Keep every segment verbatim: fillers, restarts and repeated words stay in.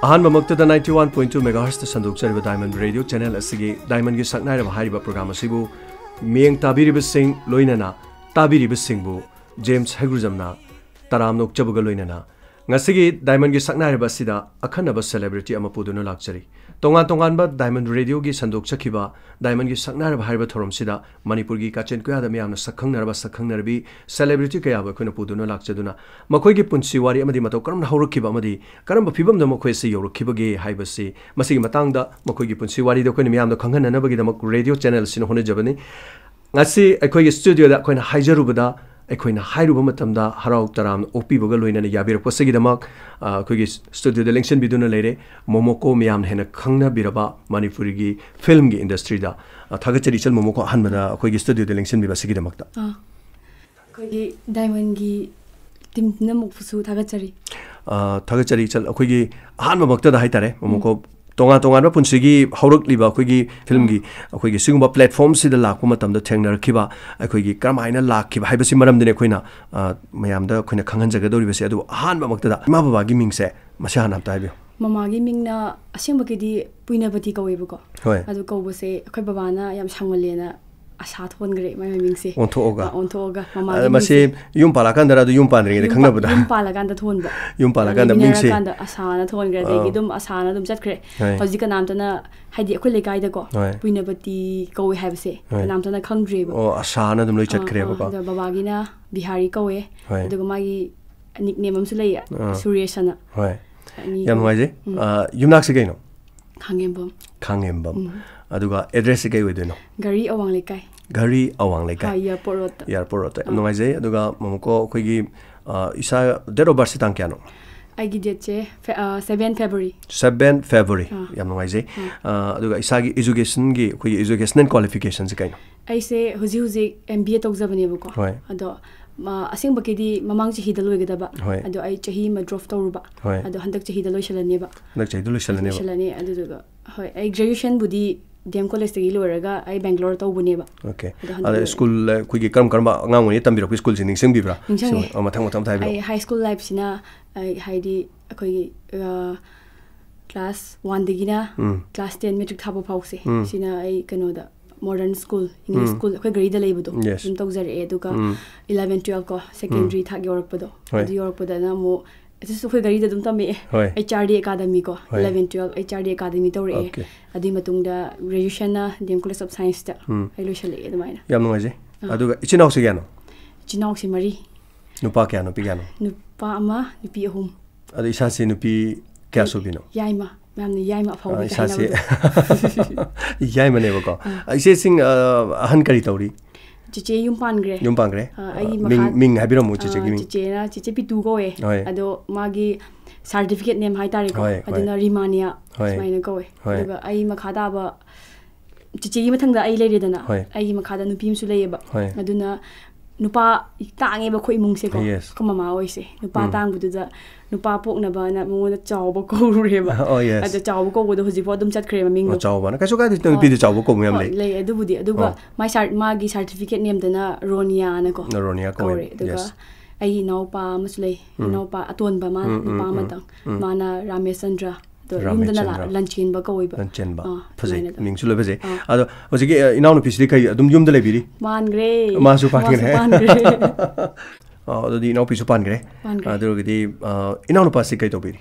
ꯑꯍꯥꯟꯕꯃꯛꯇꯗ ninety one point two megahertzꯇ ꯁꯟꯗꯣꯛꯆꯔꯤꯕ Diamond Radio channel ꯑꯁꯤꯒꯤ Diamondꯒꯤ ꯁꯛꯅꯥꯏꯔꯕ ꯍꯥꯏꯔꯤꯕ program ꯑꯁꯤꯕꯨ ꯃꯤꯠꯌꯦꯡ ꯇꯥꯕꯤꯔꯤꯕꯁꯤꯡ ꯂꯣꯏꯅꯅ ꯇꯥꯕꯤꯔꯤꯕꯁꯤꯡꯕꯨ ꯖꯦꯝꯁ ꯍꯩꯒ꯭ꯔꯨꯖꯝꯅ ꯇꯔꯥꯝꯅ ꯑꯣꯛꯆꯕꯒ ꯂꯣꯏꯅꯅ ꯉꯁꯤꯒꯤ Diamondꯒꯤ ꯁꯛꯅꯥꯏꯔꯕ ꯑꯁꯤꯗ ꯑꯈꯟꯅꯕ celebrity ꯑꯃ ꯄꯨꯗꯨꯅ ꯂꯥꯛꯆꯔꯤ꯫ ꯇꯣꯉꯥꯟ ꯇꯣꯉꯥꯟꯕ Diamond Radioꯒꯤ ꯁꯟꯗꯣꯛꯆꯈꯤꯕ Diamondꯒꯤ ꯁꯛꯅꯥꯏꯔꯕ ꯍꯥꯏꯔꯤꯕ ꯊꯧꯔꯝꯁꯤꯗ ꯃꯅꯤꯄꯨꯔꯒꯤ ꯀꯥꯆꯤꯟ ꯀꯣꯌꯥꯗ ꯃꯤꯌꯥꯝꯅ ꯁꯛꯈꯪꯅꯔꯕ ꯁꯛꯈꯪꯅꯔꯕꯤ celebrity ꯀꯌꯥꯕꯨ ꯑꯩꯈꯣꯏꯅ ꯄꯨꯗꯨꯅ ꯂꯥꯛꯆꯗꯨꯅ ꯃꯈꯣꯏꯒꯤ ꯄꯨꯟꯁꯤ ꯋꯥꯔꯤ ꯑꯃꯗꯤ ꯃꯇꯧ ꯀꯔꯝꯅ ꯍꯧꯔꯛꯈꯤꯕ ꯑꯃꯗꯤ ꯀꯔꯝꯕ ꯐꯤꯕꯝꯗ ꯃꯈꯣꯏꯁꯤ ꯌꯧꯔꯛꯈꯤꯕꯒꯦ ꯍꯥꯏꯕꯁꯤ, ꯃꯁꯤꯒꯤ ꯃꯇꯥꯡꯗ ꯃꯈꯣꯏꯒꯤ ꯄꯨꯟꯁꯤ ꯋꯥꯔꯤꯗꯨ ꯑꯩꯈꯣꯏꯅ ꯃꯤꯌꯥꯝꯗ ꯈꯪꯍꯟꯅꯅꯕꯒꯤꯗꯃꯛ radio channel ꯑꯁꯤꯅ ꯍꯣꯠꯅꯖꯕꯅꯤ꯫ ꯉꯁꯤ ꯑꯩꯈꯣꯏꯒꯤ studioꯗ ꯑꯩꯈꯣꯏꯅ ꯍꯥꯏꯖꯔꯨꯕꯗ, ꯑꯩꯈꯣꯏꯅ ꯍꯥꯏꯔꯨꯕ ꯃꯇꯝꯗ ꯍꯔꯥꯎ ꯇꯔꯥꯝꯅ ꯑꯣꯛꯄꯤꯕꯒ ꯂꯣꯏꯅꯅ ꯌꯥꯕꯤꯔꯛꯄꯁꯤꯒꯤꯗꯃꯛ, ꯑ, ꯑꯩꯈꯣꯏꯒꯤ studioꯗ ꯂꯦꯡꯁꯤꯟꯕꯤꯗꯨꯅ ꯂꯩꯔꯦ ꯃꯣꯃꯣꯀꯣ, ꯃꯤꯌꯥꯝꯅ ꯍꯦꯟꯅ ꯈꯪꯅꯕꯤꯔꯕ ꯃꯅꯤꯄꯨꯔꯤꯒꯤ filmꯒꯤ industryꯗ, ꯑ, ꯊꯥꯒꯠꯆꯔꯤ ꯏꯆꯜ ꯃꯣꯃꯣꯀꯣ, ꯑꯍꯥꯟꯕꯗ ꯑꯩꯈꯣꯏꯒꯤ studioꯗ ꯂꯦꯡꯁꯤꯟꯕꯤꯕ ꯑꯁꯤꯒꯤꯗꯃꯛꯇ꯫ ꯑꯥ, ꯑꯩꯈꯣꯏꯒꯤ Diamondꯒꯤ team ꯄꯨꯝꯅꯃꯛꯄꯨꯁꯨ ꯊꯥꯒꯠꯆꯔꯤ꯫ ꯑ, ꯊꯥꯒꯠꯆꯔꯤ ꯏꯆꯜ꯫ ꯑꯩꯈꯣꯏꯒꯤ ꯑꯍꯥꯟꯕꯃꯛꯇꯗ ꯍꯥꯏꯇꯥꯔꯦ, ꯎꯝ꯫ ꯃꯣꯃꯣꯀꯣ, ꯇꯣꯉꯥꯟ ꯇꯣꯉꯥꯟꯕ ꯄꯨꯟꯁꯤꯒꯤ ꯍꯧꯔꯛꯂꯤꯕ ꯑꯩꯈꯣꯏꯒꯤ filmꯒꯤ, ꯑꯥ꯫ ꯑꯩꯈꯣꯏꯒꯤ ꯁꯤꯒꯨꯝꯕ platformꯁꯤꯗ ꯂꯥꯛꯄ ꯃꯇꯝꯗ ꯊꯦꯡꯅꯔꯛꯈꯤꯕ, ꯑꯩꯈꯣꯏꯒꯤ ꯀꯔꯝꯍꯥꯏꯅ ꯂꯥꯛꯈꯤꯕ ꯍꯥꯏꯕꯁꯤ ꯃꯔꯝꯗꯅꯤ ꯑꯩꯈꯣꯏꯅ, ꯑ, ꯃꯌꯥꯝꯗ ꯑꯩꯈꯣꯏꯅ ꯈꯪꯍꯟꯖꯒꯗꯧꯔꯤꯕꯁꯦ꯫ ꯑꯗꯨꯕꯨ ꯑꯍꯥꯟꯕꯃꯛꯇꯗ ꯏꯃꯥ ꯕꯕꯥꯒꯤ ꯃꯤꯡꯁꯦ ꯃꯁꯤ ꯍꯥꯟꯅ ꯑꯝꯇ ꯍꯥꯏꯕꯤꯌꯨ꯫ ꯃꯃꯥꯒꯤ ꯃꯤꯡꯅ ꯑꯁꯦꯡꯕꯒꯤꯗꯤ ꯄꯨꯏꯅꯕꯇꯤ ꯀꯧꯋꯦꯕꯀꯣ꯫ ꯍꯣꯏ꯫ ꯑꯗꯨ ꯀꯧꯕꯁꯦ ꯑꯩꯈꯣꯏ ꯕꯕꯥꯅ ꯌꯥꯝ ꯁꯥꯡꯃꯜꯂꯦꯅ ꯑꯁꯥ ꯊꯣꯟꯈ꯭ꯔꯦ ꯃꯥꯏ ꯃꯃꯤꯡꯁꯦ꯫ ꯑꯣꯟꯊꯣꯛꯑꯒ? ꯑ, ꯑꯣꯟꯊꯣꯛꯑꯒ ꯑꯗ ꯃꯃꯥꯒꯤ ꯃꯁꯤ ꯃꯤꯡꯁꯦ ꯌꯨꯝ ꯄꯥꯜꯂꯀꯥꯟꯗꯔ ꯑꯗꯨ ꯌꯨꯝ ꯄꯥꯟꯗ꯭ꯔꯤꯉꯩꯗ ꯌꯨꯝ ꯄꯥ-, ꯈꯪꯅꯕꯗ? ꯌꯨꯝ ꯄꯥꯜꯂꯀꯥꯟꯗ ꯊꯣꯟꯕ꯫ ꯌꯨꯝ ꯄꯥꯜꯂꯀꯥꯟꯗ ꯃꯤꯡꯁꯦ? ꯂꯩꯃꯤꯟꯅꯔꯀꯥꯟꯗ ꯑꯁꯥꯅ ꯊꯣꯟꯈ꯭ꯔꯦ, ꯑꯗꯒꯤ ꯑꯥ꯫ ꯑꯗꯨꯝ ꯑꯁꯥꯅ ꯑꯗꯨꯝ ꯆꯠꯈ꯭ꯔꯦ꯫ ꯍꯣꯏ꯫ ꯍꯧꯖꯤꯛ ꯀꯅꯥꯝꯇꯅ, ꯍꯥꯏꯗꯤ ꯑꯩꯈꯣꯏ ꯂꯩꯀꯥꯏꯗꯀꯣ, ꯍꯣꯏ꯫ ꯄꯨꯏꯅꯕꯇꯤ ꯀꯧꯋꯦ ꯍꯥꯏꯕꯁꯦ ꯍꯣꯏ꯫ ꯀꯅꯥꯝꯇꯅ ꯈꯪꯗ꯭ꯔꯦꯕ꯫ ꯑꯣ, ꯑꯁꯥꯅ ꯑꯗꯨꯝ ꯂꯣꯏ ꯑꯥ, ꯆꯠꯈ꯭ꯔꯦꯕꯀꯣ? ꯑꯥ, ꯑꯗꯣ ꯕꯕꯥꯒꯤꯅ ꯕꯤꯍꯥꯔꯤ ꯀꯧꯋꯦ꯫ ꯍꯣꯏ꯫ ꯑꯗꯨꯒ ꯃꯥꯒꯤ nickname ꯑꯃꯁꯨ ꯂꯩꯌꯦ, ꯑꯥ꯫ ꯁꯨꯔꯦꯁ ꯑꯅ꯫ ꯍꯣꯏ꯫ ꯑꯅꯤ ꯌꯥꯝ ꯅꯨꯡꯉꯥꯏꯖꯩ꯫ ꯎꯝ꯫ ꯑ, ꯌꯨꯝꯅꯥꯛꯁꯤ ꯀꯩꯅꯣ? ꯈꯥꯡꯉꯦꯝꯕꯝ꯫ ꯈꯥꯡꯉꯦꯝꯕꯝ꯫ ꯎꯝ꯫ ꯑꯗꯨꯒ addressꯁꯤ ꯀꯩ ꯑꯣꯏꯗꯣꯏꯅꯣ? ꯘꯔꯤ ꯑꯋꯥꯡ ꯂꯩꯀꯥꯏ꯫ ꯘꯔꯤ ꯑꯋꯥꯡ ꯂꯩꯀꯥꯏ꯫ ꯍꯣꯏ, airport roadꯇ꯫ Airport roadꯇ꯫ ꯌꯥꯝ ꯑꯥ꯫ ꯅꯨꯡꯉꯥꯏꯖꯩ꯫ ꯑꯗꯨꯒ ꯃꯃꯨꯀꯣ, ꯑꯩꯈꯣꯏꯒꯤ, ꯑ, ꯏꯁꯥ date of birthꯁꯤ ꯇꯥꯡ ꯀꯌꯥꯅꯣ? ꯑꯩꯒꯤ dateꯁꯦ ꯐꯦ-, ꯑ, seven February꯫ Seven February꯫ ꯑꯥ꯫ ꯌꯥꯝ ꯅꯨꯡꯉꯥꯏꯖꯩ꯫ ꯑꯥ꯫ ꯑ, ꯑꯗꯨꯒ ꯏꯁꯥꯒꯤ educationꯒꯤ, ꯑꯩꯈꯣꯏꯒꯤ educational qualificationꯁꯤ ꯀꯩꯅꯣ? ꯑꯩꯁꯦ ꯍꯧꯖꯤꯛ ꯍꯧꯖꯤꯛ M B A ꯇꯧꯖꯕꯅꯦꯕꯀꯣ꯫ ꯍꯣꯏ꯫ ꯑꯗꯣ, ꯃ-, ꯑꯁꯦꯡꯕꯒꯤꯗꯤ ꯃꯃꯥꯡ ꯆꯍꯤꯗ ꯂꯣꯏꯒꯗꯕ꯫ ꯍꯣꯏ꯫ ꯑꯗꯣ ꯑꯩ ꯆꯍꯤ ꯑꯃ drop ꯇꯧꯔꯨꯕ꯫ ꯍꯣꯏ꯫ ꯑꯗꯣ ꯍꯟꯗꯛ ꯆꯍꯤꯗ ꯂꯣꯏꯁꯤꯜꯂꯅꯦꯕ꯫ ꯍꯟꯗꯛ ꯆꯍꯤꯗ ꯂꯣꯏꯁꯤꯜꯂꯅꯦꯕ꯫ ꯂꯣꯏꯁꯤꯜꯂꯅꯤ꯫ ꯑꯗꯨꯗꯨꯒ, ꯍꯣꯏ, ꯑꯩ graduationꯕꯨꯗꯤ D M Collegeꯇꯒꯤ ꯂꯣꯏꯔꯒ ꯑꯩ Bangalore ꯇꯧꯕꯅꯦꯕ꯫ Okay꯫ ꯑꯗꯣ ꯍꯟꯗꯛ ꯑꯗ ꯂꯣꯏꯔꯦ꯫ School, ꯑꯩꯈꯣꯏꯒꯤ ꯀꯔꯝ ꯀꯔꯝꯕ ꯑꯉꯥꯡ ꯑꯣꯏꯔꯤꯉꯩ ꯇꯝꯕꯤꯔꯛꯄ schoolꯁꯤ ꯅꯤꯡꯁꯤꯡꯕꯤꯕ꯭ꯔꯥ? ꯅꯤꯡꯁꯤꯡꯉꯦ꯫ ꯁꯤ, ꯑ, ꯃꯊꯪ ꯃꯊꯪ ꯑꯝꯇ ꯍꯥꯏꯕꯤꯔꯛꯑꯣ꯫ ꯑꯩ high school lifeꯁꯤꯅ, ꯑꯩ ꯍꯥꯏꯗꯤ ꯑꯩꯈꯣꯏꯒꯤ, ꯑ, ꯀ꯭ꯂꯥꯁ ꯋꯥꯟꯗꯒꯤꯅ ꯎꯝ꯫ ꯀ꯭ꯂꯥꯁ ꯇꯦꯟ ꯃꯦꯇ꯭ꯔꯤꯛ ꯊꯥꯕ ꯐꯥꯎꯁꯦ ꯎꯝ꯫ ꯁꯤꯅ ꯑꯩ ꯀꯩꯅꯣꯗ ꯃꯣꯗꯔꯟ ꯁ꯭ꯀꯨꯜ, ꯏꯪꯂꯤꯁ ꯎꯝ꯫ ꯁ꯭ꯀꯨꯜ, ꯑꯩꯈꯣꯏ ꯘꯔꯤꯗ ꯂꯩꯕꯗꯣ Yes. ꯑꯗꯨꯝ ꯇꯧꯖꯔꯛꯑꯦ꯫ ꯑꯗꯨꯒ ꯎꯝ꯫ ꯏꯂꯚꯦꯟ ꯇꯨꯋꯦꯜꯐ ꯀꯣ, ꯁꯦꯀꯦꯟꯗꯔꯤ ꯊꯥꯛ ꯌꯧꯔꯛꯄꯗꯣ, ꯍꯣꯏ꯫ ꯑꯗꯨ ꯌꯧꯔꯛꯄꯗ ꯑꯃꯨꯛ ꯑꯗꯨꯁꯨ ꯑꯩꯈꯣꯏ ꯘꯔꯤꯗ ꯑꯗꯨꯝ ꯇꯝꯃꯛꯑꯦ꯫ ꯍꯣꯏ꯫ H R D Academy ꯀꯣ, ꯍꯣꯏ꯫ Eleven twelve H R D Academy ꯇꯧꯔꯛꯑꯦ꯫ Okay. ꯑꯗꯨꯒꯤ ꯃꯇꯨꯡꯗ ꯒ꯭ꯔꯦꯖꯨꯑꯦꯁꯟꯅ D M College of Science ꯇ ꯎꯝ꯫ ꯑꯩ ꯂꯣꯏꯁꯤꯜꯂꯛꯑꯦ ꯑꯗꯨꯃꯥꯏꯅ꯫ ꯌꯥꯝ ꯅꯨꯡꯉꯥꯏꯖꯩ꯫ ꯑꯥ꯫ ꯑꯗꯨꯒ ꯏꯆꯤꯟ ꯏꯅꯥꯎꯁꯤ ꯀꯌꯥꯅꯣ? ꯏꯆꯤꯟ ꯏꯅꯥꯎꯁꯤ ꯃꯔꯤ꯫ ꯅꯨꯄꯥ ꯀꯌꯥ, ꯅꯨꯄꯤ ꯀꯌꯥꯅꯣ? ꯅꯨꯄꯥ ꯑꯃ, ꯅꯨꯄꯤ ꯑꯍꯨꯝ꯫ ꯑꯗꯣ ꯏꯁꯥꯁꯤ ꯅꯨꯄꯤ ꯀꯌꯥ ꯑꯩ ꯁꯨꯕꯤꯅꯣ? ꯌꯥꯏꯃ, ꯃꯌꯥꯝꯅ ꯌꯥꯏꯃ ꯑꯐꯥꯎꯕꯤ ꯑꯥ, ꯀꯥꯏ ꯏꯁꯥꯁꯤ ꯍꯥꯏꯅꯕꯗꯣ꯫ ꯌꯥꯏꯃꯅꯦꯕꯀꯣ꯫ ꯑꯥ꯫ ꯏꯆꯦꯁꯤꯡ, ꯑꯥ, ꯑꯍꯟ ꯀꯔꯤ ꯇꯧꯔꯤ? ꯆꯤꯆꯦ ꯌꯨꯝ ꯄꯥꯟꯈ꯭ꯔꯦ꯫ ꯌꯨꯝ ꯄꯥꯟꯈ꯭ꯔꯦ? ꯑꯥ, ꯑꯩꯒꯤ ꯑꯥ, ꯃꯤꯡ, ꯃꯈꯥ-, ꯃꯤꯡ ꯍꯥꯏꯕꯤꯔꯝꯃꯨ ꯑꯥ, ꯆꯤꯆꯦꯒꯤ ꯃꯤꯡ꯫ ꯆꯤꯆꯦꯅ ꯆꯤꯆꯦ ꯄꯤꯇꯨ ꯀꯧꯋꯦ꯫ ꯍꯣꯏ꯫ ꯑꯗꯣ ꯃꯥꯒꯤ certificate name ꯍꯥꯏꯇꯥꯔꯦꯀꯣ, ꯍꯣꯏ, ꯍꯣꯏ꯫ ꯑꯗꯨꯅ ꯔꯤꯃꯥꯅꯤꯌꯥ ꯍꯣꯏ꯫ ꯁꯨꯃꯥꯏꯅ ꯀꯧꯋꯦ꯫ ꯍꯣꯏ꯫ ꯑꯗꯨꯒ ꯑꯩ ꯃꯈꯥ ꯇꯥꯕ ꯆꯤꯆꯦꯒꯤ ꯃꯊꯪꯗ ꯑꯩ ꯂꯩꯔꯦꯗꯅ, ꯍꯣꯏ꯫ ꯑꯩꯒꯤ ꯃꯈꯥꯗ ꯅꯨꯄꯤ ꯑꯃꯁꯨ ꯂꯩꯌꯦꯕ꯫ ꯍꯣꯏ꯫ ꯑꯗꯨꯅ ꯅꯨꯄꯥ ꯇꯥꯡꯉꯦꯕ ꯑꯩꯈꯣꯏ ꯏꯃꯨꯡꯁꯦꯀꯣ꯫ Yes. ꯑꯩꯈꯣꯏ ꯃꯃꯥ ꯍꯣꯏꯁꯦ꯫ ꯅꯨꯄꯥ ꯎꯝ꯫ ꯇꯥꯡꯕꯗꯨꯗ ꯅꯨꯄꯥ ꯄꯣꯛꯅꯕꯅ ꯃꯉꯣꯟꯗ ꯆꯥꯎꯕ ꯀꯧꯔꯨꯔꯦꯕ꯫ Oh, yes. ꯑꯗ ꯆꯥꯎꯕ ꯀꯧꯕꯗꯣ ꯍꯧꯖꯤꯛꯐꯥꯎ ꯑꯗꯨꯝ ꯆꯠꯈ꯭ꯔꯦ ꯃꯃꯤꯡꯗꯣ꯫ ꯑꯣ, ꯆꯥꯎꯕꯅ꯫ ꯀꯩꯁꯨ ꯀꯥꯏꯗꯦ, ꯍꯣꯏ꯫ ꯅꯨꯄꯤꯗꯤ ꯆꯥꯎꯕ ꯀꯧꯕ ꯌꯥꯝ ꯍꯣꯏ, ꯂꯩ꯫ ꯂꯩ꯫ ꯑꯗꯨꯕꯨꯗꯤ꯫ ꯑꯗꯨꯒ ꯑꯣ꯫ ꯃꯥꯏ ꯁꯥꯔ-, ꯃꯥꯒꯤ certificate name ꯗꯅ ꯔꯣꯅꯤꯌꯥꯅꯀꯣ ꯔꯣꯅꯤꯌꯥ ꯀꯧꯋꯦ꯫ ꯀꯧꯔꯦ꯫ ꯑꯗꯨꯒ Yes. ꯑꯩꯒꯤ ꯏꯅꯥꯎꯄꯥ ꯑꯃꯁꯨ ꯂꯩ꯫ ꯎꯝ꯫ ꯏꯅꯥꯎꯄꯥ ꯑꯇꯣꯟꯕ ꯃꯥꯅ, ꯎꯝ, ꯎꯝ, ꯅꯨꯄꯥ ꯎꯝ, ꯑꯃꯇꯪ꯫ ꯎꯝ꯫ ꯃꯥꯅ ꯔꯥꯃꯦꯁꯆꯟꯗ꯭ꯔ꯫ ꯑꯗꯣ ꯌꯨꯝꯗꯅ ꯂꯥ-, ꯔꯥꯃꯦꯁꯆꯟꯗ꯭ꯔ꯫ ꯂꯟꯆꯦꯟꯕ ꯀꯧꯋꯦꯕ꯫ ꯂꯟꯆꯦꯟꯕ꯫ ꯑꯥ, ꯐꯖꯩ꯫ ꯑꯗꯨꯃꯥꯏꯅ ꯇꯧ-, ꯃꯤꯡꯁꯨ ꯂꯣꯏ ꯐꯖꯩ꯫ ꯑꯥ꯫ ꯑꯗꯣ ꯍꯧꯖꯤꯛꯀꯤ, ꯑ, ꯏꯅꯥꯎꯅꯨꯄꯤꯁꯤꯗꯤ ꯀꯩ ꯑꯗꯨꯝ ꯌꯨꯝꯗ ꯂꯩꯕꯤꯔꯤ? ꯃꯥꯟꯈ꯭ꯔꯦ꯫ ꯃꯥꯁꯨ ꯄꯥꯟꯈ꯭ꯔꯦ? ꯃꯥꯁꯨ ꯄꯥꯟꯈ꯭ꯔꯦ꯫ ꯑ, ꯑꯗꯨꯗꯤ ꯏꯅꯥꯎꯄꯤꯁꯨ ꯄꯥꯟꯈ꯭ꯔꯦ꯫ ꯄꯥꯟꯈ꯭ꯔꯦ꯫ ꯑꯗꯨ ꯑꯣꯏꯔꯒꯗꯤ, ꯑ, ꯏꯅꯥꯎꯅꯨꯄꯥꯁꯤ ꯀꯩ ꯇꯧꯕꯤꯔꯤ?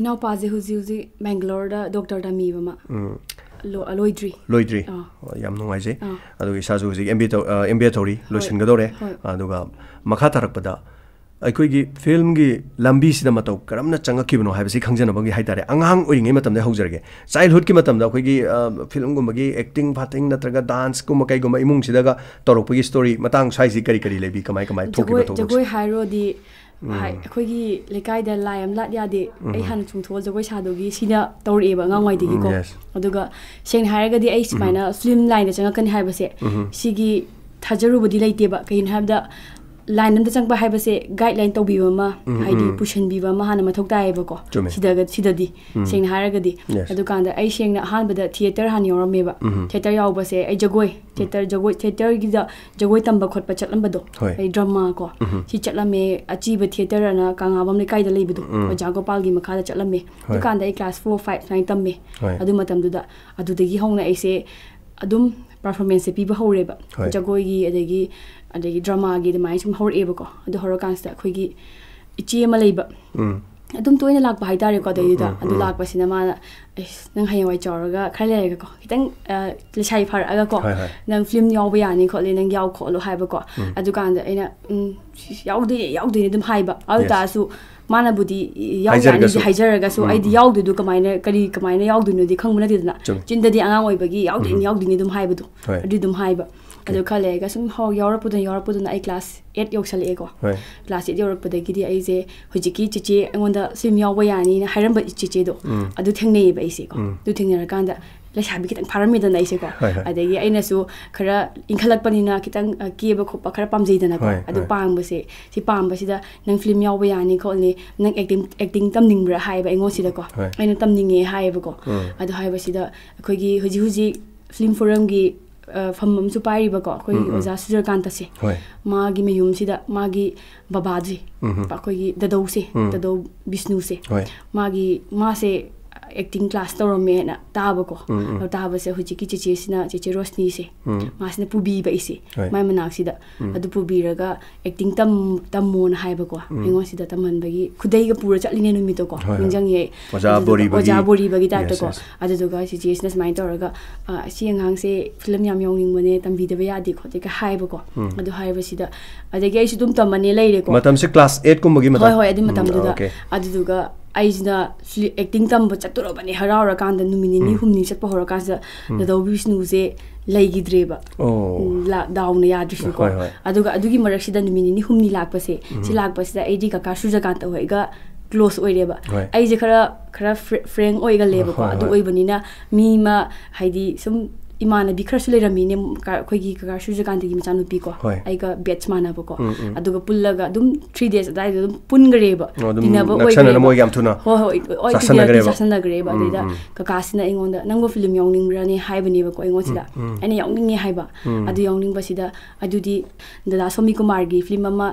ꯏꯅꯥꯎꯄꯥꯁꯦ ꯍꯧꯖꯤꯛ ꯍꯧꯖꯤꯛ ꯕꯦꯡꯒ꯭ꯂꯣꯔꯗ ꯗꯣꯛꯇꯔ ꯇꯝꯃꯤꯕ ꯃꯥ꯫ ꯎꯝ꯫ ꯂꯣ-, ꯂꯣꯏꯗ꯭ꯔꯤ꯫ ꯂꯣꯏꯗ꯭ꯔꯤ? ꯑꯥ꯫ ꯑꯣ, ꯌꯥꯝ ꯅꯨꯡꯉꯥꯏꯖꯩ꯫ ꯑꯥ꯫ ꯑꯗꯨꯒ ꯏꯁꯥꯁꯨ ꯍꯧꯖꯤꯛ M B A ꯇꯧ-, ꯑ, M B A ꯇꯧꯔꯤ, ꯍꯣꯏ꯫ ꯂꯣꯏꯁꯤꯟꯒꯗꯧꯔꯦ꯫ ꯍꯣꯏ꯫ ꯑꯗꯨꯒ ꯃꯈꯥ ꯇꯥꯔꯛꯄꯗ ꯑꯩꯈꯣꯏꯒꯤ ꯐꯤꯂꯝꯒꯤ ꯂꯝꯕꯤꯁꯤꯗ ꯃꯇꯧ ꯀꯔꯝꯅ ꯆꯪꯉꯛꯈꯤꯕꯅꯣ ꯍꯥꯏꯕꯁꯤ ꯈꯪꯖꯅꯕꯒꯤ ꯍꯥꯏꯇꯥꯔꯦ, ꯑꯉꯥꯡ ꯑꯣꯏꯔꯤꯉꯩ ꯃꯇꯝꯗꯒꯤ ꯍꯧꯖꯔꯒꯦ꯫ Childhoodꯀꯤ ꯃꯇꯝꯗ ꯑꯩꯈꯣꯏꯒꯤ, ꯑ, ꯐꯤꯂꯝꯒꯨꯝꯕꯒꯤ acting ꯐꯥꯛꯇꯤꯡ ꯅꯠꯇ꯭ꯔꯒ danceꯀꯨꯝꯕ ꯀꯩꯒꯨꯝꯕ ꯏꯃꯨꯡꯁꯤꯗꯒ ꯇꯧꯔꯛꯄꯒꯤ story ꯃꯇꯥꯡ ꯁ꯭ꯋꯥꯏꯁꯤ ꯀꯔꯤ ꯀꯔꯤ ꯂꯩꯕꯤ? ꯀꯃꯥꯏ ꯀꯃꯥꯏ ꯊꯣꯛꯈꯤꯕ ꯖꯒꯣꯏ, ꯊꯧꯗꯣꯛꯁꯦ? ꯖꯒꯣꯏ ꯍꯥꯏꯔꯨꯔꯗꯤ, ꯎꯝ꯫ ꯍꯥꯏ, ꯑꯩꯈꯣꯏꯒꯤ ꯂꯩꯀꯥꯏꯗ ꯂꯥꯏ ꯑꯃ ꯂꯥꯠ ꯌꯥꯗꯦ, ꯑꯩ ꯎꯝ꯫ ꯍꯥꯟꯅ ꯆꯣꯡꯊꯣꯛꯑ ꯖꯒꯣꯏ ꯁꯥꯗꯧꯒꯤ ꯁꯤꯅ ꯇꯧꯔꯛꯑꯦꯕ ꯑꯉꯥꯡꯋꯥꯏꯗꯒꯤꯀꯣ꯫ ꯎꯝ, yes꯫ ꯑꯗꯨꯒ ꯁꯦꯡꯅ ꯍꯥꯏꯔꯒꯗꯤ ꯑꯩ ꯁꯨꯃꯥꯏꯅ ꯎꯝ꯫ ꯐꯤꯂꯝ ꯂꯥꯏꯟꯗ ꯆꯪꯉꯛꯀꯅꯤ ꯍꯥꯏꯕꯁꯦ, ꯎꯝ꯫ ꯁꯤꯒꯤ ꯊꯥꯖꯔꯨꯕꯗꯤ ꯂꯩꯇꯦꯕ꯫ ꯀꯩꯒꯤꯅꯣ ꯍꯥꯏꯕꯗ ꯂꯥꯏꯟ ꯑꯝꯗ ꯆꯪꯕ ꯍꯥꯏꯕꯁꯦ ꯒꯥꯏꯗꯂꯥꯏꯟ ꯇꯧꯕꯤꯕ ꯑꯃ, ꯎꯝ, ꯍꯥꯏꯗꯤ ꯎꯝ꯫ ꯄꯨꯁꯟꯕꯤꯕ ꯑꯃ ꯍꯥꯟꯅ ꯃꯊꯧ ꯇꯥꯏꯌꯦꯕꯀꯣ꯫ ꯆꯨꯝꯃꯦ꯫ ꯁꯤꯗꯒ-, ꯁꯤꯗꯗꯤ, ꯎꯝ꯫ ꯁꯦꯡꯅ ꯍꯥꯏꯔꯒꯗꯤ꯫ Yes꯫ ꯑꯗꯨꯀꯥꯟꯗ ꯑꯩ ꯁꯦꯡꯅ ꯑꯍꯥꯟꯕꯗ ꯊꯤꯌꯦꯇꯔ ꯍꯥꯟꯅ ꯌꯥꯎꯔꯝꯃꯦꯕ꯫ ꯎꯝ꯫ ꯊꯤꯌꯦꯇꯔ ꯌꯥꯎꯕꯁꯦ ꯑꯩ ꯖꯒꯣꯏ, ꯊꯤꯌꯦꯇꯔ ꯖꯒꯣꯏ, ꯊꯤꯌꯦꯇꯔꯒꯤꯗ ꯖꯒꯣꯏ ꯇꯝꯕ ꯈꯣꯠꯄ ꯆꯠꯂꯝꯕꯗꯣ, ꯍꯣꯏ꯫ ꯑꯩ ꯗ꯭ꯔꯃꯥ ꯀꯣ, ꯎꯝ꯫ ꯁꯤ ꯆꯠꯂꯝꯃꯦ꯫ ꯑꯆꯤꯕ ꯊꯤꯌꯦꯇꯔ ꯑꯅ ꯀꯪꯂꯥꯕꯝ ꯂꯩꯀꯥꯏꯗ ꯂꯩꯕꯗꯣ, ꯎꯝ꯫ ꯑꯣꯖꯥ ꯒꯣꯄꯥꯜꯒꯤ ꯃꯈꯥꯗ ꯆꯠꯂꯝꯃꯦ꯫ ꯍꯣꯏ꯫ ꯑꯗꯨꯀꯥꯟꯗ ꯑꯩ ꯀ꯭ꯂꯥꯁ ꯐꯣꯔ, ꯐꯥꯏꯚ ꯁꯨꯃꯥꯏꯅ ꯇꯝꯃꯦ꯫ ꯍꯣꯏ꯫ ꯑꯗꯨ ꯃꯇꯝꯗꯨꯗ, ꯑꯗꯨꯗꯒꯤ ꯍꯧꯅ ꯑꯩꯁꯦ ꯑꯗꯨꯝ ꯄꯔꯐꯣꯔꯃꯦꯟꯁꯁꯦ ꯄꯤꯕ ꯍꯧꯔꯦꯕ꯫ ꯍꯣꯏ꯫ ꯖꯒꯣꯏꯒꯤ, ꯑꯗꯒꯤ, ꯑꯗꯒꯤ ꯗ꯭ꯔꯃꯥꯒꯤ ꯑꯗꯨꯃꯥꯏꯅ ꯁꯨꯝ ꯍꯧꯔꯛꯑꯦꯕꯀꯣ꯫ ꯑꯗꯨ ꯍꯧꯔꯀꯥꯟꯁꯤꯗ ꯑꯩꯈꯣꯏꯒꯤ ꯏꯆꯦ ꯑꯃ ꯂꯩꯕ, ꯎꯝ꯫ ꯑꯗꯨꯝ ꯇꯣꯏꯅ ꯂꯥꯛꯄ ꯍꯥꯏꯇꯥꯔꯦꯀꯣ꯫ ꯑꯗꯩꯗꯨꯗ ꯎꯝ, ꯎꯝ, ꯑꯗꯨ ꯎꯝ꯫ ꯂꯥꯛꯄꯁꯤꯅ ꯃꯥꯅ, "ꯑꯩꯁ, ꯅꯪ ꯍꯌꯦꯡꯋꯥꯏ ꯆꯥꯎꯔꯒ ꯈꯔ ꯂꯩꯔꯒꯀꯣ, ꯈꯤꯇꯪ, ꯑ, ꯂꯩꯁꯥꯕꯤ ꯐꯥꯔꯛꯑꯒꯀꯣ, ꯍꯣꯏ, ꯍꯣꯏ꯫ ꯅꯪ ꯐꯤꯂꯝ ꯌꯥꯎꯕ ꯌꯥꯅꯤ ꯈꯣꯠꯂꯤ, ꯅꯪ ꯌꯥꯎ ꯈꯣꯠꯂꯣ" ꯍꯥꯏꯕꯀꯣ꯫ ꯎꯝ꯫ ꯑꯗꯨꯀꯥꯟꯗ ꯑꯩꯅ, "ꯎꯝ, ꯁꯤ ꯌꯥꯎꯗꯣꯏꯅꯦ, ꯌꯥꯎꯗꯣꯏꯅꯦ" ꯑꯗꯨꯝ ꯍꯥꯏꯕ꯫ ꯑꯗꯨ Yes꯫ ꯇꯥꯔꯁꯨ ꯃꯥꯅꯕꯨꯗꯤ ꯌꯥꯎ ꯌꯥꯅꯤꯗꯤ ꯍꯥꯏꯖꯔꯒꯁꯨ, ꯍꯥꯏꯖꯔꯒꯁꯨ ꯎꯝ, ꯑꯩꯗꯤ ꯎꯝ꯫ ꯌꯥꯎꯗꯣꯏꯗꯣ ꯀꯃꯥꯏꯅ, ꯀꯔꯤ, ꯀꯃꯥꯏꯅ ꯌꯥꯎꯗꯣꯏꯅꯣꯗꯤ ꯈꯪꯕ ꯅꯠꯇꯦꯗꯅ꯫ ꯆꯨꯝꯃꯦ꯫ ꯆꯤꯟꯗꯗꯤ ꯑꯉꯥꯡ ꯑꯣꯏꯕꯒꯤ "ꯌꯥꯎꯗꯣꯏꯅꯤ, ꯎꯝ꯫ ꯌꯥꯎꯗꯣꯏꯅꯤ" ꯑꯗꯨꯝ ꯍꯥꯏꯕꯗꯣ꯫ ꯍꯣꯏ꯫ ꯑꯗꯨ ꯑꯗꯨꯝ ꯍꯥꯏꯕ꯫ ꯑꯗꯨ Okay꯫ ꯈꯔ ꯂꯩꯔꯒ ꯁꯨꯝ ꯍꯧ-, ꯌꯥꯎꯔꯛꯄꯗꯨꯅ, ꯌꯥꯎꯔꯛꯄꯗꯨꯅ ꯑꯩ ꯀ꯭ꯂꯥꯁ ꯑꯩꯠ ꯌꯧꯁꯜꯂꯛꯑꯦꯀꯣ꯫ ꯍꯣꯏ꯫ ꯀ꯭ꯂꯥꯁ ꯑꯩꯠ ꯌꯧꯔꯛꯄꯗꯒꯤꯗꯤ ꯑꯩꯁꯦ ꯍꯧꯖꯤꯛꯀꯤ ꯆꯦꯆꯦ, ꯑꯩꯉꯣꯟꯗ ꯐꯤꯂꯝ ꯌꯥꯎꯕ ꯌꯥꯅꯤꯅ ꯍꯥꯏꯔꯝꯕ ꯆꯦꯆꯦꯗꯣ, ꯎꯝ꯫ ꯑꯗꯨ ꯊꯦꯡꯅꯩꯌꯦꯕ ꯑꯩꯁꯦꯀꯣ꯫ ꯎꯝ꯫ ꯑꯗꯨ ꯊꯦꯡꯅꯔꯀꯥꯟꯗ ꯂꯩꯁꯥꯕꯤ ꯈꯤꯇꯪ ꯐꯥꯔꯝꯃꯦꯗꯅ ꯑꯩꯁꯦꯀꯣ꯫ ꯍꯣꯏ, ꯍꯣꯏ꯫ ꯑꯗꯒꯤ ꯑꯩꯅꯁꯨ ꯈꯔ ꯏꯟꯈꯠꯂꯛꯄꯅꯤꯅ ꯈꯤꯇꯪ, ꯑ, ꯀꯦꯕ ꯈꯣꯠꯄ ꯈꯔ ꯄꯥꯝꯖꯩꯗꯅꯀꯣ꯫ ꯍꯣꯏ, ꯑꯗꯨ ꯍꯣꯏ꯫ ꯄꯥꯝꯕꯁꯦ, ꯁꯤ ꯄꯥꯝꯕꯁꯤꯗ "ꯅꯪ ꯐꯤꯂꯝ ꯌꯥꯎꯕ ꯌꯥꯅꯤ ꯈꯣꯠꯅꯤ, ꯅꯪ ꯑꯦꯛꯇꯤꯡ, ꯑꯦꯛꯇꯤꯡ ꯇꯝꯅꯤꯡꯕ꯭ꯔꯥ?" ꯍꯥꯏꯌꯦꯕ ꯑꯩꯉꯣꯟꯁꯤꯗꯀꯣ꯫ ꯍꯣꯏ꯫ ꯑꯩꯅ "ꯇꯝꯅꯤꯡꯉꯦ" ꯍꯥꯏꯌꯦꯕꯀꯣ꯫ ꯎꯝ꯫ ꯑꯗꯨ ꯍꯥꯏꯕꯁꯤꯗ ꯑꯩꯈꯣꯏꯒꯤ ꯍꯧꯖꯤꯛ ꯍꯧꯖꯤꯛ ꯐꯤꯂꯝ ꯐꯣꯔꯝꯒꯤ, ꯑ, ꯐꯝ ꯑꯃꯁꯨ ꯄꯥꯏꯔꯤꯕꯀꯣ, ꯑꯩꯈꯣꯏꯒꯤ ꯎꯝ, ꯎꯝ꯫ ꯑꯣꯖꯥ ꯁꯨꯔꯖꯀꯥꯟꯇꯁꯦ꯫ ꯍꯣꯏ꯫ ꯃꯥꯒꯤ ꯃꯌꯨꯝꯁꯤꯗ ꯃꯥꯒꯤ ꯕꯕꯥꯁꯦ, ꯎꯝ, ꯎꯝ꯫ ꯑꯩꯈꯣꯏꯒꯤ ꯗꯗꯧꯁꯦ, ꯎꯝ꯫ ꯗꯗꯧ ꯕꯤꯁꯅꯨꯁꯦ꯫ ꯍꯣꯏ꯫ ꯃꯥꯒꯤ, ꯃꯥꯁꯦ ꯑꯦꯛꯇꯤꯡ ꯀ꯭ꯂꯥꯁ ꯇꯧꯔꯝꯃꯦꯅ ꯇꯥꯕꯀꯣ꯫ ꯎꯝ, ꯎꯝ꯫ ꯑꯗꯨ ꯇꯥꯕꯁꯦ ꯍꯧꯖꯤꯛꯀꯤ ꯆꯦꯆꯦꯁꯤꯅ, ꯆꯦꯆꯦ ꯔꯣꯁꯅꯤꯁꯦ, ꯎꯝ꯫ ꯃꯥꯁꯤꯅ ꯄꯨꯕꯤꯕ ꯑꯩꯁꯦ ꯍꯣꯏ꯫ ꯃꯥꯏ ꯃꯅꯥꯛꯁꯤꯗ꯫ ꯎꯝ꯫ ꯑꯗꯨ ꯄꯨꯕꯤꯔꯒ ꯑꯦꯛꯇꯤꯡ ꯇꯝ-, ꯇꯝꯃꯣꯅ ꯍꯥꯏꯕꯀꯣ꯫ ꯎꯝ꯫ ꯑꯩꯉꯣꯟꯁꯤꯗ ꯇꯝꯍꯟꯕꯒꯤ ꯈꯨꯗꯩꯒ ꯄꯨꯔ ꯆꯠꯂꯤꯅꯦ ꯅꯨꯃꯤꯠꯇꯣꯀꯣ꯫ ꯍꯣꯏ, ꯍꯣꯏ꯫ ꯅꯤꯡꯁꯤꯡꯉꯦ꯫ ꯑꯣꯖꯥ ꯑꯗꯨꯗꯨꯒ ꯕꯣꯔꯤꯕꯒꯤ꯫ ꯑꯣꯖꯥ ꯕꯣꯔꯤꯕꯒꯤ Yes, ꯇꯥꯏꯞꯇꯀꯣ꯫ Yes꯫ ꯑꯗꯨꯗꯨꯒ ꯆꯦꯆꯦꯁꯤꯅ ꯁꯨꯃꯥꯏꯅ ꯇꯧꯔꯒ, "ꯑ, ꯑꯁꯤ ꯑꯉꯥꯡꯁꯦ ꯐꯤꯂꯝ ꯌꯥꯝ ꯌꯥꯎꯅꯤꯡꯕꯅꯦ, ꯇꯝꯕꯤꯗꯕ ꯌꯥꯗꯦ" ꯈꯣꯠꯇꯦꯒ ꯍꯥꯏꯕꯀꯣ꯫ ꯎꯝ꯫ ꯑꯗꯨ ꯍꯥꯏꯕꯁꯤꯗ, ꯑꯗꯒꯤ ꯑꯩꯁꯨ ꯑꯗꯨꯝ ꯇꯝꯃꯅꯦ ꯂꯩꯔꯦꯀꯣ꯫ ꯃꯇꯝꯁꯦ ꯀ꯭ꯂꯥꯁ ꯑꯩꯠ ꯀꯨꯝꯕꯒꯤ ꯃꯇꯝ? ꯍꯣꯏ, ꯍꯣꯏ, ꯑꯗꯨ ꯎꯝ, ꯃꯇꯝꯗꯨꯗ꯫ Okay꯫ ꯑꯗꯨꯗꯨꯒ ꯑꯩꯁꯤꯅ ꯐꯤꯂꯤ-, ꯑꯦꯛꯇꯤꯡ ꯇꯝꯕ ꯆꯠꯇꯣꯔꯕꯅꯦ ꯍꯔꯥꯎꯔꯀꯥꯟꯗ, ꯅꯨꯃꯤꯠ ꯅꯤꯅꯤ ꯎꯝ꯫ ꯍꯨꯝꯅꯤ ꯆꯠꯄ ꯍꯧꯔꯀꯥꯟꯁꯤꯗ ꯎꯝ꯫ ꯗꯗꯧ ꯕꯤꯁꯅꯨꯁꯦ ꯂꯩꯈꯤꯗ꯭ꯔꯦꯕ꯫ ꯑꯣ꯫ ꯎꯝ, ꯂꯥ-, ꯗꯥꯎꯅ ꯌꯥꯗ꯭ꯔꯤꯁꯤꯀꯣ꯫ ꯍꯣꯏ, ꯍꯣꯏ꯫ ꯑꯗꯨꯒ ꯑꯗꯨꯒꯤ ꯃꯔꯛꯁꯤꯗ ꯅꯨꯃꯤꯠ ꯅꯤꯅꯤ ꯍꯨꯝꯅꯤ ꯂꯥꯛꯄꯁꯦ, ꯎꯝ꯫ ꯁꯤ ꯂꯥꯛꯄꯁꯤꯗ ꯑꯩꯗꯤ ꯀꯀꯥ ꯁꯨꯔꯖꯀꯥꯟꯇ ꯍꯣꯏꯒ close ꯑꯣꯏꯔꯦꯕ꯫ ꯍꯣꯏ꯫ ꯑꯩꯁꯦ ꯈꯔ, ꯈꯔ ꯐ꯭ꯔꯦ-, frank ꯑꯣꯏꯒꯜꯂꯦꯕꯀꯣ꯫ ꯍꯣꯏ, ꯑꯗꯨ ꯍꯣꯏ꯫ ꯑꯣꯏꯕꯅꯤꯅ ꯃꯤ ꯑꯃ, ꯍꯥꯏꯗꯤ, ꯁꯨꯝ ꯏꯃꯥꯟꯅꯕꯤ ꯈꯔꯁꯨ ꯂꯩꯔꯝꯃꯤꯅꯦ, ꯀ- ꯑꯩꯈꯣꯏꯒꯤ ꯀꯀꯥ ꯁꯨꯔꯖꯀꯥꯟꯇꯒꯤ ꯃꯆꯥꯅꯨꯄꯤꯀꯣ꯫ ꯍꯣꯏ꯫ ꯑꯩꯒ ꯕꯦꯠꯁ ꯃꯥꯟꯅꯕꯀꯣ꯫ ꯎꯝ, ꯎꯝ꯫ ꯑꯗꯨꯒ ꯄꯨꯜꯂꯒ ꯑꯗꯨꯝ ꯊ꯭ꯔꯤ ꯗꯦꯖ ꯑꯗꯨꯋꯥꯏꯗ ꯑꯗꯨꯝ ꯄꯨꯟꯈ꯭ꯔꯦꯕ꯫ ꯑꯣ, ꯑꯗꯨꯝ ꯇꯤꯟꯅꯕ ꯅꯛꯁꯟꯅꯅ ꯑꯣꯏꯈ꯭ꯔꯦꯕ꯫ ꯃꯣꯏꯒ ꯌꯥꯝ ꯊꯨꯅ꯫ ꯍꯣꯏ, ꯍꯣꯏ, ꯍꯣꯏ, ꯍꯣꯏ, ꯆꯥꯁꯟꯅꯈ꯭ꯔꯦꯕ꯫ ꯇꯤꯟꯅꯔꯗꯤ ꯆꯥꯁꯟꯅꯈ꯭ꯔꯦꯕ꯫ ꯎꯝ, ꯑꯗꯨꯗ ꯎꯝ꯫ ꯀꯀꯥꯁꯤꯅ ꯑꯩꯉꯣꯟꯗ, "ꯅꯪꯕꯨ ꯐꯤꯂꯝ ꯌꯥꯎꯅꯤꯡꯕ꯭ꯔꯅꯦ?" ꯍꯥꯏꯕꯅꯦꯕꯀꯣ ꯑꯩꯉꯣꯟꯁꯤꯗ꯫ ꯎꯝ, ꯎꯝ꯫ ꯑꯩꯅ ꯌꯥꯎꯅꯤꯡꯉꯦ ꯍꯥꯏꯕ꯫ ꯎꯝ꯫ ꯑꯗꯨ ꯌꯥꯎꯅꯤꯡꯕꯁꯤꯗ, ꯑꯗꯨꯗꯤ ꯗꯗꯥ ꯁꯣꯃꯤ ꯀꯨꯃꯥꯔꯒꯤ ꯐꯤꯂꯝ ꯑꯃ,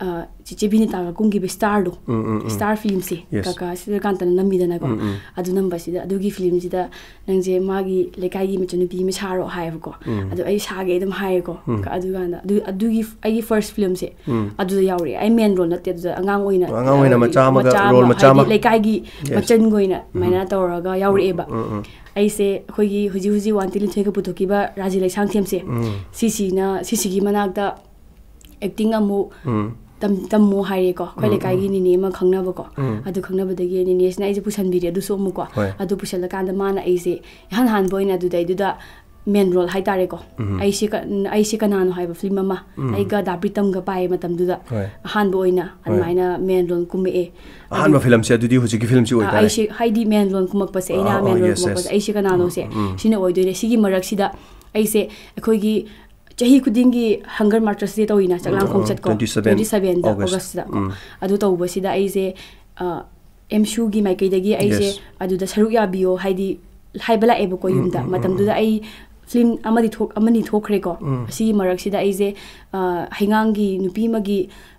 ꯑ, ꯆꯤꯆꯦ ꯕꯤꯅꯤꯇꯥꯒ ꯀꯨꯝꯈꯤꯕ ꯁ꯭ꯇꯥꯔꯗꯣ, ꯎꯝ, ꯎꯝ, ꯎꯝ꯫ Star ꯐꯤꯂꯝꯁꯦ, Yes. ꯀꯀꯥ ꯁꯨꯔꯖꯀꯥꯟꯇꯅ ꯅꯝꯃꯤꯗꯅꯀꯣ꯫ ꯎꯝ, ꯎꯝ꯫ ꯑꯗꯨ ꯅꯝꯕꯁꯤꯗ, ꯑꯗꯨꯒꯤ ꯐꯤꯂꯝꯁꯤꯗ ꯅꯪꯁꯦ ꯃꯥꯒꯤ ꯂꯩꯀꯥꯏꯒꯤ ꯃꯆꯟꯅꯨꯄꯤ ꯑꯃ ꯁꯥꯔꯣ ꯍꯥꯏꯌꯦꯕꯀꯣ꯫ ꯎꯝ꯫ ꯑꯗꯨ ꯑꯩ ꯁꯥꯒꯦ ꯑꯗꯨꯝ ꯍꯥꯏꯌꯦꯀꯣ꯫ ꯎꯝ꯫ ꯑꯗꯨꯀꯥꯟꯗ ꯑꯗꯨ, ꯑꯗꯨꯒꯤ ꯑꯩꯒꯤ ꯐꯥꯔꯁ ꯐꯤꯂꯝꯁꯦ ꯎꯝ꯫ ꯑꯗꯨꯗ ꯌꯥꯎꯔꯛꯑꯦ꯫ ꯑꯩ ꯃꯦꯟ ꯔꯣꯜ ꯅꯠꯇꯦ, ꯑꯗꯨꯗ ꯑꯉꯥꯡ ꯑꯣꯏꯅ, ꯑꯉꯥꯡ ꯑꯣꯏꯅ ꯃꯆꯥ ꯑꯃꯒ, ꯃꯆꯥ ꯔꯣꯜ ꯑꯃ, ꯃꯆꯥ ꯑꯃ꯫ ꯍꯥꯏꯗꯤ ꯂꯩꯀꯥꯏꯒꯤ Yes. ꯃꯆꯟꯒ ꯑꯣꯏꯅ ꯑꯗꯨꯃꯥꯏꯅ ꯇꯧꯔꯒ ꯌꯥꯎꯔꯛꯑꯦꯕ꯫ ꯎꯝ, ꯎꯝ꯫ ꯑꯩꯁꯦ ꯑꯩꯈꯣꯏꯒꯤ ꯍꯧꯖꯤꯛ ꯍꯧꯖꯤꯛ ꯋꯥꯟꯇꯤ ꯂꯤꯟꯊꯣꯏꯒ ꯄꯨꯊꯣꯛꯈꯤꯕ ꯔꯥꯖꯤ ꯂꯩꯁꯥꯡꯊꯦꯝꯁꯦ, ꯎꯝ꯫ ꯁꯤꯁꯤꯅ, ꯁꯤꯁꯤꯒꯤ ꯃꯅꯥꯛꯇ ꯑꯦꯛꯇꯤꯡ ꯑꯃꯨꯛ ꯎꯝ꯫ ꯇꯝ-, ꯇꯝꯃꯣ ꯍꯥꯏꯔꯦꯀꯣ꯫ ꯑꯩꯈꯣꯏ ꯎꯝ, ꯂꯩꯀꯥꯏꯒꯤ ꯎꯝ꯫ ꯅꯤꯅꯦ ꯑꯃ ꯈꯪꯅꯕꯀꯣ꯫ ꯎꯝ꯫ ꯑꯗꯨ ꯈꯪꯅꯕꯗꯒꯤ ꯅꯤꯅꯦꯁꯤꯅ ꯑꯩꯁꯦ ꯄꯨꯁꯟꯕꯤꯔꯦ ꯑꯗꯨꯁꯨ ꯑꯃꯨꯛꯀꯣ꯫ ꯍꯣꯏ꯫ ꯑꯗꯨ ꯄꯨꯁꯜꯂꯀꯥꯟꯗ ꯃꯥꯅ ꯑꯩꯁꯦ ꯏꯍꯥꯟ ꯍꯥꯟꯕ ꯑꯣꯏꯅ ꯑꯗꯨꯗꯩꯗꯨꯗ ꯃꯦꯟ ꯔꯣꯜ ꯍꯥꯏꯇꯥꯔꯦꯀꯣ꯫ ꯎꯝ꯫ ꯑꯩꯁꯦ ꯀ-, ꯑꯩꯁꯦ ꯀꯅꯥꯅꯣ ꯍꯥꯏꯕ ꯐꯤꯂꯝ ꯑꯃ, ꯎꯝ꯫ ꯑꯩꯒ ꯗꯥ ꯄ꯭ꯔꯤꯇꯝꯒ ꯄꯥꯏꯌꯦ ꯃꯇꯝꯗꯨꯗ꯫ ꯍꯣꯏ꯫ ꯑꯍꯥꯟꯕ ꯑꯣꯏꯅ ꯍꯣꯏ꯫ ꯑꯗꯨꯃꯥꯏꯅ ꯃꯦꯟ ꯔꯣꯜ ꯀꯨꯝꯃꯛꯑꯦ꯫ ꯑꯍꯥꯟꯕ ꯐꯤꯂꯝꯁꯦ ꯑꯗꯨꯗꯤ ꯍꯧꯖꯤꯛꯀꯤ ꯐꯤꯂꯝꯁꯤ ꯑꯣꯏꯇꯥꯔꯦ꯫ ꯑꯩꯁꯦ ꯍꯥꯏꯗꯤ ꯃꯦꯟ ꯔꯣꯜ ꯀꯨꯝꯃꯛꯄꯁꯦ, ꯑꯩꯅ ꯑꯥ, ꯃꯦꯟ ꯑꯥ, ꯔꯣꯜ yes, ꯀꯨꯝꯃꯛꯄꯁꯦ, yes. ꯑꯩꯁꯦ ꯀꯅꯥꯅꯣꯁꯦ ꯎꯝ, ꯎꯝ꯫ ꯁꯤꯅ ꯑꯣꯏꯗꯣꯏꯅꯦ꯫ ꯁꯤꯒꯤ ꯃꯔꯛꯁꯤꯗ ꯑꯩꯁꯦ ꯑꯩꯈꯣꯏꯒꯤ ꯆꯍꯤ ꯈꯨꯗꯤꯡꯒꯤ ꯍꯪꯒꯔ ꯃꯥꯔꯆꯁ ꯗꯦ ꯇꯧꯋꯤꯅ, ꯆꯥꯛꯂꯥꯝ ꯑ, ꯈꯣꯡꯆꯠꯀꯣ꯫ twenty seven, twenty seven ꯗ, August. August ꯗ ꯀꯣ꯫ ꯎꯝ꯫ ꯑꯗꯨ ꯇꯧꯕꯁꯤꯗ ꯑꯩꯁꯦ, ꯑ, ꯑꯦꯝꯁꯨꯒꯤ ꯃꯥꯏꯀꯩꯗꯒꯤ ꯑꯩꯁꯦ Yes. ꯑꯗꯨꯗ ꯁꯔꯨꯛ ꯌꯥꯕꯤꯌꯣ ꯍꯥꯏꯗꯤ ꯍꯥꯏꯕ ꯂꯥꯛꯑꯦꯕꯀꯣ ꯎꯝ, ꯌꯨꯝꯗ꯫ ꯎꯝ, ꯎꯝ, ꯃꯇꯝꯗꯨꯗ ꯎꯝ꯫ ꯑꯩ ꯐꯤꯂꯝ ꯑꯃꯗꯤ ꯊꯣꯛ-, ꯑꯃꯅꯤ ꯊꯣꯛꯈ꯭ꯔꯦꯀꯣ꯫ ꯎꯝ꯫ ꯑꯁꯤꯒꯤ ꯃꯔꯛꯁꯤꯗ ꯑꯩꯁꯦ, ꯑ, ꯍꯩꯉꯥꯡꯒꯤ ꯅꯨꯄꯤ ꯑꯃꯒꯤ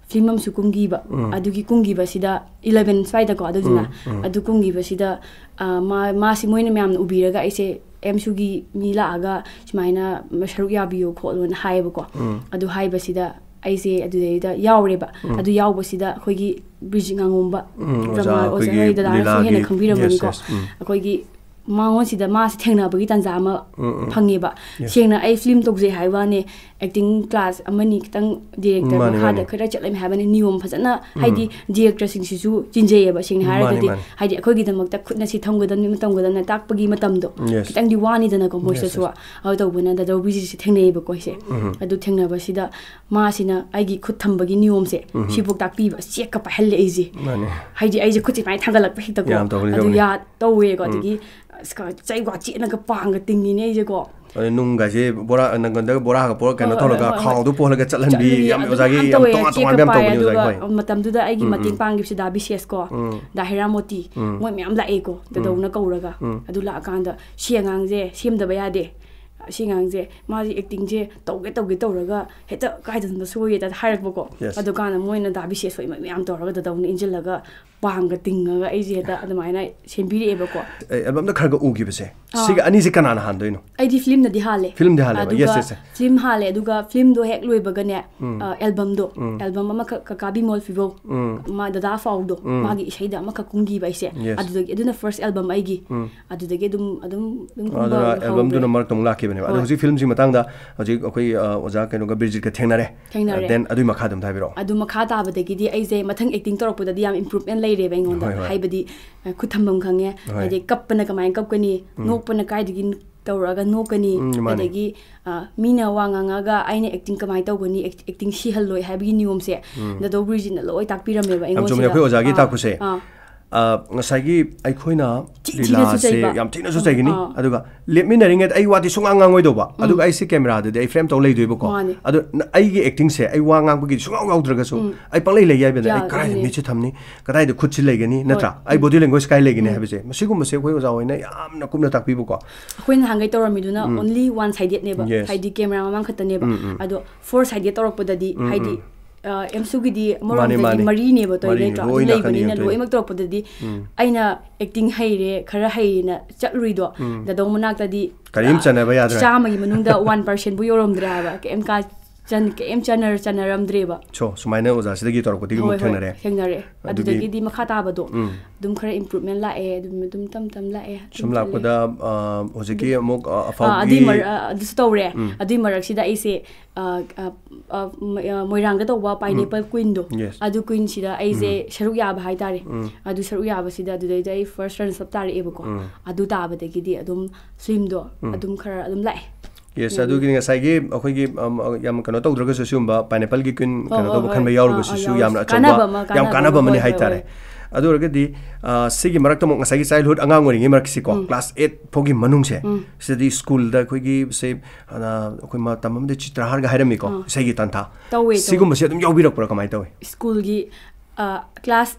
ꯐꯤꯂꯝ ꯑꯃꯁꯨ ꯀꯨꯝꯈꯤꯕ꯫ ꯎꯝ꯫ ꯑꯗꯨꯒꯤ ꯀꯨꯝꯈꯤꯕꯁꯤꯗ eleven ꯁ꯭ꯋꯥꯏꯗꯀꯣ, ꯑꯗꯨꯗꯨꯅ꯫ ꯎꯝ, ꯎꯝ꯫ ꯑꯗꯨ ꯀꯨꯝꯈꯤꯕꯁꯤꯗ, ꯑ, ꯃꯥ-, ꯃꯥꯁꯤ ꯃꯣꯏꯅ ꯃꯌꯥꯝꯅ ꯎꯕꯤꯔꯒ ꯑꯩꯁꯦ ꯑꯦꯝꯁꯨꯒꯤ ꯃꯤ ꯂꯥꯛꯑꯒ ꯁꯨꯃꯥꯏꯅ ꯁꯔꯨꯛ ꯌꯥꯕꯤꯌꯣ ꯈꯣꯠꯂꯣꯅ ꯍꯥꯏꯌꯦꯕꯀꯣ꯫ ꯎꯝ꯫ ꯑꯗꯨ ꯍꯥꯏꯕꯁꯤꯗ ꯑꯩꯁꯦ ꯑꯗꯨꯗꯩꯗ ꯌꯥꯎꯔꯦꯕ꯫ ꯎꯝ꯫ ꯑꯗꯨ ꯌꯥꯎꯕꯁꯤꯗ ꯑꯩꯈꯣꯏꯒꯤ ꯕ꯭ꯔꯤꯖꯤꯠ ꯉꯥꯉꯣꯝꯕ, ꯎꯝ, ꯑꯣꯖꯥ ꯗ꯭ꯔꯃꯥ ꯑꯣꯖꯥ, ꯑꯩꯈꯣꯏꯒꯤ ꯍꯣꯏ, ꯗꯗꯥꯅꯁꯨ ꯍꯦꯟꯅ ꯂꯤꯂꯥꯒꯤ, ꯈꯪꯕꯤꯔꯝꯒꯅꯤꯀꯣ꯫ yes, yes, ꯎꯝ꯫ ꯑꯩꯈꯣꯏꯒꯤ ꯃꯉꯣꯟꯁꯤꯗ ꯃꯥꯁꯦ ꯊꯦꯡꯅꯕꯒꯤ ꯇꯥꯟꯖꯥ ꯑꯃ ꯎꯝ, ꯎꯝ, ꯎꯝ, ꯐꯪꯉꯦꯕ꯫ Yes. ꯁꯦꯡꯅ ꯑꯩ ꯐꯤꯂꯝ ꯇꯧꯖꯩ ꯍꯥꯏꯕ ꯋꯥꯅꯦ, ꯑꯦꯛꯇꯤꯡ ꯀ꯭ꯂꯥꯁ ꯑꯃꯅꯤ ꯈꯤꯇꯪ ꯗꯤꯔꯦꯛꯇꯔ ꯃꯥꯅꯤ, ꯃꯈꯥꯗ ꯃꯥꯅꯤ꯫ ꯈꯔ ꯆꯠꯂꯝꯃꯦ ꯍꯥꯏꯕꯅꯤ꯫ ꯅꯤꯌꯣꯝ ꯐꯖꯅ, ꯎꯝ꯫ ꯍꯥꯏꯗꯤ ꯗꯤꯔꯦꯛꯇꯔꯁꯤꯡꯁꯤꯁꯨ ꯆꯤꯟꯖꯩꯌꯦꯕ, ꯁꯦꯡꯅ ꯍꯥꯏꯔꯒꯗꯤ꯫ ꯃꯥꯅꯤ, ꯃꯥꯅꯤ꯫ ꯍꯥꯏꯗꯤ ꯑꯩꯈꯣꯏꯒꯤꯗꯃꯛꯇ ꯈꯨꯠꯅ ꯁꯤ ꯊꯝꯒꯗꯕꯅꯤ, ꯑꯃ ꯊꯝꯒꯗꯕꯅꯤ ꯇꯥꯛꯄꯒꯤ ꯃꯇꯝꯗꯣ Yes. ꯈꯤꯇꯪꯗꯤ ꯋꯥꯅꯤꯗꯅꯀꯣ Yes, ꯃꯣꯏꯁꯤꯗꯁꯨ꯫ yes. ꯑꯗꯨ ꯇꯧꯕꯅ ꯗꯥ ꯗꯧꯕꯤꯁꯤꯁꯦ ꯊꯦꯡꯅꯩꯌꯦꯕꯀꯣ ꯑꯩꯁꯦ꯫ ꯎꯝ꯫ ꯑꯗꯨ ꯊꯦꯡꯅꯕꯁꯤꯗ ꯃꯥꯁꯤꯅ ꯑꯩꯒꯤ ꯈꯨꯠ ꯊꯝꯕꯒꯤ ꯅꯤꯌꯣꯝꯁꯦ ꯎꯝ꯫ ꯁꯤꯐꯥꯎ ꯇꯥꯛꯄꯤꯕ, ꯆꯦꯛꯀ ꯄꯥꯏꯍꯜꯂꯦ ꯑꯩꯁꯦ꯫ ꯃꯥꯅꯤ꯫ ꯍꯥꯏꯗꯤ ꯑꯩꯁꯦ ꯈꯨꯠꯁꯦ ꯁꯨꯃꯥꯏꯅ ꯊꯥꯡꯒꯠꯂꯛꯄ ꯍꯦꯛꯇꯀꯣ꯫ ꯌꯥꯝ ꯇꯧꯕꯅꯤ, ꯑꯗꯨ ꯇꯧꯕꯅꯤ꯫ ꯌꯥ-, ꯇꯧꯋꯦꯀꯣ꯫ ꯎꯝ꯫ ꯑꯗꯒꯤ ꯑꯁ, ꯀ-, ꯆꯩ ꯋꯥꯆꯦꯠꯅꯒ ꯄꯥꯡꯒ ꯇꯤꯡꯉꯤꯅꯦ ꯑꯩꯁꯦꯀꯣ꯫ ꯑꯗꯩ ꯅꯨꯡꯒꯁꯦ ꯕꯣꯔꯥ, ꯅꯪꯒꯟꯗꯒ ꯕꯣꯔꯥꯒ ꯄꯣꯔ ꯀꯩꯅꯣ ꯍꯣꯏ, ꯍꯣꯏ, ꯇꯧꯔꯒ ꯍꯣꯏ, ꯍꯣꯏ. ꯈꯥꯎꯗꯣ ꯄꯣꯜꯂꯒ ꯆꯠꯍꯟꯕꯤ, ꯆꯠꯍꯟꯕꯤ, ꯌꯥꯝ ꯑꯗꯨ ꯑꯣꯖꯥꯒꯤ ꯃꯌꯥꯝ ꯌꯥꯝ ꯇꯧꯋꯦ, ꯇꯣꯉꯥꯟ ꯆꯦꯛꯀ ꯇꯣꯉꯥꯟꯕ ꯌꯥꯝ ꯄꯥꯏ, ꯇꯧꯕꯅꯦ ꯑꯣꯖꯥꯒꯤ꯫ ꯑꯗꯨꯒ ꯍꯣꯏ. ꯃꯇꯝꯗꯨꯗ ꯑꯩꯒꯤ ꯎꯝ, ꯃꯇꯦꯡ ꯎꯝ. ꯄꯥꯡꯈꯤꯕꯁꯦ ꯗꯥ ꯕꯤꯁꯦꯁ ꯀꯣ, ꯎꯝ. ꯗꯥ ꯍꯦꯔꯥꯃꯣꯇꯤ, ꯎꯝ. ꯃꯣꯏ ꯃꯌꯥꯝ ꯂꯥꯛꯑꯦꯀꯣ, ꯗꯥꯗꯧꯅ ꯀꯧꯔꯒ. ꯎꯝ. ꯑꯗꯨ ꯂꯥꯛꯑꯀꯥꯟꯗ, "ꯁꯤ ꯑꯉꯥꯡꯁꯦ ꯁꯦꯝꯗꯕ ꯌꯥꯗꯦ, ꯁꯤ ꯑꯉꯥꯡꯁꯦ ꯃꯥꯁꯦ ꯑꯦꯛꯇꯤꯡꯁꯦ ꯇꯧꯒꯦ ꯇꯧꯒꯦ ꯇꯧꯔꯒ ꯍꯦꯛꯇ ꯀꯥꯏꯗꯅꯣ ꯁꯣꯏꯌꯦ" ꯍꯥꯏꯔꯛꯄꯀꯣ꯫ Yes. ꯑꯗꯨꯀꯥꯟꯗ ꯃꯣꯏꯅ ꯗꯥ ꯕꯤꯁꯦꯁ ꯍꯣꯏ ꯃꯌꯥꯝ ꯇꯧꯔꯒ ꯗꯥꯗꯧꯅ ꯏꯟꯁꯤꯜꯂꯒ ꯄꯥꯝꯒ ꯇꯤꯡꯉꯒ ꯑꯩꯁꯦ ꯍꯦꯛꯇ ꯑꯗꯨꯃꯥꯏꯅ ꯁꯦꯝꯕꯤꯔꯛꯑꯦꯕꯀꯣ꯫ ꯑꯦ, ꯑꯦꯜꯕꯝꯗ ꯈꯔꯒ ꯎꯈꯤꯕꯁꯦ, ꯑꯥ. ꯁꯤꯒ ꯑꯅꯤꯁꯦ ꯀꯅꯥꯅ ꯍꯥꯟꯗꯣꯏꯅꯣ? ꯑꯩꯗꯤ ꯐꯤꯂꯝꯅꯗꯤ ꯍꯥꯜꯂꯦ꯫ ꯐꯤꯂꯝꯗꯤ ꯍꯥꯜꯂꯦꯕ? ꯑꯗꯨꯒ Yes, yes, yes. ꯐꯤꯂꯝ ꯍꯥꯜꯂꯦ, ꯑꯗꯨꯒ ꯐꯤꯂꯝꯗꯣ ꯍꯦꯛ ꯂꯣꯏꯕꯒꯅꯦ, ꯎꯝ. ꯑ, ꯑꯦꯜꯕꯝꯗꯣ, ꯎꯝ. ꯑꯦꯜꯕꯝ ꯑꯃꯈꯛ ꯀꯀꯥ ꯕꯤꯃꯣꯜ ꯐꯤꯕꯧ, ꯎꯝ. ꯃꯥ ꯗꯗꯥ ꯐꯥꯎꯗꯣ, ꯎꯝ. ꯃꯥꯒꯤ ꯏꯁꯩꯗ ꯑꯃꯈꯛ ꯀꯨꯝꯈꯤꯕ ꯑꯩꯁꯦ꯫ Yes. ꯑꯗꯨꯗꯒꯤ, ꯑꯗꯨꯅ ꯐꯥꯔꯁ ꯑꯦꯜꯕꯝ ꯑꯩꯒꯤ꯫ ꯎꯝ. ꯑꯗꯨꯗꯒꯤ ꯑꯗꯨꯝ, ꯑꯗꯨꯝ, ꯑꯗꯨꯝ ꯀꯨꯝꯕ ꯑꯗꯨꯅ ꯍꯧꯈ꯭ꯔꯦ꯫ ꯑꯦꯜꯕꯝꯗꯨꯅ ꯃꯔꯛꯇ ꯑꯃꯨꯛ ꯂꯥꯛꯈꯤꯕꯅꯦꯕ꯫ ꯑꯗꯣ ꯍꯣꯏ. ꯍꯧꯖꯤꯛ ꯐꯤꯂꯝꯁꯤ ꯃꯇꯥꯡꯗ ꯍꯧꯖꯤꯛ ꯑꯩꯈꯣꯏ, ꯑ, ꯑꯣꯖꯥ ꯀꯩꯅꯣꯒ ꯕꯤꯔꯖꯤꯠꯀ ꯊꯦꯡꯅꯔꯦ. ꯊꯦꯡꯅꯔꯦ꯫ Then ꯑꯗꯨꯏ ꯃꯈꯥꯗ ꯑꯝꯇ ꯍꯥꯏꯕꯤꯔꯛꯑꯣ. ꯑꯗꯨ ꯃꯈꯥ ꯇꯥꯕꯗꯒꯤꯗꯤ ꯑꯩꯁꯦ ꯃꯊꯪ ꯑꯦꯛꯇꯤꯡ ꯇꯧꯔꯛꯄꯗꯗꯤ ꯌꯥꯝ ꯏꯝꯄ꯭ꯔꯨꯚꯃꯦꯟ ꯂꯩꯔꯦꯕ ꯑꯩꯉꯣꯟꯗ꯫ ꯍꯣꯏ, ꯍꯣꯏ. ꯍꯥꯏꯕꯗꯤ, ꯑ, ꯈꯨꯠ ꯊꯝꯐꯝ ꯈꯪꯉꯦ꯫ ꯍꯣꯏ. ꯍꯥꯏꯗꯤ ꯀꯞꯄꯅ ꯀꯃꯥꯏꯅ ꯀꯞꯀꯅꯤ, ꯎꯝ. ꯅꯣꯛꯄꯅ ꯀꯥꯏꯗꯒꯤ ꯇꯧꯔꯛꯑꯒ ꯅꯣꯛꯀꯅꯤ, ꯎꯝ, ꯃꯥꯅꯦ. ꯑꯗꯒꯤ, ꯑ, ꯃꯤꯅ ꯋꯥ ꯉꯥꯡꯉꯒ ꯑꯩꯅ ꯑꯦꯛꯇꯤꯡ ꯀꯃꯥꯏꯅ ꯇꯧꯒꯅꯤ, ꯑꯦꯛ-, ꯑꯦꯛꯇꯤꯡ ꯁꯤꯍꯜꯂꯣꯏ ꯍꯥꯏꯕꯒꯤ ꯅꯤꯌꯣꯝꯁꯦ ꯎꯝ. ꯗꯥꯗꯧ ꯕꯤꯔꯖꯤꯠꯅ ꯂꯣꯏ ꯇꯥꯛꯄꯤꯔꯝꯃꯦꯕ ꯌꯥꯝ ꯆꯨꯝꯃꯦ, ꯑꯩꯉꯣꯟꯁꯤꯗ꯫ ꯑꯩꯈꯣꯏ ꯑꯣꯖꯥꯒꯤ ꯑꯥ, ꯇꯥꯛꯄꯁꯦ꯫ ꯑꯥ. ꯑ, ꯉꯁꯥꯏꯒꯤ ꯑꯩꯈꯣꯏꯅ ꯊꯤ ꯊꯤꯅꯁꯨ ꯂꯤꯂꯥꯁꯦ ꯆꯩꯕ꯫ ꯌꯥꯝ ꯊꯤꯅꯁꯨ ꯆꯩꯒꯅꯤ, ꯑꯥ. ꯑꯗꯨꯒ ꯂꯦꯞꯃꯤꯟꯅꯔꯤꯉꯩꯗ ꯑꯩ ꯋꯥꯗꯤ ꯁꯨꯡꯉꯥꯡ ꯉꯥꯡꯉꯣꯏꯗꯧꯕ, ꯑꯗꯨꯒ ꯑꯩꯁꯦ ꯀꯦꯃꯦꯔꯥꯗꯗꯤ ꯑꯩ ꯐ꯭ꯔꯦꯝ ꯇꯧ ꯂꯩꯗꯣꯏꯕꯀꯣ꯫ ꯃꯥꯅꯦ. ꯑꯗꯣ ꯅ-, ꯑꯩꯒꯤ ꯑꯦꯛꯇꯤꯡꯁꯦ ꯑꯩ ꯋꯥ ꯉꯥꯡꯕꯒꯤ ꯁꯨꯡꯌꯥꯎ ꯌꯥꯎꯗ꯭ꯔꯒꯁꯨ ꯎꯝ. ꯑꯩ ꯄꯪꯂꯩ ꯂꯩ ꯌꯥꯏꯕꯅ, ꯌꯥ-, ꯑꯩ ꯀꯗꯥꯏꯗ ꯑꯗꯨꯅꯦ. ꯃꯤꯠꯁꯦ ꯊꯝꯅꯤ, ꯀꯗꯥꯏꯗ ꯈꯨꯠꯁꯤ ꯂꯩꯒꯅꯤ, ꯍꯣꯏ. ꯅꯠꯇ꯭ꯔꯥ? ꯑꯩ ꯎꯝ. ꯕꯣꯗꯤ ꯂꯦꯡꯒ꯭ꯋꯦꯖ ꯀꯥꯏ ꯂꯩꯒꯅꯤ ꯎꯝ. ꯍꯥꯏꯕꯁꯦ, ꯃꯁꯤꯒꯨꯝꯕꯁꯦ ꯑꯩꯈꯣꯏ ꯑꯣꯖꯥ ꯍꯣꯏꯅ ꯌꯥꯝꯅ ꯀꯨꯞꯅ ꯇꯥꯛꯄꯤꯕꯀꯣ. ꯑꯩꯈꯣꯏꯅ ꯅꯍꯥꯟꯒꯩ ꯇꯧꯔꯝꯃꯤꯗꯨꯅ ꯎꯝ. ꯑꯣꯟꯂꯤ ꯋꯥꯟ ꯁꯥꯏꯗꯦꯠꯅꯦꯕ, Yes. ꯍꯥꯏꯗꯤ ꯀꯦꯃꯦꯔꯥ ꯃꯃꯥꯡ ꯈꯛꯇꯅꯦꯕ꯫ ꯎꯝ, ꯎꯝ. ꯑꯗꯣ ꯐꯣꯔ ꯁꯥꯏꯗꯦꯠ ꯇꯧꯔꯛꯄꯗꯗꯤ, ꯎꯝ, ꯍꯥꯏꯗꯤ, ꯎꯝ. ꯑ, ꯑꯦꯝꯁꯨꯒꯤꯗꯤ ꯃꯥꯅꯦ, ꯑꯃꯔꯣꯝꯗꯗꯤ ꯃꯥꯅꯦ. ꯃꯔꯤꯅꯦꯕ ꯃꯔꯤꯅꯦ. ꯇꯧꯔꯤꯗꯣ, ꯅꯠꯇ꯭ꯔꯥ? ꯂꯣꯏ ꯑꯗꯨ ꯅꯥꯀꯟ ꯂꯩꯕꯅꯤꯅ ꯌꯦꯡꯉꯛꯇꯣꯏꯅꯦ. ꯂꯣꯏꯅꯃꯛ ꯇꯧꯔꯛꯄꯗꯗꯤ, ꯎꯝ. ꯑꯩꯅ ꯑꯦꯛꯇꯤꯡ ꯍꯩꯔꯦ, ꯈꯔ ꯍꯩꯔꯦꯅ ꯆꯠꯂꯨꯔꯤꯗꯣ, ꯎꯝ. ꯗꯥꯗꯧ ꯃꯅꯥꯛꯇꯗꯤ ꯀꯔꯤꯝ ꯄꯨꯔꯥ ꯆꯟꯅꯕ ꯌꯥꯗ꯭ꯔꯦ. ꯆꯥꯝꯃꯒꯤ ꯃꯅꯨꯡꯗ ꯋꯥꯟ ꯄꯥꯔꯁꯦꯟꯕꯨ ꯌꯧꯔꯝꯗ꯭ꯔꯦ ꯍꯥꯏꯕ꯫ ꯀꯩꯝ ꯀꯥ-, ꯆꯟ-, ꯀꯩꯝ ꯆꯟꯅꯔ-, ꯆꯟꯅꯔꯝꯗ꯭ꯔꯦꯕ꯫ So, ꯁꯨꯃꯥꯏꯅ ꯑꯣꯖꯥꯁꯤꯗꯒꯤ ꯇꯧꯔꯛꯄꯗꯒꯤ ꯑꯃꯨꯛ ꯍꯣꯏ, ꯍꯣꯏ, ꯊꯦꯡꯅꯔꯦ. ꯊꯦꯡꯅꯔꯦ꯫ ꯑꯗꯨꯒꯤ ꯑꯗꯨꯗꯒꯤꯗꯤ ꯃꯈꯥ ꯇꯥꯕꯗꯣ ꯎꯝ. ꯑꯗꯨꯝ ꯈꯔ ꯏꯝꯄ꯭ꯔꯨꯚꯃꯦꯟ ꯂꯥꯛꯑꯦ, ꯑꯗꯨꯝ, ꯑꯗꯨꯝ ꯇꯝ ꯇꯝ ꯂꯥꯛꯑꯦ, ꯑꯗꯨꯝ ꯁꯨꯝ ꯆꯠꯂꯦ꯫ ꯂꯥꯛꯄꯗ, ꯑ, ꯍꯧꯖꯤꯛꯀꯤ ꯑꯃꯨꯛ, ꯑ, ꯑꯥ, ꯑꯗꯨꯏ ꯑꯐꯥꯎꯒꯤ ꯃꯔ-, ꯑ, ꯑꯗꯨꯁꯨ ꯇꯧꯔꯦ꯫ ꯎꯝ. ꯑꯗꯨꯏ ꯃꯔꯛꯁꯤꯗ ꯑꯩꯁꯦ, ꯑ, ꯑ, ꯑ, ꯃ-, ꯑ, ꯃꯣꯏꯔꯥꯡꯗ ꯇꯧꯕ ꯄꯥꯏꯅꯦꯄꯜ ꯀ꯭ꯋꯤꯟꯗꯣ, Yes. ꯑꯗꯨ ꯀ꯭ꯋꯤꯟꯁꯤꯗ ꯑꯩꯁꯦ ꯎꯝ. ꯁꯔꯨꯛ ꯌꯥꯕ ꯍꯥꯏꯇꯥꯔꯦ꯫ ꯎꯝ. ꯑꯗꯨ ꯁꯔꯨꯛ ꯌꯥꯕꯁꯤꯗ ꯑꯗꯨꯗꯩꯗ ꯑꯩ ꯐꯥꯔꯁ ꯔꯟꯅꯔꯁ ꯑꯞ ꯇꯥꯔꯛꯑꯦꯕꯀꯣ꯫ ꯎꯝ. ꯑꯗꯨ ꯇꯥꯕꯗꯒꯤꯗꯤ ꯑꯗꯨꯝ ꯐꯤꯂꯝꯗꯣ ꯎꯝ. ꯑꯗꯨꯝ ꯈꯔ ꯑꯗꯨꯝ ꯂꯥꯛꯑꯦ꯫ Yes, ꯎꯝ. ꯑꯗꯨꯒꯤꯗꯤ ꯉꯁꯥꯏꯒꯤ ꯑꯩꯈꯣꯏꯒꯤ, ꯑꯝ, ꯑ, ꯌꯥꯝ ꯀꯩꯅꯣ ꯇꯧꯗ꯭ꯔꯒꯁꯨ, ꯁꯤꯒꯨꯝꯕ ꯄꯥꯏꯅꯦꯄꯜꯒꯤ ꯀ꯭ꯋꯤꯟ ꯍꯣꯏ, ꯀꯩꯅꯣ ꯍꯣꯏ, ꯇꯧꯕ ꯍꯣꯏ. ꯈꯟꯕ ꯑꯥ, ꯌꯥꯎꯔꯒꯁꯨ ꯑꯥ, ꯁꯤꯁꯨ ꯌꯥꯎꯔꯁꯨ. ꯌꯥꯝꯅ ꯑꯆꯧꯕ, ꯀꯥꯟꯅꯕ ꯑꯃ, ꯌꯥꯝ ꯀꯥꯟꯅꯕ ꯀꯥꯟꯅꯕ ꯑꯃ, ꯑꯃꯅꯤ ꯍꯣꯏ, ꯍꯣꯏ, ꯍꯥꯏꯇꯥꯔꯦ. ꯍꯣꯏ. ꯑꯗꯨ ꯑꯣꯏꯔꯒꯗꯤ, ꯑ, ꯁꯤꯒꯤ ꯃꯔꯛꯇ ꯑꯃꯨꯛ ꯉꯁꯥꯏꯒꯤ childhood, ꯑꯉꯥꯡ ꯑꯣꯏꯔꯤꯉꯩ ꯃꯔꯛꯁꯤꯀꯣ, class eight ꯐꯥꯎꯒꯤ ꯃꯅꯨꯡꯁꯦ, ꯁꯤꯗꯗꯤ ꯁ꯭ꯀꯨꯜꯗ ꯑꯩꯈꯣꯏꯒꯤ, ꯁꯦ, ꯑ, ꯑꯩꯈꯣꯏ ꯃꯇꯝ ꯑꯃꯗ ꯆꯤꯇ꯭ꯔꯍꯥꯔꯒ ꯍꯥꯏꯔꯝꯃꯤꯀꯣ, ꯑꯥ, ꯏꯁꯩꯒꯤ ꯇꯥꯟꯊꯥ꯫ ꯇꯧꯋꯦ, ꯇꯧꯋꯦ꯫ ꯁꯤꯒꯨꯝꯕꯁꯦ ꯑꯗꯨꯝ ꯌꯥꯎꯕꯤꯔꯛꯄ꯭ꯔꯥ, ꯀꯃꯥꯏꯅ ꯇꯧꯋꯤ? ꯁ꯭ꯀꯨꯜꯒꯤ, ꯑ, class,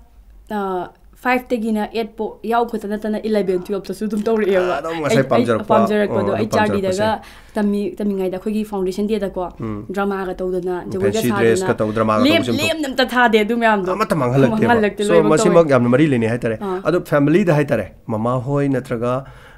ꯑ, five ꯇꯒꯤꯅ eight ꯐꯥꯎ ꯌꯥꯎ ꯈꯛꯇ ꯅꯠꯇꯅ eleven twelve ꯇꯁꯨ ꯑꯗꯨꯝ ꯇꯧꯔꯛꯑꯦꯕ꯫ ꯑꯗꯨꯝ ꯉꯁꯥꯏ ꯑꯩ, ꯑꯩ ꯄꯥꯝꯖꯔꯛꯄ, ꯄꯥꯝꯖꯔꯛꯄꯗꯣ, ꯑꯣ, ꯑꯩ ꯑꯗꯨꯝ ꯄꯥꯝꯖꯔꯛꯄꯁꯦ꯫ ꯆꯥꯔꯂꯤꯗꯒ ꯇꯝꯃꯤ-, ꯇꯝꯃꯤꯉꯩꯗ ꯑꯩꯈꯣꯏꯒꯤ foundation day ꯗꯀꯣ, ꯎꯝ꯫ drama ꯒ ꯇꯧꯗꯅ, ꯖꯒꯣꯏꯒ fancy dress ꯁꯥꯗꯅ, ꯀ ꯇꯧ, drama ꯒ ꯂꯦꯝ-, ꯇꯧꯕꯁꯦ ꯑꯃꯨꯛ ꯂꯦꯝꯅ ꯑꯝꯇ ꯊꯥꯗꯦ ꯑꯗꯨ ꯃꯌꯥꯝꯗꯣ꯫ ꯑꯃꯠꯇ ꯃꯥꯡꯍꯜꯂꯛꯇꯦꯕ꯫ ꯃꯥꯡꯍꯜꯂꯛꯇꯦ, so, ꯂꯣꯏꯃꯛ ꯃꯁꯤꯃꯛ ꯇꯧꯋꯦ꯫ ꯌꯥꯝꯅ ꯃꯔꯤ ꯂꯩꯅꯩ ꯍꯥꯏꯇꯥꯔꯦ꯫ ꯑꯥ꯫ ꯑꯗꯣ family ꯗ ꯍꯥꯏꯇꯥꯔꯦ, ꯃꯃꯥ ꯍꯣꯏ ꯅꯠꯇ꯭ꯔꯒ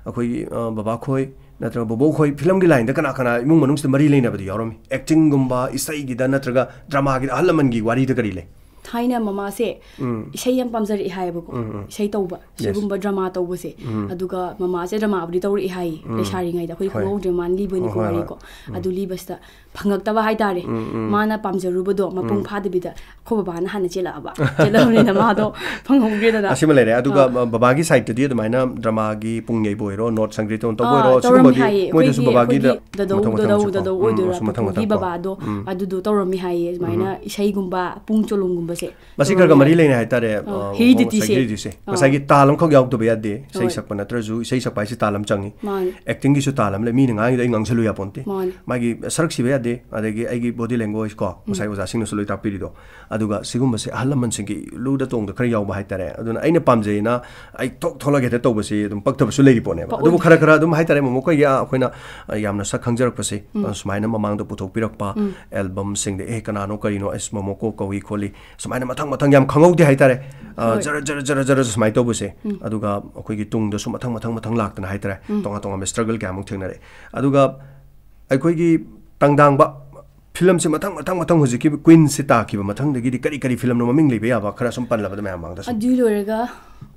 ꯑꯩꯈꯣꯏꯒꯤ, ꯑ, ꯕꯕꯥ ꯈꯣꯏ ꯅꯠꯇ꯭ꯔꯒ ꯕꯣꯕꯣꯛ ꯈꯣꯏ, film ꯒꯤ line ꯗ ꯀꯅꯥ ꯀꯅꯥ ꯏꯃꯨꯡ ꯃꯅꯨꯡꯁꯤꯗ ꯃꯔꯤ ꯂꯩꯅꯕꯗꯤ ꯌꯥꯎꯔꯝꯃꯤ? Acting ꯒꯨꯝꯕ, ꯏꯁꯩꯒꯤꯗ ꯅꯠꯇ꯭ꯔꯒ drama ꯒꯤꯗ ꯑꯍꯜ ꯂꯃꯟꯒꯤ ꯋꯥꯔꯤꯗ ꯀꯔꯤ ꯂꯩ? ꯊꯥꯏꯅ ꯃꯃꯥꯁꯦ ꯎꯝ꯫ ꯏꯁꯩ ꯌꯥꯝ ꯄꯥꯝꯖꯔꯛꯑꯦ ꯍꯥꯏꯌꯦꯕꯀꯣ꯫ ꯎꯝ, ꯎꯝ꯫ Yes꯫ ꯁꯤꯒꯨꯝꯕ drama ꯇꯧꯕꯁꯦ꯫ ꯎꯝ꯫ ꯑꯗꯨꯒ ꯃꯃꯥꯁꯦ drama ꯕꯨꯗꯤ ꯇꯧꯔꯛꯑꯦ ꯍꯥꯏꯌꯦ, ꯎꯝ꯫ ꯂꯩꯁꯥꯔꯤꯉꯩꯗ꯫ ꯑꯩꯈꯣꯏ ꯍꯣꯏ꯫ ꯈꯪꯍꯧꯗ꯭ꯔꯦ, ꯃꯥꯅ ꯂꯤꯕꯅꯤꯀꯣ ꯍꯣꯏ, ꯍꯣꯏ, ꯍꯣꯏ꯫ ꯋꯥꯔꯤꯀꯣ꯫ ꯎꯝ꯫ ꯑꯗꯨ ꯂꯤꯕꯁꯤꯗ ꯐꯪꯉꯛꯇꯕ ꯍꯥꯏꯇꯥꯔꯦ꯫ ꯎꯝ, ꯎꯝ꯫ ꯃꯥꯅ ꯄꯥꯝꯖꯔꯨꯕꯗꯣ ꯃꯄꯨꯡ ꯎꯝ꯫ ꯐꯥꯗꯕꯤꯗ ꯑꯩꯈꯣꯏ ꯕꯕꯥꯅ ꯍꯥꯟꯅ ꯆꯦꯜꯂꯛꯑꯕ꯫ ꯆꯦꯜꯂꯛꯑꯕꯅꯤꯅ ꯃꯥꯗꯣ ꯐꯪꯍꯧꯗ꯭ꯔꯦꯗꯅ꯫ ꯑꯁꯤꯃ ꯂꯩꯔꯦ꯫ ꯑꯗꯨꯒ ꯑꯥ꯫ ꯕꯕꯥꯒꯤ side ꯇꯗꯤ ꯑꯗꯨꯃꯥꯏꯅ drama ꯒꯤ ꯄꯨꯡ ꯌꯩꯕ ꯑꯣꯏꯔꯣ, ꯅꯣꯠ ꯁꯪꯒ꯭ꯔꯤꯇ ꯑꯣꯏꯅ ꯇꯧꯕ ꯑꯥ, ꯑꯣꯏꯔꯣ, ꯇꯧꯔꯝꯃꯤ ꯁꯤꯒꯨꯝꯕꯗꯤ ꯍꯥꯏꯌꯦ꯫ ꯃꯣꯏꯗꯁꯨ ꯑꯩꯈꯣꯏꯒꯤ, ꯕꯕꯥꯒꯤꯗ ꯑꯩꯈꯣꯏꯒꯤ ꯗꯗꯧ, ꯃꯊꯪ ꯃꯊꯪ ꯗꯗꯧ, ꯆꯠꯄ꯫ ꯗꯗꯧ ꯎꯝ, ꯑꯣꯏꯗꯣꯏꯔꯥ, ꯃꯁꯨ ꯃꯊꯪ ꯄꯥꯟꯊꯣꯛꯄꯒꯤ ꯃꯊꯪ ꯆꯠꯄ꯫ ꯕꯕꯥꯗꯣ, ꯎꯝ꯫ ꯑꯗꯨꯗꯣ ꯇꯧꯔꯝꯃꯤ ꯍꯥꯏꯌꯦ꯫ ꯑꯗꯨꯃꯥꯏꯅ ꯎꯝ꯫ ꯏꯁꯩꯒꯨꯝꯕ, ꯄꯨꯡ ꯆꯣꯂꯣꯝꯒꯨꯝꯕꯁꯦ ꯃꯁꯤ ꯈꯔ ꯈꯔ ꯇꯧꯔꯝꯃꯤ ꯃꯔꯤ ꯍꯥꯏꯌꯦ꯫ ꯂꯩꯅꯩ ꯍꯥꯏꯇꯥꯔꯦ, ꯑꯥ, ꯑ, ꯍꯦꯔꯤꯗꯤꯇꯤꯁꯦ꯫ ꯉꯁꯥꯏꯒꯤ ꯍꯦꯔꯤꯗꯤꯇꯤꯁꯦ꯫ ꯑꯥ꯫ ꯉꯁꯥꯏꯒꯤ ꯇꯥꯜ ꯑꯃꯈꯛ ꯌꯥꯎꯗꯕ ꯌꯥꯗꯦ꯫ ꯏꯁꯩ ꯍꯣꯏ꯫ ꯁꯛꯄ ꯅꯠꯇ꯭ꯔꯁꯨ, ꯏꯁꯩ ꯁꯛꯄ ꯍꯥꯏꯁꯦ ꯇꯥꯜ ꯑꯃ ꯆꯪꯉꯤ꯫ ꯃꯥꯅꯤ꯫ Acting ꯒꯤꯁꯨ ꯇꯥꯜ ꯑꯃ ꯂꯩ꯫ ꯃꯤꯅ ꯉꯥꯡꯉꯤꯗꯣ ꯑꯩ ꯉꯥꯡꯁꯜꯂꯨ ꯌꯥꯄꯣꯟꯇꯦ꯫ ꯃꯥꯅꯤ꯫ ꯃꯥꯒꯤ ꯁꯔꯛ ꯁꯤꯕ ꯌꯥꯗꯦ꯫ ꯑꯗꯒꯤ ꯑꯩꯒꯤ body language ꯀꯣ, ꯎꯝ꯫ ꯉꯁꯥꯏ ꯑꯣꯖꯥꯁꯤꯡꯅꯁꯨ ꯂꯣꯏ ꯇꯥꯛꯄꯤꯔꯤꯗꯣ꯫ ꯑꯗꯨꯒ ꯁꯤꯒꯨꯝꯕꯁꯦ ꯑꯍꯜ ꯂꯃꯟꯁꯤꯡꯒꯤ ꯂꯨꯗ ꯇꯣꯡꯗ ꯈꯔ ꯌꯥꯎꯕ ꯍꯥꯏꯇꯥꯔꯦ꯫ ꯑꯗꯨꯅ ꯑꯩꯅ ꯄꯥꯝꯖꯩꯅ ꯑꯩ ꯊꯣꯛ ꯊꯣꯛꯂꯒ ꯍꯦꯛꯇ ꯇꯧꯕꯁꯤ ꯑꯗꯨꯝ ꯄꯛꯇꯕꯁꯨ ꯂꯩꯔꯤ ꯄꯣꯠꯅꯦꯕ꯫ ꯄꯛꯑꯣꯏ꯫ ꯑꯗꯨꯕꯨ ꯈꯔ ꯈꯔ ꯑꯗꯨꯝ ꯍꯥꯏꯇꯥꯔꯦ, ꯃꯃꯣ ꯑꯩꯈꯣꯏꯒꯤ, ꯑ, ꯑꯩꯈꯣꯏꯅ, ꯑ, ꯌꯥꯝꯅ ꯁꯛ ꯈꯪꯖꯔꯛꯄꯁꯦ, ꯎꯝ꯫ ꯑ, ꯁꯨꯃꯥꯏꯅ ꯃꯃꯥꯡꯗ ꯄꯨꯊꯣꯛꯄꯤꯔꯛꯄ ꯎꯝ꯫ album ꯁꯤꯡꯗ, "ꯑꯦ, ꯀꯅꯥꯅꯣ, ꯀꯔꯤꯅꯣ, ꯑꯁ, ꯃꯃꯣꯀꯣ ꯀꯧꯏ ꯈꯣꯠꯂꯤ", ꯁꯨꯃꯥꯏꯅ ꯃꯊꯪ ꯃꯊꯪ ꯌꯥꯝ ꯈꯪꯍꯧꯗꯦ ꯍꯥꯏꯇꯥꯔꯦ꯫ ꯑ, ꯍꯣꯏ꯫ ꯖꯔ, ꯖꯔ, ꯖꯔ, ꯖꯔ ꯁꯨꯃꯥꯏꯅ ꯇꯧꯕꯁꯦ꯫ ꯎꯝ꯫ ꯑꯗꯨꯒ ꯑꯩꯈꯣꯏꯒꯤ ꯇꯨꯡꯗꯁꯨ ꯃꯊꯪ ꯃꯊꯪ ꯃꯊꯪ ꯂꯥꯛꯇꯅ ꯍꯥꯏꯇꯥꯔꯦ, ꯎꯝ꯫ ꯇꯣꯉꯥꯟ ꯇꯣꯉꯥꯟꯕ struggle ꯀꯌꯥꯃꯨꯛ ꯊꯦꯡꯅꯔꯛꯑꯦ꯫ ꯑꯗꯨꯒ ꯑꯩꯈꯣꯏꯒꯤ ꯇꯪꯗꯥꯡꯕ film ꯁꯦ ꯃꯊꯪ, ꯃꯊꯪ, ꯃꯊꯪ ꯍꯧꯖꯤꯛꯀꯤ Queen ꯁꯦ ꯇꯥꯈꯤꯕ ꯃꯊꯪꯗꯒꯤꯗꯤ ꯀꯔꯤ, ꯀꯔꯤ film ꯅꯣ ꯃꯃꯤꯡ ꯂꯩꯕ ꯌꯥꯕ ꯈꯔ ꯁꯨꯝ ꯄꯜꯂꯕꯗ ꯃꯌꯥꯝ ꯃꯥꯡꯗ ꯁꯨꯝ? ꯑꯗꯨ ꯂꯣꯏꯔꯒ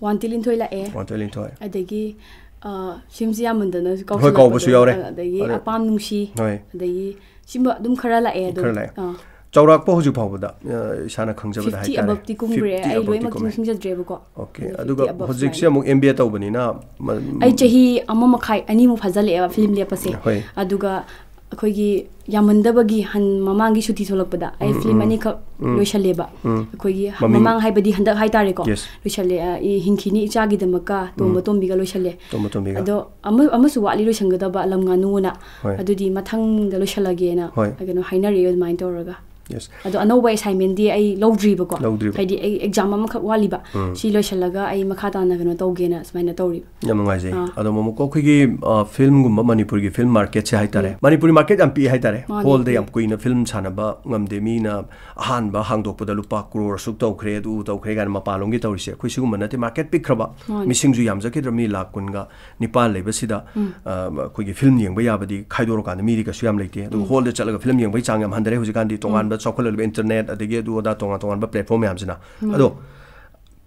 ꯋꯥꯟꯇꯦ ꯂꯤꯟꯊꯣꯏ ꯂꯥꯛꯑꯦ꯫ ꯋꯥꯟꯇꯦ ꯂꯤꯟꯊꯣꯏ꯫ ꯑꯗꯒꯤ, ꯑ, film ꯁꯦ ꯌꯥꯝꯃꯟꯗꯅꯁꯨ ꯍꯣꯏ, ꯀꯥꯎꯕꯁꯨ ꯀꯥꯎꯁꯜꯂꯛꯄꯗꯣ, ꯌꯥꯎꯔꯦ꯫ ꯑꯗꯒꯤ ꯑꯗ ꯑꯄꯥꯝ ꯅꯨꯡꯁꯤ, ꯍꯣꯏ꯫ ꯑꯗꯒꯤ ꯁꯤꯒꯨꯝꯕ ꯑꯗꯨꯝ ꯈꯔ ꯂꯥꯛꯑꯦ ꯑꯗꯨꯝ꯫ ꯈꯔ ꯂꯥꯛꯑꯦ꯫ ꯑꯥ꯫ ꯆꯥꯎꯔꯥꯛꯄ ꯍꯧꯖꯤꯛ ꯐꯥꯎꯕꯗ, ꯑ, ꯏꯁꯥꯅ ꯈꯪꯖꯕꯗ ꯐꯤꯐꯇꯤ ꯍꯥꯏꯇꯥꯔꯦ, ꯑꯕꯞꯇꯤ ꯀꯨꯝꯈ꯭ꯔꯦ꯫ ꯐꯤꯐꯇꯤ ꯑꯩ ꯑꯕꯞꯇꯤ ꯂꯣꯏꯅꯃꯛꯇꯤ ꯀꯨꯝꯃꯦ꯫ ꯅꯤꯡꯁꯤꯡꯖꯗ꯭ꯔꯦꯕꯀꯣ꯫ ꯑꯣꯀꯦ, ꯑꯗꯣ ꯑꯗꯨꯒ ꯐꯤꯐꯇꯤ ꯑꯕꯞ ꯍꯧꯖꯤꯛꯁꯦ ꯁꯨꯃꯥꯏꯅ꯫ ꯑꯃꯨꯛ M B A ꯇꯧꯕꯅꯤꯅ, ꯃ-, ꯑꯩ ꯆꯍꯤ ꯑꯃ ꯃꯈꯥꯏ, ꯑꯅꯤꯃꯨꯛ ꯐꯥꯖꯤꯜꯂꯛꯑꯦꯕ film ꯂꯦꯞꯄꯁꯦ꯫ ꯍꯣꯏ꯫ ꯑꯗꯨꯒ ꯑꯩꯈꯣꯏꯒꯤ ꯌꯥꯝꯃꯟꯗꯕꯒꯤ ꯍꯟ ꯃꯃꯥꯡꯒꯤ ꯁꯨꯇꯤ ꯊꯣꯛꯂꯛꯄꯗ ꯑꯩ ꯎꯝ, ꯐꯤꯂꯝ ꯎꯝ, ꯑꯅꯤꯈꯛ ꯎꯝ꯫ ꯂꯣꯏꯁꯜꯂꯦꯕ꯫ ꯎꯝ꯫ ꯑꯩꯈꯣꯏꯒꯤ ꯍ- ꯃꯃꯤꯡ? ꯃꯃꯥꯡ ꯍꯥꯏꯕꯗꯤ ꯍꯟꯗꯛ ꯍꯥꯏꯇꯥꯔꯦꯀꯣ꯫ Yes. ꯂꯣꯏꯁꯜꯂꯦ꯫ ꯑ, ꯏ ꯍꯤꯡꯈꯤꯅꯤ ꯏꯆꯥꯒꯤꯗꯃꯛꯀ ꯇꯣꯝꯕ ꯎꯝ꯫ ꯇꯣꯝꯕꯤꯒ ꯂꯣꯏꯁꯜꯂꯦ꯫ ꯇꯣꯝꯕ ꯇꯣꯝꯕꯤꯒ꯫ ꯑꯗꯣ ꯑꯃ-, ꯑꯃꯁꯨ ꯋꯥꯠꯂꯤ ꯂꯣꯏꯁꯟꯒꯗꯕ, ꯂꯝ ꯉꯥꯅꯨꯅ꯫ ꯍꯣꯏ꯫ ꯑꯗꯨꯗꯤ ꯃꯊꯪꯗ ꯂꯣꯏꯁꯜꯂꯒꯦꯅ ꯍꯣꯏ꯫ ꯀꯩꯅꯣ ꯍꯥꯏꯅꯔꯛꯑꯦ ꯑꯗꯨꯃꯥꯏꯅ ꯇꯧꯔꯒ꯫ Yes. ꯑꯗꯣ ꯑꯅꯧꯕ assignmentꯗꯤ ꯑꯩ ꯂꯧꯗ꯭ꯔꯤꯕꯀꯣ꯫ ꯂꯧꯗ꯭ꯔꯤꯕ꯫ ꯍꯥꯏꯗꯤ ꯑꯩ exam ꯑꯃꯈꯛ ꯋꯥꯠꯂꯤꯕ꯫ ꯎꯝ꯫ ꯁꯤ ꯂꯣꯏꯁꯜꯂꯒ ꯑꯩ ꯃꯈꯥ ꯇꯥꯅ ꯀꯩꯅꯣ ꯇꯧꯒꯦꯅ ꯁꯨꯃꯥꯏꯅ ꯇꯧꯔꯤꯕ꯫ ꯌꯥꯝ ꯅꯨꯡꯉꯥꯏꯖꯩ꯫ ꯑꯥ꯫ ꯑꯗꯣ ꯃꯃꯨꯀꯣ, ꯑꯩꯈꯣꯏꯒꯤ, ꯑ, ꯐꯤꯂꯝꯒꯨꯝꯕ ꯃꯅꯤꯄꯨꯔꯒꯤ ꯐꯤꯂꯝ ꯃꯥꯔꯀꯦꯠꯁꯦ ꯍꯥꯏꯇꯥꯔꯦ꯫ ꯎꯝ꯫ ꯃꯅꯤꯄꯨꯔꯤ ꯃꯥꯔꯀꯦꯠ ꯌꯥꯝ ꯄꯤꯛꯑꯦ ꯍꯥꯏꯇꯥꯔꯦ꯫ ꯃꯥꯅꯦ, ꯍꯣꯜꯗ ꯄꯤꯛꯑꯦ꯫ ꯌꯥꯝ ꯀꯨꯏꯅ ꯐꯤꯂꯝ ꯁꯥꯟꯅꯕ ꯉꯝꯗꯦ꯫ ꯃꯤꯅ ꯑꯍꯥꯟꯕ ꯍꯥꯡꯗꯣꯛꯄꯗ ꯂꯨꯄꯥ ꯀ꯭ꯔꯣꯔ ꯑꯁꯨꯛ ꯇꯧꯈ꯭ꯔꯦ, ꯑꯗꯨ ꯇꯧꯈ꯭ꯔꯦ ꯀꯥꯏꯅ ꯃꯄꯥꯟꯂꯣꯝꯒꯤ ꯇꯧꯔꯤꯁꯦ꯫ ꯑꯩꯈꯣꯏ ꯁꯤꯒꯨꯝꯕ ꯅꯠꯇꯦ, ꯃꯥꯔꯀꯦꯠ ꯄꯤꯛꯈ꯭ꯔꯕ, ꯃꯥꯅꯦ꯫ ꯃꯤꯁꯤꯡꯁꯨ ꯌꯥꯝꯖꯈꯤꯗ꯭ꯔꯕ, ꯃꯤ ꯂꯥꯛ ꯀꯨꯟꯒ ꯅꯤꯄꯥꯟ ꯂꯩꯕꯁꯤꯗ, ꯎꯝ꯫ ꯑ, ꯑꯩꯈꯣꯏꯒꯤ ꯐꯤꯂꯝ ꯌꯦꯡꯕ ꯌꯥꯕꯗꯤ ꯈꯥꯏꯗꯣꯔꯀꯥꯟꯗ ꯃꯤꯗꯤ ꯀꯩꯁꯨ ꯌꯥꯝ ꯂꯩꯇꯦ꯫ ꯑꯗꯨꯒ ꯎꯝ꯫ ꯍꯣꯜꯗ ꯆꯠꯂꯒ ꯐꯤꯂꯝ ꯌꯦꯡꯕꯒꯤ ꯆꯥꯡ ꯌꯥꯝ ꯍꯟꯊꯔꯦ ꯍꯧꯖꯤꯛꯀꯥꯟꯗꯤ꯫ ꯇꯣꯉꯥꯟꯕ ꯎꯝ꯫ ꯆꯥꯎꯈꯠꯂꯛꯂꯤꯕ internet ꯑꯗꯒꯤ ꯑꯗꯨ ꯑꯗꯥ ꯇꯣꯉꯥꯟ ꯇꯣꯉꯥꯟꯕ platform ꯃꯌꯥꯝꯁꯤꯅ꯫ ꯎꯝ꯫ ꯑꯗꯣ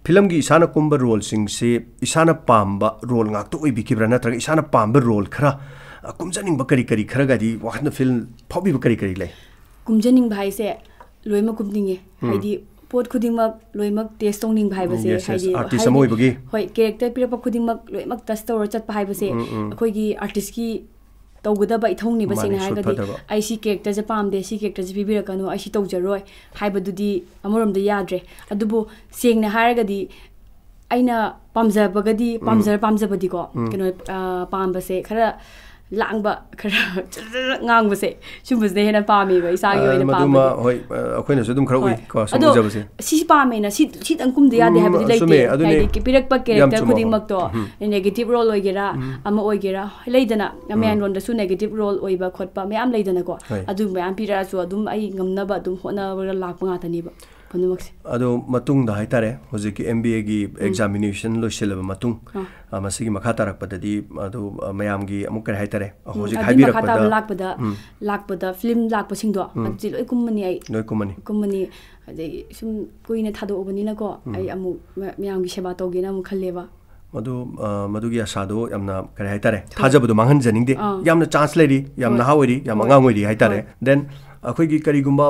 ꯐꯤꯂꯝꯒꯤ ꯏꯁꯥꯅ ꯀꯨꯝꯕ ꯔꯣꯜꯁꯤꯡꯁꯤ ꯏꯁꯥꯅ ꯄꯥꯝꯕ ꯔꯣꯜ ꯉꯥꯛꯇ ꯑꯣꯏꯕꯤꯈꯤꯕ꯭ꯔꯥ, ꯅꯠꯇ꯭ꯔꯒ ꯏꯁꯥꯅ ꯄꯥꯝꯕ ꯔꯣꯜ ꯈꯔ, ꯑ, ꯀꯨꯝꯖꯅꯤꯡꯕ ꯀꯔꯤ ꯀꯔꯤ ꯈꯔꯒꯗꯤ ꯋꯥꯈꯜꯗ ꯐꯤꯜ ꯐꯥꯎꯕꯤꯕ ꯀꯔꯤ ꯀꯔꯤ ꯂꯩ? ꯀꯨꯝꯖꯅꯤꯡꯕ ꯍꯥꯏꯁꯦ ꯂꯣꯏꯅꯃꯛ ꯀꯨꯝꯅꯤꯡꯉꯦ꯫ ꯎꯝ꯫ ꯍꯥꯏꯗꯤ ꯄꯣꯠ ꯈꯨꯗꯤꯡꯃꯛ ꯂꯣꯏꯅꯃꯛ test ꯇꯧꯅꯤꯡꯕ ꯍꯥꯏꯕꯁꯦ, yes, yes, ꯍꯥꯏꯗꯤ, artist ꯍꯥꯏꯗꯤ, ꯑꯃ ꯑꯣꯏꯕꯒꯤ꯫ ꯍꯣꯏ, character ꯄꯤꯔꯛꯄ ꯈꯨꯗꯤꯡꯃꯛ ꯂꯣꯏꯅꯃꯛ touch ꯇꯧꯔ ꯆꯠꯄ ꯍꯥꯏꯕꯁꯦ ꯎꯝ, ꯎꯝ꯫ ꯑꯩꯈꯣꯏꯒꯤ artistꯀꯤ ꯇꯧꯒꯗꯕ ꯏꯊꯧꯅꯦꯕ꯫ ꯃꯥꯅꯦ, ꯁꯦꯡꯅ ꯁꯨꯠ ꯍꯥꯏꯔꯒꯗꯤ ꯐꯗꯕ꯫ ꯑꯩ ꯁꯤ characterꯁꯦ ꯄꯥꯝꯗꯦ, ꯁꯤ characterꯁꯦ ꯄꯤꯕꯤꯔꯛꯀꯅꯨ, ꯑꯩ ꯁꯤ ꯇꯧꯖꯔꯣꯏ ꯍꯥꯏꯕꯗꯨꯗꯤ ꯑꯃꯔꯣꯝꯗ ꯌꯥꯗ꯭ꯔꯦ꯫ ꯑꯗꯨꯕꯨ ꯁꯦꯡꯅ ꯍꯥꯏꯔꯒꯗꯤ ꯑꯩꯅ ꯄꯥꯝꯖꯕꯒꯗꯤ, ꯎꯝ꯫ ꯄꯥꯝꯖꯔ ꯄꯥꯝꯖꯕꯗꯤꯀꯣ, ꯎꯝ꯫ ꯀꯩꯅꯣ, ꯑ, ꯄꯥꯝꯕꯁꯦ ꯈꯔ ꯂꯥꯡꯕ, ꯈꯔ ꯉꯥꯡꯕꯁꯦ, ꯁꯨꯝꯕꯁꯤꯅ ꯍꯦꯟꯅ ꯄꯥꯝꯃꯦꯕ ꯏꯁꯥꯒꯤ ꯑ, ꯑꯣꯏꯅ ꯃꯗꯨꯃ, ꯄꯥꯝꯕꯗꯤ꯫ ꯍꯣꯏ, ꯑ, ꯑꯩꯈꯣꯏꯅꯁꯨ ꯑꯗꯨꯝ ꯈꯔ ꯍꯣꯏ꯫ ꯎꯏ ꯀꯣ, ꯁꯨꯝ ꯑꯗꯣ ꯎꯖꯕꯁꯦ꯫ ꯁꯤ ꯄꯥꯝꯃꯦꯅ ꯁꯤ, ꯁꯤꯇꯪ ꯀꯨꯝꯗ ꯌꯥꯗꯦ ꯎꯝ, ꯍꯥꯏꯕꯗꯤ ꯆꯨꯝꯃꯦ, ꯂꯩꯇꯦ꯫ ꯑꯗꯨꯅꯤ꯫ ꯍꯥꯏꯗꯤ ꯄꯤꯔꯛꯄ ꯌꯥꯝ character ꯆꯨꯝꯕ ꯋꯥꯐꯝ꯫ ꯈꯨꯗꯤꯡꯃꯛꯇꯣ, ꯎꯝ꯫ Negative role ꯑꯣꯏꯒꯦꯔꯥ, ꯎꯝ꯫ ꯑꯃ ꯑꯣꯏꯒꯦꯔꯥ, ꯂꯩꯗꯅ, ꯎꯝ꯫ ꯃꯌꯥꯝꯂꯣꯟꯗꯁꯨ negative role ꯑꯣꯏꯕ ꯈꯣꯠꯄ ꯃꯌꯥꯝ ꯂꯩꯗꯅꯀꯣ꯫ ꯍꯣꯏ꯫ ꯑꯗꯨ ꯃꯌꯥꯝ ꯄꯤꯔꯛꯑꯁꯨ ꯑꯗꯨꯝ ꯑꯩ ꯉꯝꯅꯕ ꯑꯗꯨꯝ ꯍꯣꯠꯅꯔꯒ ꯂꯥꯛꯄ ꯉꯥꯛꯇꯅꯦꯕ ꯄꯨꯝꯅꯃꯛꯁꯦ꯫ ꯑꯗꯣ ꯃꯇꯨꯡꯗ ꯍꯥꯏꯇꯥꯔꯦ, ꯍꯧꯖꯤꯛꯀꯤ M B Aꯒꯤ ꯎꯝ꯫ Examination ꯂꯣꯏꯁꯤꯜꯂꯕ ꯃꯇꯨꯡ, ꯑꯥ꯫ ꯑ, ꯃꯁꯤꯒꯤ ꯃꯈꯥ ꯇꯥꯔꯛꯄꯗꯗꯤ ꯑꯗꯨ, ꯑ, ꯃꯌꯥꯝꯒꯤ ꯑꯃꯨꯛ ꯀꯔꯤ ꯍꯥꯏꯇꯥꯔꯦ, ꯎꯝ, ꯍꯧꯖꯤꯛ ꯑꯗꯨꯏ ꯃꯈꯥ ꯇꯥꯕ ꯍꯥꯏꯕꯤꯔꯛꯄꯗ, ꯂꯥꯛꯄꯗ, ꯎꯝ꯫ ꯂꯥꯛꯄꯗ ꯐꯤꯂꯝ ꯂꯥꯛꯄꯁꯤꯡꯗꯣ, ꯎꯝ꯫ ꯑꯗꯨꯗꯤ ꯂꯣꯏ ꯀꯨꯝꯃꯅꯤ ꯑꯩ꯫ ꯂꯣꯏ ꯀꯨꯝꯃꯅꯤ꯫ ꯀꯨꯝꯃꯅꯤ꯫ ꯑꯗꯒꯤ ꯁꯨꯝ ꯀꯨꯏꯅ ꯊꯥꯗꯣꯛꯑꯕꯅꯤꯅꯀꯣ, ꯎꯝ꯫ ꯑꯩ ꯑꯃꯨꯛ ꯃ-, ꯃꯌꯥꯝꯒꯤ ꯁꯦꯕꯥ ꯇꯧꯒꯦꯅ ꯑꯃꯨꯛ ꯈꯜꯂꯦꯕ꯫ ꯃꯗꯨ, ꯑ, ꯃꯗꯨꯒꯤ ꯑꯁꯥꯗꯣ ꯌꯥꯝꯅ, ꯀꯔꯤ ꯍꯥꯏꯇꯥꯔꯦ, ꯍꯣꯏ꯫ ꯊꯥꯖꯕꯗꯣ ꯃꯥꯡꯍꯟꯖꯅꯤꯡꯗꯦ꯫ ꯑꯥ꯫ ꯌꯥꯝꯅ chance ꯂꯩꯔꯤ, ꯌꯥꯝ ꯍꯣꯏ꯫ ꯅꯍꯥ ꯑꯣꯏꯔꯤ, ꯌꯥꯝ ꯍꯣꯏ꯫ ꯑꯉꯥꯡ ꯑꯣꯏꯔꯤ ꯍꯥꯏꯇꯥꯔꯦ꯫ ꯍꯣꯏ꯫ Then, ꯑꯩꯈꯣꯏꯒꯤ ꯀꯔꯤꯒꯨꯝꯕ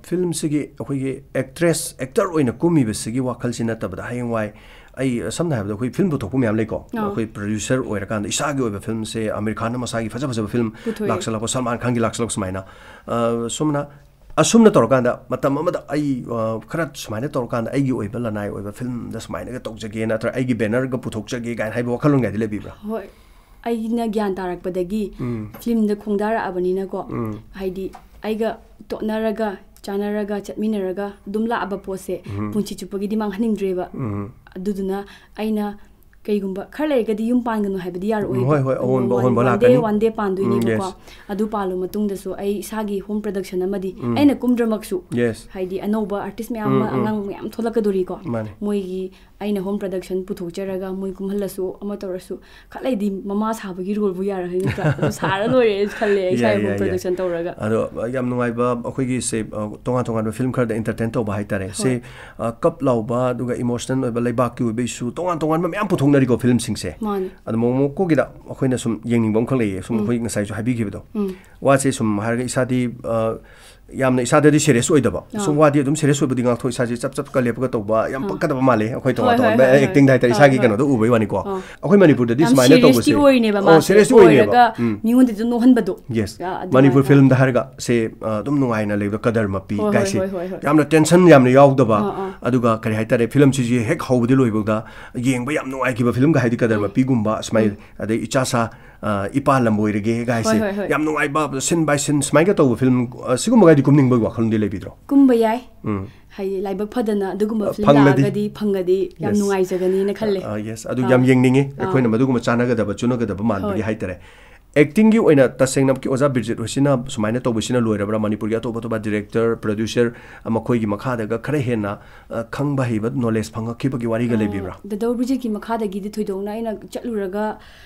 ꯐꯤꯂꯝꯁꯤꯒꯤ ꯑꯩꯈꯣꯏꯒꯤ ꯑꯦꯛꯇ꯭ꯔꯦꯁ ꯑꯦꯛꯇꯔ ꯑꯣꯏꯅ ꯀꯨꯝꯃꯤꯕꯁꯤꯒꯤ ꯋꯥꯈꯜꯁꯤ ꯅꯠꯇꯕꯗ, ꯍꯌꯦꯡꯋꯥꯏ ꯑꯩ ꯁꯝꯅ ꯍꯥꯏꯔꯕꯗ ꯑꯩꯈꯣꯏ ꯐꯤꯂꯝ ꯄꯨꯊꯣꯛꯄ ꯃꯌꯥꯝ ꯂꯩꯀꯣ꯫ ꯑꯥ꯫ ꯑꯩꯈꯣꯏ ꯄ꯭ꯔꯗ꯭ꯌꯨꯁꯔ ꯑꯣꯏꯔꯀꯥꯟꯗ ꯏꯁꯥꯒꯤ ꯑꯣꯏꯕ ꯐꯤꯂꯝꯁꯦ, ꯑꯃꯤꯔ ꯈꯥꯟꯅ ꯃꯁꯥꯒꯤ ꯐꯖ ꯐꯖꯕ ꯐꯤꯂꯝ ꯄꯨꯊꯣꯛꯑꯦ꯫ ꯂꯥꯛꯁꯜꯂꯛꯄ, ꯁꯜꯃꯥꯟ ꯈꯥꯟꯒꯤ ꯂꯥꯛꯁꯜꯂꯛꯄ ꯁꯨꯃꯥꯏꯅ, ꯑ, ꯁꯨꯝꯅ ꯑꯁꯨꯝꯅ ꯇꯧꯔꯀꯥꯟꯗ ꯃꯇꯝ ꯑꯃꯗ ꯑꯩ, ꯑ, ꯈꯔ ꯁꯨꯃꯥꯏꯅ ꯇꯧꯔꯀꯥꯟꯗ ꯑꯩꯒꯤ ꯑꯣꯏꯕ ꯂꯅꯥꯏ ꯑꯣꯏꯕ ꯐꯤꯂꯝꯗ ꯁꯨꯃꯥꯏꯅꯒ ꯇꯧꯖꯒꯦ, ꯅꯠꯇ꯭ꯔꯒ ꯑꯩꯒꯤ ꯕꯦꯅꯔꯒ ꯄꯨꯊꯣꯛꯆꯒꯦ ꯀꯥꯏꯅ ꯍꯥꯏꯕ ꯋꯥꯈꯜꯂꯣꯟꯒꯗꯤ ꯂꯩꯕꯤꯕ꯭ꯔꯥ? ꯍꯣꯏ, ꯑꯩꯅ ꯒ꯭ꯌꯥꯟ ꯇꯥꯔꯛꯄꯗꯒꯤ ꯎꯝ꯫ ꯐꯤꯂꯝꯗ ꯈꯣꯡꯗꯥꯔꯛꯑꯕꯅꯤꯅꯀꯣ, ꯎꯝ꯫ ꯍꯥꯏꯗꯤ ꯑꯩꯒ ꯇꯣꯠꯅꯔꯒ, ꯆꯥꯟꯅꯔꯒ, ꯆꯠꯃꯤꯟꯅꯔꯒ ꯑꯗꯨꯝ ꯂꯥꯛꯑꯕ ꯄꯣꯠꯁꯦ ꯎꯝ꯫ ꯄꯨꯟꯁꯤ ꯆꯨꯞꯄꯒꯤꯗꯤ ꯃꯥꯡꯍꯟꯅꯤꯡꯗ꯭ꯔꯦꯕ꯫ ꯎꯝ꯫ ꯑꯗꯨꯗꯨꯅ ꯑꯩꯅ ꯀꯩꯒꯨꯝꯕ ꯈꯔ ꯂꯩꯔꯒꯗꯤ ꯌꯨꯝ ꯄꯥꯟꯒꯅꯨ ꯍꯥꯏꯕꯗꯤ ꯌꯥꯔꯛꯑꯣꯏꯕ꯫ ꯍꯣꯏ, ꯍꯣꯏ, ꯑꯑꯣꯟꯕ, one, ꯑꯍꯣꯟꯕ one day, ꯂꯥꯛꯀꯅꯤ꯫ One day ꯄꯥꯟꯗꯣꯏꯅꯦꯕꯀꯣ꯫ ꯎꯝ, yes꯫ ꯑꯗꯨ ꯄꯥꯜꯂ ꯃꯇꯨꯡꯗꯁꯨ ꯑꯩ ꯏꯁꯥꯒꯤ home production ꯑꯃꯗꯤ ꯎꯝ꯫ ꯑꯩꯅ ꯀꯨꯝꯗ꯭ꯔꯃꯛꯁꯨ, yes꯫ ꯍꯥꯏꯗꯤ ꯑꯅꯧꯕ artist ꯃꯌꯥꯝ ꯑꯃ, ꯎꯝ, ꯎꯝ꯫ ꯑꯉꯥꯡ ꯃꯌꯥꯝ ꯊꯣꯛꯂꯛꯀꯗꯣꯔꯤꯀꯣ꯫ ꯃꯥꯅꯦ꯫ ꯃꯣꯏꯒꯤ ꯑꯩꯅ home production ꯄꯨꯊꯣꯛꯆꯔꯒ ꯃꯣꯏ ꯀꯨꯝꯍꯜꯂꯁꯨ ꯑꯃ ꯇꯧꯔꯁꯨ, ꯈꯠꯂꯩꯗꯤ ꯃꯃꯥ ꯁꯥꯕꯒꯤ roleꯕꯨ ꯌꯥꯔꯣꯏ ꯅꯠꯇ꯭ꯔꯥ? ꯑꯗꯨ ꯁꯥꯔ ꯂꯣꯏꯔꯦ ꯈꯜꯂꯦ, ꯏꯁꯥ ꯌꯥꯏ, home ꯌꯥꯏ, ꯌꯥꯏ꯫ Production ꯇꯧꯔꯒ꯫ ꯑꯗꯣ ꯌꯥꯝ ꯅꯨꯡꯉꯥꯏꯕ ꯑꯩꯈꯣꯏꯒꯤ ꯁꯦ, ꯑ, ꯇꯣꯉꯥꯟ ꯇꯣꯉꯥꯟꯕ ꯐꯤꯂꯝ ꯈꯔꯗ entertain ꯇꯧꯕ ꯍꯥꯏꯇꯥꯔꯦ꯫ ꯍꯣꯏ꯫ ꯁꯦ, ꯑ, ꯀꯞ ꯂꯥꯎꯕ, ꯑꯗꯨꯒ emotional ꯑꯣꯏꯕ, ꯂꯩꯕꯥꯛꯀꯤ ꯑꯣꯏꯕ issue ꯇꯣꯉꯥꯟ ꯇꯣꯉꯥꯟꯕ ꯃꯌꯥꯝ ꯄꯨꯊꯣꯛꯅꯔꯤꯀꯣ ꯐꯤꯂꯝꯁꯤꯡꯁꯦ꯫ ꯃꯥꯅꯦ꯫ ꯑꯗꯣ ꯃꯣꯃꯣ ꯃꯣꯀꯣꯒꯤꯗ ꯑꯩꯈꯣꯏꯅ ꯁꯨꯝ ꯌꯦꯡꯅꯤꯡꯕ ꯑꯃꯈꯛ ꯂꯩꯌꯦ, ꯁꯨꯝ ꯎꯝ꯫ ꯑꯩꯈꯣꯏ ꯉꯁꯥꯏꯁꯨ ꯍꯥꯏꯕꯤꯈꯤꯕꯗꯣ꯫ ꯎꯝ꯫ ꯋꯥꯁꯦ ꯁꯨꯝ ꯍꯥꯏꯔꯒ ꯏꯁꯥꯗꯤ, ꯑ, ꯌꯥꯝꯅ ꯏꯁꯥꯗꯗꯤ serious ꯑꯣꯏꯗꯕ꯫ ꯁꯨꯝ ꯑꯥ꯫ ꯋꯥꯗꯤ ꯑꯗꯨꯝ serious ꯑꯣꯏꯕꯗꯤ ꯉꯥꯛꯊꯣꯛ, ꯏꯁꯥꯁꯦ ꯆꯞ ꯆꯞꯀ ꯂꯦꯞꯄꯒ ꯇꯧꯕ, ꯌꯥꯝ ꯑꯥ꯫ ꯄꯛꯀꯗꯕ ꯃꯥꯜꯂꯦ ꯑꯩꯈꯣꯏ ꯍꯣꯏ, ꯇꯣꯉꯥꯟ ꯍꯣꯏ, ꯇꯣꯉꯥꯟꯕ ꯍꯣꯏ, ꯍꯣꯏ꯫ Actingꯗ ꯍꯥꯏꯇꯥꯔꯦ, ꯑꯥ, ꯏꯁꯥꯒꯤ ꯍꯣꯏ꯫ ꯀꯩꯅꯣꯗ ꯎꯕꯩ ꯋꯥꯅꯤꯀꯣ꯫ ꯑꯥ꯫ ꯑꯩꯈꯣꯏ ꯃꯅꯤꯄꯨꯔꯗꯗꯤ ꯌꯥꯝ ꯁꯨꯃꯥꯏꯅ seriousꯇꯤ ꯇꯧꯕꯁꯦ, ꯑꯣꯏꯔꯤꯅꯦꯕ ꯑꯣ, ꯃꯥꯁꯦ, serious ꯑꯣꯏꯔꯤꯅꯦꯕ꯫ ꯑꯣꯏꯔꯒ ꯎꯝ꯫ ꯃꯤꯉꯣꯟꯗꯗꯤ ꯅꯣꯛꯍꯟꯕꯗꯣ꯫ Yes꯫ ꯑꯥ, ꯑꯗꯨꯃꯥꯏꯅ ꯃꯅꯤꯄꯨꯔ ꯇꯧꯕ꯫ Filmꯗ ꯍꯥꯏꯔꯒ ꯁꯦ, ꯑ, ꯑꯗꯨꯝ ꯅꯨꯡꯉꯥꯏꯅ ꯂꯩꯕ ꯀꯗꯔ ꯃꯄꯤ ꯍꯣꯏ, ꯍꯣꯏ, ꯒꯥꯏꯁꯦ꯫ ꯍꯣꯏ, ꯍꯣꯏ, ꯍꯣꯏ꯫ ꯌꯥꯝꯅ tension ꯌꯥꯝꯅ ꯌꯥꯎꯗꯕ, ꯑꯥ, ꯑꯥ꯫ ꯑꯗꯨꯒ ꯀꯔꯤ ꯍꯥꯏꯇꯥꯔꯦ, ꯐꯤꯂꯝꯁꯤꯁꯦ ꯍꯦꯛ ꯍꯧꯕꯗꯤ ꯂꯣꯏꯕꯗ ꯌꯦꯡꯕ ꯌꯥꯝ ꯅꯨꯡꯉꯥꯏꯈꯤꯕ ꯐꯤꯂꯝꯒ ꯍꯥꯏꯗꯤ ꯀꯗꯔ ꯎꯝ꯫ ꯃꯄꯤꯒꯨꯝꯕ ꯁꯨꯃꯥꯏꯅ, ꯎꯝ꯫ ꯑꯗꯩ ꯏꯆꯥ ꯁꯥ, ꯑ, ꯏꯄꯥ ꯂꯝꯕꯣꯏꯔꯒꯦ ꯒꯥꯏꯁꯦ꯫ ꯍꯣꯏ, ꯍꯣꯏ, ꯍꯣꯏ꯫ ꯌꯥꯝ ꯅꯨꯡꯉꯥꯏꯕ, scene by scene ꯁꯨꯃꯥꯏꯅ ꯇꯧꯕ ꯐꯤꯂꯝ, ꯑ, ꯁꯤꯒꯨꯝꯕꯒꯗꯤ ꯀꯨꯝꯅꯤꯡꯕꯒꯤ ꯋꯥꯈꯜꯂꯣꯟꯗꯤ ꯂꯩꯕꯤꯗ꯭ꯔꯣ? ꯀꯨꯝꯕ ꯌꯥꯏ꯫ ꯎꯝ꯫ ꯍꯥꯏꯗꯤ ꯂꯥꯏꯕꯛ ꯐꯗꯅ ꯑꯗꯨꯒꯨꯝꯕ ꯑ, ꯐꯤꯂꯝ ꯐꯪꯂꯗꯤ? ꯂꯥꯛꯑꯒꯗꯤ, ꯐꯪꯉꯗꯤ ꯌꯥꯝ Yes꯫ ꯅꯨꯡꯉꯥꯏꯖꯒꯅꯤꯅ ꯈꯜꯂꯦ꯫ ꯑ, yes꯫ ꯑꯗꯨ ꯑꯥ꯫ ꯌꯥꯝ ꯌꯦꯡꯅꯤꯡꯉꯤ꯫ ꯑꯥ꯫ ꯑꯩꯈꯣꯏꯅ ꯃꯗꯨꯒꯨꯝꯕ ꯆꯥꯟꯅꯒꯗꯕ, ꯆꯨꯅꯒꯗꯕ ꯃꯥꯟꯕꯒꯤ ꯍꯣꯏ꯫ ꯍꯥꯏꯇꯥꯔꯦ꯫ Actingꯒꯤ ꯑꯣꯏꯅ ꯇꯁꯦꯡꯅꯃꯛꯀꯤ ꯑꯣꯖꯥ ꯕꯤꯔꯖꯤꯠ ꯍꯣꯏꯁꯤꯅ ꯁꯨꯃꯥꯏꯅ ꯇꯧꯕꯁꯤꯅ ꯂꯣꯏꯔꯕ꯭ꯔꯥ? ꯃꯅꯤꯄꯨꯔꯒꯤ ꯑꯇꯣꯞ ꯑꯇꯣꯞꯄ director, producer, ꯑ, ꯃꯈꯣꯏꯒꯤ ꯃꯈꯥꯗꯒ ꯈꯔ ꯍꯦꯟꯅ, ꯑ, ꯈꯪꯕ ꯍꯩꯕ, knowledge ꯐꯪꯉꯛꯈꯤꯕꯒꯤ ꯋꯥꯔꯤꯒ ꯑ, ꯂꯩꯕꯤꯕ꯭ꯔꯥ? ꯗꯥꯗꯥꯎ ꯕꯤꯔꯖꯤꯠꯀꯤ ꯃꯈꯥꯗꯒꯤꯗꯤ ꯊꯣꯏꯗꯣꯛꯅ ꯑꯩꯅ ꯆꯠꯂꯨꯔꯒ,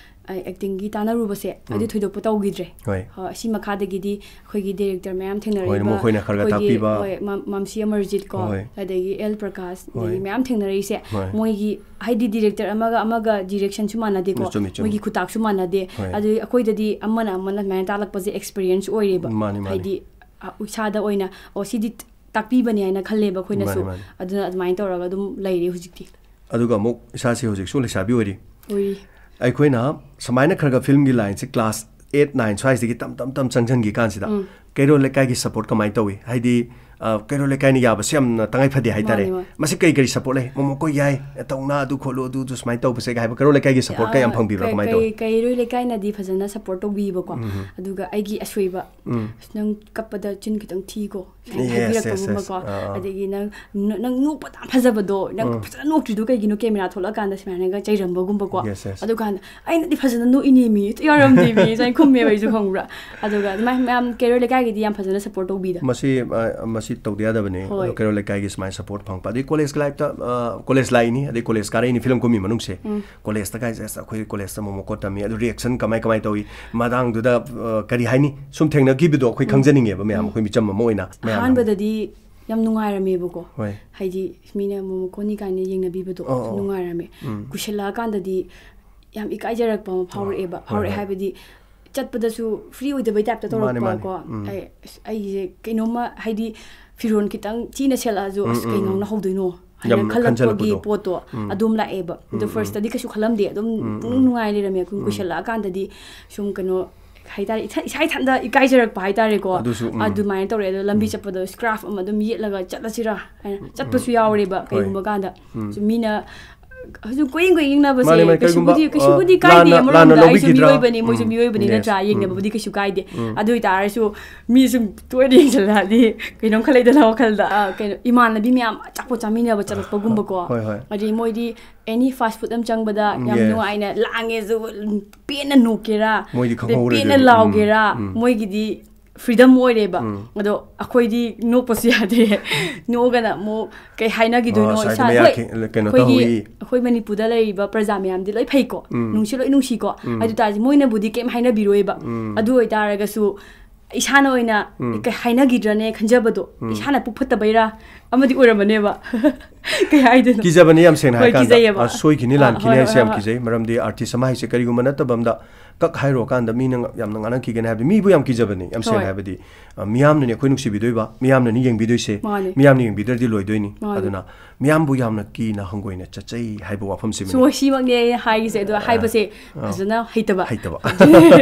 ꯑ, actingꯒꯤ ꯇꯥꯟꯅꯔꯨꯕꯁꯦ, ꯑꯗꯨ ꯎꯝ꯫ ꯊꯣꯏꯗꯣꯛꯄ ꯇꯧꯈꯤꯗ꯭ꯔꯦ꯫ ꯍꯣꯏ꯫ ꯑ, ꯑꯁꯤ ꯃꯈꯥꯗꯒꯤ ꯗꯤ ꯑꯩꯈꯣꯏꯒꯤ director ꯃꯌꯥꯝ ꯊꯦꯡꯅꯔꯛꯏꯕ, ꯍꯣꯏ, ꯃꯈꯣꯏꯅ ꯈꯔ ꯈꯔ ꯑꯩꯈꯣꯏꯒꯤ, ꯇꯥꯛꯄꯤꯕ꯫ ꯍꯣꯏ, ꯃꯝ-, ꯃꯝꯁꯤ ꯑꯃꯔꯖꯤꯠ ꯀꯣ, ꯍꯣꯏ꯫ ꯑꯗꯒꯤ ꯑꯦꯜ ꯄ꯭ꯔꯀꯥꯁ, ꯑꯗꯒꯤ ꯍꯣꯏ꯫ ꯃꯌꯥꯝ ꯊꯦꯡꯅꯔꯛꯏꯁꯦ, ꯍꯣꯏ꯫ ꯃꯣꯏꯒꯤ, ꯍꯥꯏꯗꯤ director ꯑꯃꯒ ꯑꯃꯒ directionꯁꯨ ꯃꯥꯟꯅꯗꯦꯀꯣ, ꯆꯨꯝꯃꯤ, ꯆꯨꯝꯃꯤ꯫ ꯃꯣꯏꯒꯤ ꯈꯨꯇꯥꯛꯁꯨ ꯃꯥꯟꯅꯗꯦ꯫ ꯍꯣꯏ꯫ ꯑꯗꯨ ꯑꯩꯈꯣꯏꯗꯗꯤ ꯑꯃꯅ ꯑꯃꯅ ꯑꯗꯨꯃꯥꯏꯅ ꯇꯥꯛꯂꯛꯄꯁꯦ experience ꯑꯣꯏꯔꯦꯕ꯫ ꯃꯥꯅꯤ, ꯃꯥꯅꯤ꯫ ꯍꯥꯏꯗꯤ ꯑ, ꯏꯁꯥꯗ ꯑꯣꯏꯅ, "ꯑꯣ, ꯁꯤꯗꯤ ꯇꯥꯛꯄꯤꯕꯅꯦ" ꯍꯥꯏꯅ ꯈꯜꯂꯦꯕ ꯑꯩꯈꯣꯏꯅꯁꯨ꯫ ꯃꯥꯅꯦ, ꯃꯥꯅꯦ꯫ ꯑꯗꯨꯅ ꯑꯗꯨꯃꯥꯏꯅ ꯇꯧꯔꯒ ꯑꯗꯨꯝ ꯂꯩꯔꯤ ꯍꯧꯖꯤꯛꯇꯤ꯫ ꯑꯗꯨꯒ ꯑꯃꯨꯛ ꯏꯁꯥꯁꯦ ꯍꯧꯖꯤꯛꯁꯨ ꯂꯩꯁꯥꯕꯤ ꯑꯣꯏꯔꯤ꯫ ꯑꯣꯏꯔꯤ꯫ ꯑꯩꯈꯣꯏꯅ ꯁꯨꯃꯥꯏꯅ ꯈꯔ ꯈꯔ ꯐꯤꯂꯝꯒꯤ ꯂꯥꯏꯟꯁꯦ ꯀ꯭ꯂꯥꯁ ꯑꯩꯠ, ꯅꯥꯏꯟ ꯁ꯭ꯋꯥꯏꯁꯤꯗꯒꯤ ꯇꯝ ꯇꯝ ꯇꯝ ꯆꯪꯁꯤꯟꯈꯤ ꯀꯥꯟꯁꯤꯗ, ꯎꯝ꯫ ꯀꯩꯔꯣꯜ ꯂꯩꯀꯥꯏꯒꯤ ꯁꯄꯣꯔꯠ ꯀꯃꯥꯏꯅ ꯇꯧꯏ? ꯍꯥꯏꯗꯤ, ꯑ, ꯀꯩꯔꯣꯜ ꯂꯩꯀꯥꯏꯅ ꯌꯥꯕꯁꯦ ꯌꯥꯝꯅ ꯇꯉꯥꯏ ꯐꯗꯦ ꯍꯥꯏꯇꯥꯔꯦ꯫ ꯃꯥꯅꯦ, ꯃꯥꯅꯦ꯫ ꯃꯁꯤ ꯀꯩ ꯀꯔꯤ ꯁꯄꯣꯔꯠ ꯂꯩ? "ꯃꯣꯃꯣ ꯀꯣꯏ ꯌꯥꯏ, ꯇꯧꯅ ꯑꯗꯨ ꯈꯣꯠꯂꯨ, ꯑꯗꯨ, ꯑꯗꯨ ꯁꯨꯃꯥꯏꯅ ꯇꯧꯕꯁꯦ" ꯀꯥꯏ ꯍꯥꯏꯕ ꯀꯩꯔꯣꯜ ꯂꯩꯀꯥꯏꯒꯤ ꯁꯄꯣꯔꯠꯀ ꯌꯥꯝ ꯑ, ꯐꯪꯕꯤꯕ꯭ꯔꯥ? ꯀꯩ-, ꯀꯃꯥꯏꯅ ꯇꯧꯏ? ꯀꯩ-, ꯀꯩꯔꯣꯜ ꯂꯩꯀꯥꯏꯅꯗꯤ ꯐꯖꯅ ꯁꯄꯣꯔꯠ ꯇꯧꯕꯤꯕꯀꯣ꯫ ꯎꯝ꯫ ꯑꯗꯨꯒ ꯑꯩꯒꯤ ꯑꯁꯣꯏꯕ, ꯎꯝ꯫ "ꯑꯁ, ꯅꯪ ꯀꯞꯄꯗ ꯆꯤꯟ ꯈꯤꯇꯪ ꯊꯤꯀꯣ" ꯁꯨꯃꯥꯏꯅ ꯌꯦꯁ, ꯌꯦꯁ, ꯍꯥꯏꯕꯤꯔꯛꯄꯒꯨꯝꯕꯀꯣ꯫ ꯌꯦꯁ꯫ ꯑꯥ, ꯑꯥ꯫ ꯑꯗꯒꯤ "ꯅꯪ, ꯅ-, ꯅꯪ ꯅꯣꯛꯄ ꯌꯥꯝ ꯐꯖꯕꯗꯣ, ꯅꯪ ꯎꯝ꯫ ꯐꯖꯅ ꯅꯣꯛꯇ꯭ꯔꯤꯗꯣ ꯀꯩꯒꯤꯅꯣ ꯀꯦꯃꯦꯔꯥ ꯊꯣꯛꯂꯛꯑꯀꯥꯟꯗ?" ꯁꯨꯃꯥꯏꯅꯒ ꯆꯩꯔꯝꯕꯒꯨꯝꯕꯀꯣ꯫ Yes, yes. ꯑꯗꯨꯀꯥꯟꯗ "ꯑꯩꯅꯗꯤ ꯐꯖꯅ ꯅꯣꯛꯏꯅꯦꯃꯤ, ꯍꯦꯛꯇ ꯌꯥꯔꯝꯗꯦꯃꯤ" ꯁꯨꯃꯥꯏꯅ ꯈꯨꯝꯃꯦꯕ ꯑꯩꯁꯨ, ꯈꯪꯕ꯭ꯔꯥ? ꯑꯗꯨꯒ ꯑꯗꯨꯃꯥꯏꯅ ꯃꯌꯥꯝ ꯀꯩꯔꯣꯜ ꯂꯩꯀꯥꯏꯒꯤꯗꯤ ꯌꯥꯝ ꯐꯖꯅ ꯁꯄꯣꯔꯠ ꯇꯧꯕꯤꯗ꯫ ꯃꯁꯤ, ꯑ, ꯃꯁꯤ ꯇꯧꯗ ꯌꯥꯗꯕꯅꯤ꯫ ꯍꯣꯏ꯫ ꯑꯗꯣ ꯀꯩꯔꯣꯜ ꯂꯩꯀꯥꯏꯒꯤ ꯁꯨꯃꯥꯏꯅ ꯁꯄꯣꯔꯠ ꯐꯪꯉꯛꯄ꯫ ꯑꯗꯩ ꯀꯣꯂꯦꯖꯀꯤ ꯂꯥꯏꯐꯇ, ꯑ, ꯀꯣꯂꯦꯖ ꯂꯥꯛꯏꯅꯤ, ꯑꯗꯩ ꯀꯣꯂꯦꯖ ꯀꯥꯔꯛꯏꯅꯤ, ꯐꯤꯂꯝ ꯀꯨꯝꯃꯤ ꯃꯅꯨꯡꯁꯦ꯫ ꯎꯝ꯫ ꯀꯣꯂꯦꯖꯇ ꯀꯥꯏꯁꯦ, ꯑꯁ, ꯑꯩꯈꯣꯏ ꯀꯣꯂꯦꯖꯇ ꯃꯣꯃꯣ ꯀꯣꯠ ꯇꯝꯃꯤ꯫ ꯑꯗꯨ ꯔꯤꯌꯦꯛꯁꯟ ꯀꯃꯥꯏ, ꯀꯃꯥꯏ ꯇꯧꯏ? ꯃꯇꯥꯡꯗꯨꯗ, ꯑ, ꯀꯔꯤ ꯍꯥꯏꯅꯤ? ꯁꯨꯝ ꯊꯦꯡꯅꯈꯤꯕꯗꯣ ꯑꯩꯈꯣꯏ ꯎꯝ꯫ ꯈꯪꯖꯅꯤꯡꯉꯦꯕ ꯃꯌꯥꯝ, ꯎꯝ꯫ ꯑꯩꯈꯣꯏ ꯃꯤꯆꯝ ꯑꯃ ꯑꯣꯏꯅ ꯃꯌꯥꯝꯅ꯫ ꯑꯍꯥꯟꯕꯗꯗꯤ ꯌꯥꯝ ꯅꯨꯡꯉꯥꯏꯔꯝꯃꯦꯕꯀꯣ꯫ ꯍꯣꯏ꯫ ꯍꯥꯏꯗꯤ ꯃꯤꯅ ꯃꯣꯃꯣ ꯀꯣꯠꯅꯤ ꯀꯥꯏꯅ ꯌꯦꯡꯅꯕꯤꯕꯗꯣ ꯑꯣ, ꯑꯣ꯫ ꯅꯨꯡꯉꯥꯏꯔꯝꯃꯦ꯫ ꯎꯝ꯫ ꯀꯨꯏꯁꯜꯂꯛꯑꯀꯥꯟꯗꯗꯤ ꯌꯥꯝ ꯏꯀꯥꯏꯖꯔꯛꯄ ꯑꯃ ꯍꯣꯏ, ꯐꯥꯎꯔꯛꯑꯦꯕ꯫ ꯍꯣꯏ꯫ ꯍꯥꯎꯔꯛꯑꯦ ꯍꯣꯏ꯫ ꯍꯥꯏꯕꯗꯤ ꯆꯠꯄꯗꯁꯨ ꯐ꯭ꯔꯤ ꯑꯣꯏꯗꯕꯩ ꯇꯥꯏꯞꯇ ꯃꯥꯅꯦ, ꯃꯥꯅꯦ꯫ ꯇꯧꯔꯛꯄꯀꯣ꯫ ꯎꯝ꯫ ꯑꯩ, ꯑꯁ, ꯑꯩꯁꯦ ꯀꯩꯅꯣꯝꯃ, ꯍꯥꯏꯗꯤ ꯐꯤꯔꯣꯜ ꯈꯤꯇꯪ ꯊꯤꯅ ꯁꯦꯠꯂꯛꯑꯁꯨ, ꯎꯝ, "ꯑꯁ, ꯎꯝ, ꯀꯩ ꯎꯝ꯫ ꯉꯥꯡꯅꯍꯧꯗꯣꯏꯅꯣ?" ꯍꯥꯏꯅ ꯌꯥꯝ ꯈꯜꯂꯛꯄꯒꯤ ꯈꯟꯖꯜꯂꯛꯄꯗꯣ꯫ ꯄꯣꯠꯇꯣ ꯎꯝ, ꯎꯝ꯫ ꯑꯗꯨꯝ ꯂꯥꯛꯑꯦꯕ꯫ ꯑꯗꯣ ꯎꯝ, ꯎꯝ꯫ ꯐꯥꯔꯁꯇꯗꯤ ꯀꯩꯁꯨ ꯈꯜꯂꯝꯗꯦ, ꯑꯗꯨꯝ ꯎꯝ, ꯄꯨꯡꯅꯨꯡ ꯎꯝ꯫ ꯅꯨꯡꯉꯥꯏ ꯂꯩꯔꯝꯃꯦ꯫ ꯑꯗꯨꯝ ꯎꯝ꯫ ꯀꯨꯏꯁꯜꯂꯛꯑꯀꯥꯟꯗꯗꯤ ꯁꯨꯝ ꯀꯩꯅꯣ ꯍꯥꯏꯇꯥꯔꯦ, ꯏꯊ-, ꯏꯁꯥ ꯏꯊꯟꯇ ꯏꯀꯥꯏꯖꯔꯛꯄ ꯍꯥꯏꯇꯥꯔꯦꯀꯣ꯫ ꯑꯗꯨꯁꯨ, ꯎꯝ꯫ ꯑꯗꯨꯃꯥꯏꯅ ꯇꯧꯔꯦ꯫ ꯑꯗꯣ ꯂꯝꯕꯤ ꯎꯝ꯫ ꯆꯠꯄꯗ ꯁ꯭ꯀꯥꯔꯐ ꯑꯃ ꯑꯗꯨꯝ ꯌꯦꯠꯂꯒ ꯆꯠꯂꯁꯤꯔꯥ ꯍꯥꯏꯅ ꯆꯠꯄꯁꯨ ꯎꯝ꯫ ꯌꯥꯎꯔꯦꯕ꯫ ꯍꯣꯏ꯫ ꯀꯩꯒꯨꯝꯕ ꯀꯥꯟꯗ ꯎꯝ꯫ ꯁꯨꯝ ꯃꯤꯅ ꯍꯧꯖꯤꯛ ꯀꯣꯏꯌꯦꯡ ꯀꯣꯏꯌꯦꯡꯅꯕꯁꯦ ꯃꯥꯅꯦ, ꯃꯥꯅꯦ꯫ ꯀꯩꯒꯨꯝꯕ, ꯀꯩꯁꯨꯕꯨꯗꯤ, ꯑ, ꯀꯩꯁꯨꯕꯨꯗꯤ ꯀꯥꯏꯗꯦ ꯂꯥꯟꯅ, ꯑꯃꯔꯣꯝꯗ꯫ ꯂꯥꯟꯅ ꯑꯩꯁꯨ ꯂꯧꯕꯤꯈꯤꯗ꯭ꯔꯥ? ꯃꯤꯑꯣꯏꯕꯅꯤ, ꯃꯣꯏꯁꯨ ꯎꯝ꯫ ꯃꯤꯑꯣꯏꯕꯅꯤꯅ ꯌꯦꯁ꯫ ꯅꯠꯇ꯭ꯔꯥ? ꯎꯝ꯫ ꯌꯦꯡꯅꯕꯕꯨꯗꯤ ꯀꯩꯁꯨ ꯀꯥꯏꯗꯦ꯫ ꯎꯝ꯫ ꯑꯗꯨ ꯑꯣꯏꯇꯥꯔꯁꯨ ꯃꯤ ꯁꯨꯝ ꯇꯣꯏꯅ ꯌꯦꯡꯁꯤꯜꯂꯛꯑꯗꯤ ꯀꯩꯅꯣꯝ ꯈꯜꯂꯛꯏꯗꯅ ꯋꯥꯈꯜꯗ꯫ ꯑ, ꯀꯩꯅꯣ, ꯏꯃꯥꯟꯅꯕꯤ ꯃꯌꯥꯝ ꯑꯆꯥꯄꯣꯠ ꯆꯥꯃꯤꯟꯅꯕ ꯆꯠꯂꯛꯄꯒꯨꯝꯕꯀꯣ꯫ ꯍꯣꯏ, ꯍꯣꯏ꯫ ꯑꯗꯩ ꯃꯣꯏꯗꯤ ꯑꯦꯅꯤ ꯐꯥꯁ ꯐꯨꯗ ꯑꯃ ꯆꯪꯕꯗ ꯎꯝ, ꯌꯥꯝ ꯌꯦꯁ꯫ ꯅꯨꯡꯉꯥꯏꯅ ꯂꯥꯡꯉꯦꯁꯨ, ꯄꯦꯟꯅ ꯅꯣꯛꯀꯦꯔꯥ, ꯃꯣꯏꯗꯤ ꯑꯗꯩ ꯈꯪꯍꯧꯔꯣꯏꯗꯣꯏꯅꯤ꯫ ꯄꯦꯟꯅ ꯎꯝ, ꯂꯥꯎꯒꯦꯔꯥ, ꯎꯝ꯫ ꯃꯣꯏꯒꯤꯗꯤ ꯐ꯭ꯔꯤꯗꯝ ꯑꯣꯏꯔꯦꯕ꯫ ꯎꯝ꯫ ꯑꯗꯣ ꯑꯩꯈꯣꯏꯗꯤ ꯅꯣꯛꯄꯁꯨ ꯌꯥꯗꯦ꯫ ꯅꯣꯛꯑꯒꯅ ꯑꯃꯨꯛ ꯀꯩ ꯍꯥꯏꯅꯈꯤꯗꯣꯏꯅꯣ? ꯑꯥ, ꯁ꯭ꯋꯥꯏꯗ ꯏꯁꯥ-, ꯃꯌꯥ ꯍꯣꯏ, ꯈꯤ-, ꯀꯩꯅꯣ ꯑꯩꯈꯣꯏꯒꯤ, ꯇꯧꯍꯧꯏ꯫ ꯑꯩꯈꯣꯏ ꯃꯅꯤꯄꯨꯔꯗ ꯂꯩꯔꯤꯕ ꯄ꯭ꯔꯖꯥ ꯃꯌꯥꯝꯗꯤ ꯂꯣꯏ ꯐꯩꯀꯣ꯫ ꯎꯝ꯫ ꯅꯨꯡꯁꯨ ꯂꯣꯏ ꯅꯨꯡꯁꯤꯀꯣ꯫ ꯎꯝ꯫ ꯑꯗꯨ ꯇꯥꯔꯗꯤ ꯃꯣꯏꯅꯕꯨꯗꯤ ꯀꯩꯝ ꯍꯥꯏꯅꯕꯤꯔꯣꯏꯕ꯫ ꯎꯝ꯫ ꯑꯗꯨ ꯑꯣꯏꯇꯥꯔꯒꯁꯨ ꯏꯁꯥꯅ ꯑꯣꯏꯅ ꯎꯝ꯫ ꯀꯩ ꯍꯥꯏꯅꯈꯤꯗ꯭ꯔꯅꯦ ꯈꯟꯖꯕꯗꯣ, ꯎꯝ꯫ ꯏꯁꯥꯅ ꯄꯨꯛ ꯐꯠꯇꯕꯩꯔꯥ, ꯑꯃꯗꯤ ꯑꯣꯏꯔꯝꯃꯅꯦꯕ꯫ ꯀꯩ ꯍꯥꯏꯗꯣꯏꯅꯣ? ꯀꯤꯖꯕꯅꯦ, ꯌꯥꯝ ꯁꯦꯡꯅ ꯍꯣꯏ, ꯍꯥꯏꯔꯀꯥꯟꯗ꯫ ꯀꯤꯖꯩꯌꯦꯕ꯫ ꯑ, ꯁꯣꯏꯈꯤꯅꯤ, ꯑ, ꯂꯥꯟꯈꯤꯅꯤ ꯍꯣꯏ, ꯍꯥꯏꯁꯦ ꯍꯣꯏ, ꯌꯥꯝ ꯍꯣꯏ꯫ ꯀꯤꯖꯩ꯫ ꯃꯔꯝꯗꯤ ꯑꯥꯔꯇꯤꯁ ꯑꯃ ꯍꯥꯏꯁꯦ ꯀꯔꯤꯒꯨꯝꯕ ꯅꯠꯇꯕ ꯑꯝꯗ ꯀꯛ ꯍꯥꯏꯔꯨꯔꯀꯥꯟꯗ ꯃꯤꯅ ꯌꯥꯝꯅ ꯉꯥꯡꯅꯈꯤꯒꯅꯤ ꯍꯥꯏꯕꯗꯤ ꯃꯤꯕꯨ ꯌꯥꯝ ꯀꯤꯖꯕꯅꯤ, ꯌꯥꯝ ꯁꯦꯡꯅ ꯍꯣꯏ꯫ ꯍꯥꯏꯕꯗꯤ꯫ ꯑ, ꯃꯤꯌꯥꯝꯅꯅꯤ ꯑꯩꯈꯣꯏ ꯅꯨꯡꯁꯤꯕꯤꯗꯣꯏꯕ, ꯃꯤꯌꯥꯝꯅꯅꯤ ꯌꯦꯡꯕꯤꯗꯣꯏꯁꯦ, ꯃꯥꯅꯦ꯫ ꯃꯤꯌꯥꯝꯅ ꯌꯦꯡꯕꯤꯗ꯭ꯔꯗꯤ ꯂꯣꯏꯗꯣꯏꯅꯤ꯫ ꯃꯥꯅꯦ꯫ ꯑꯗꯨꯅ ꯃꯤꯌꯥꯝꯕꯨ ꯌꯥꯝꯅ ꯀꯤꯅ ꯍꯪꯒꯣꯏꯅ ꯆꯠꯆꯩ ꯍꯥꯏꯕ ꯋꯥꯐꯝꯁꯤꯃꯅꯤ꯫ ꯁꯣꯏ ꯁꯤꯃꯛꯅꯦ ꯑꯩꯅ ꯍꯥꯏꯔꯤꯁꯦ, ꯑꯗꯣ ꯍꯥꯏꯕꯁꯦ ꯐꯖꯅ ꯍꯩꯇꯕ꯫ ꯍꯩꯇꯕ꯫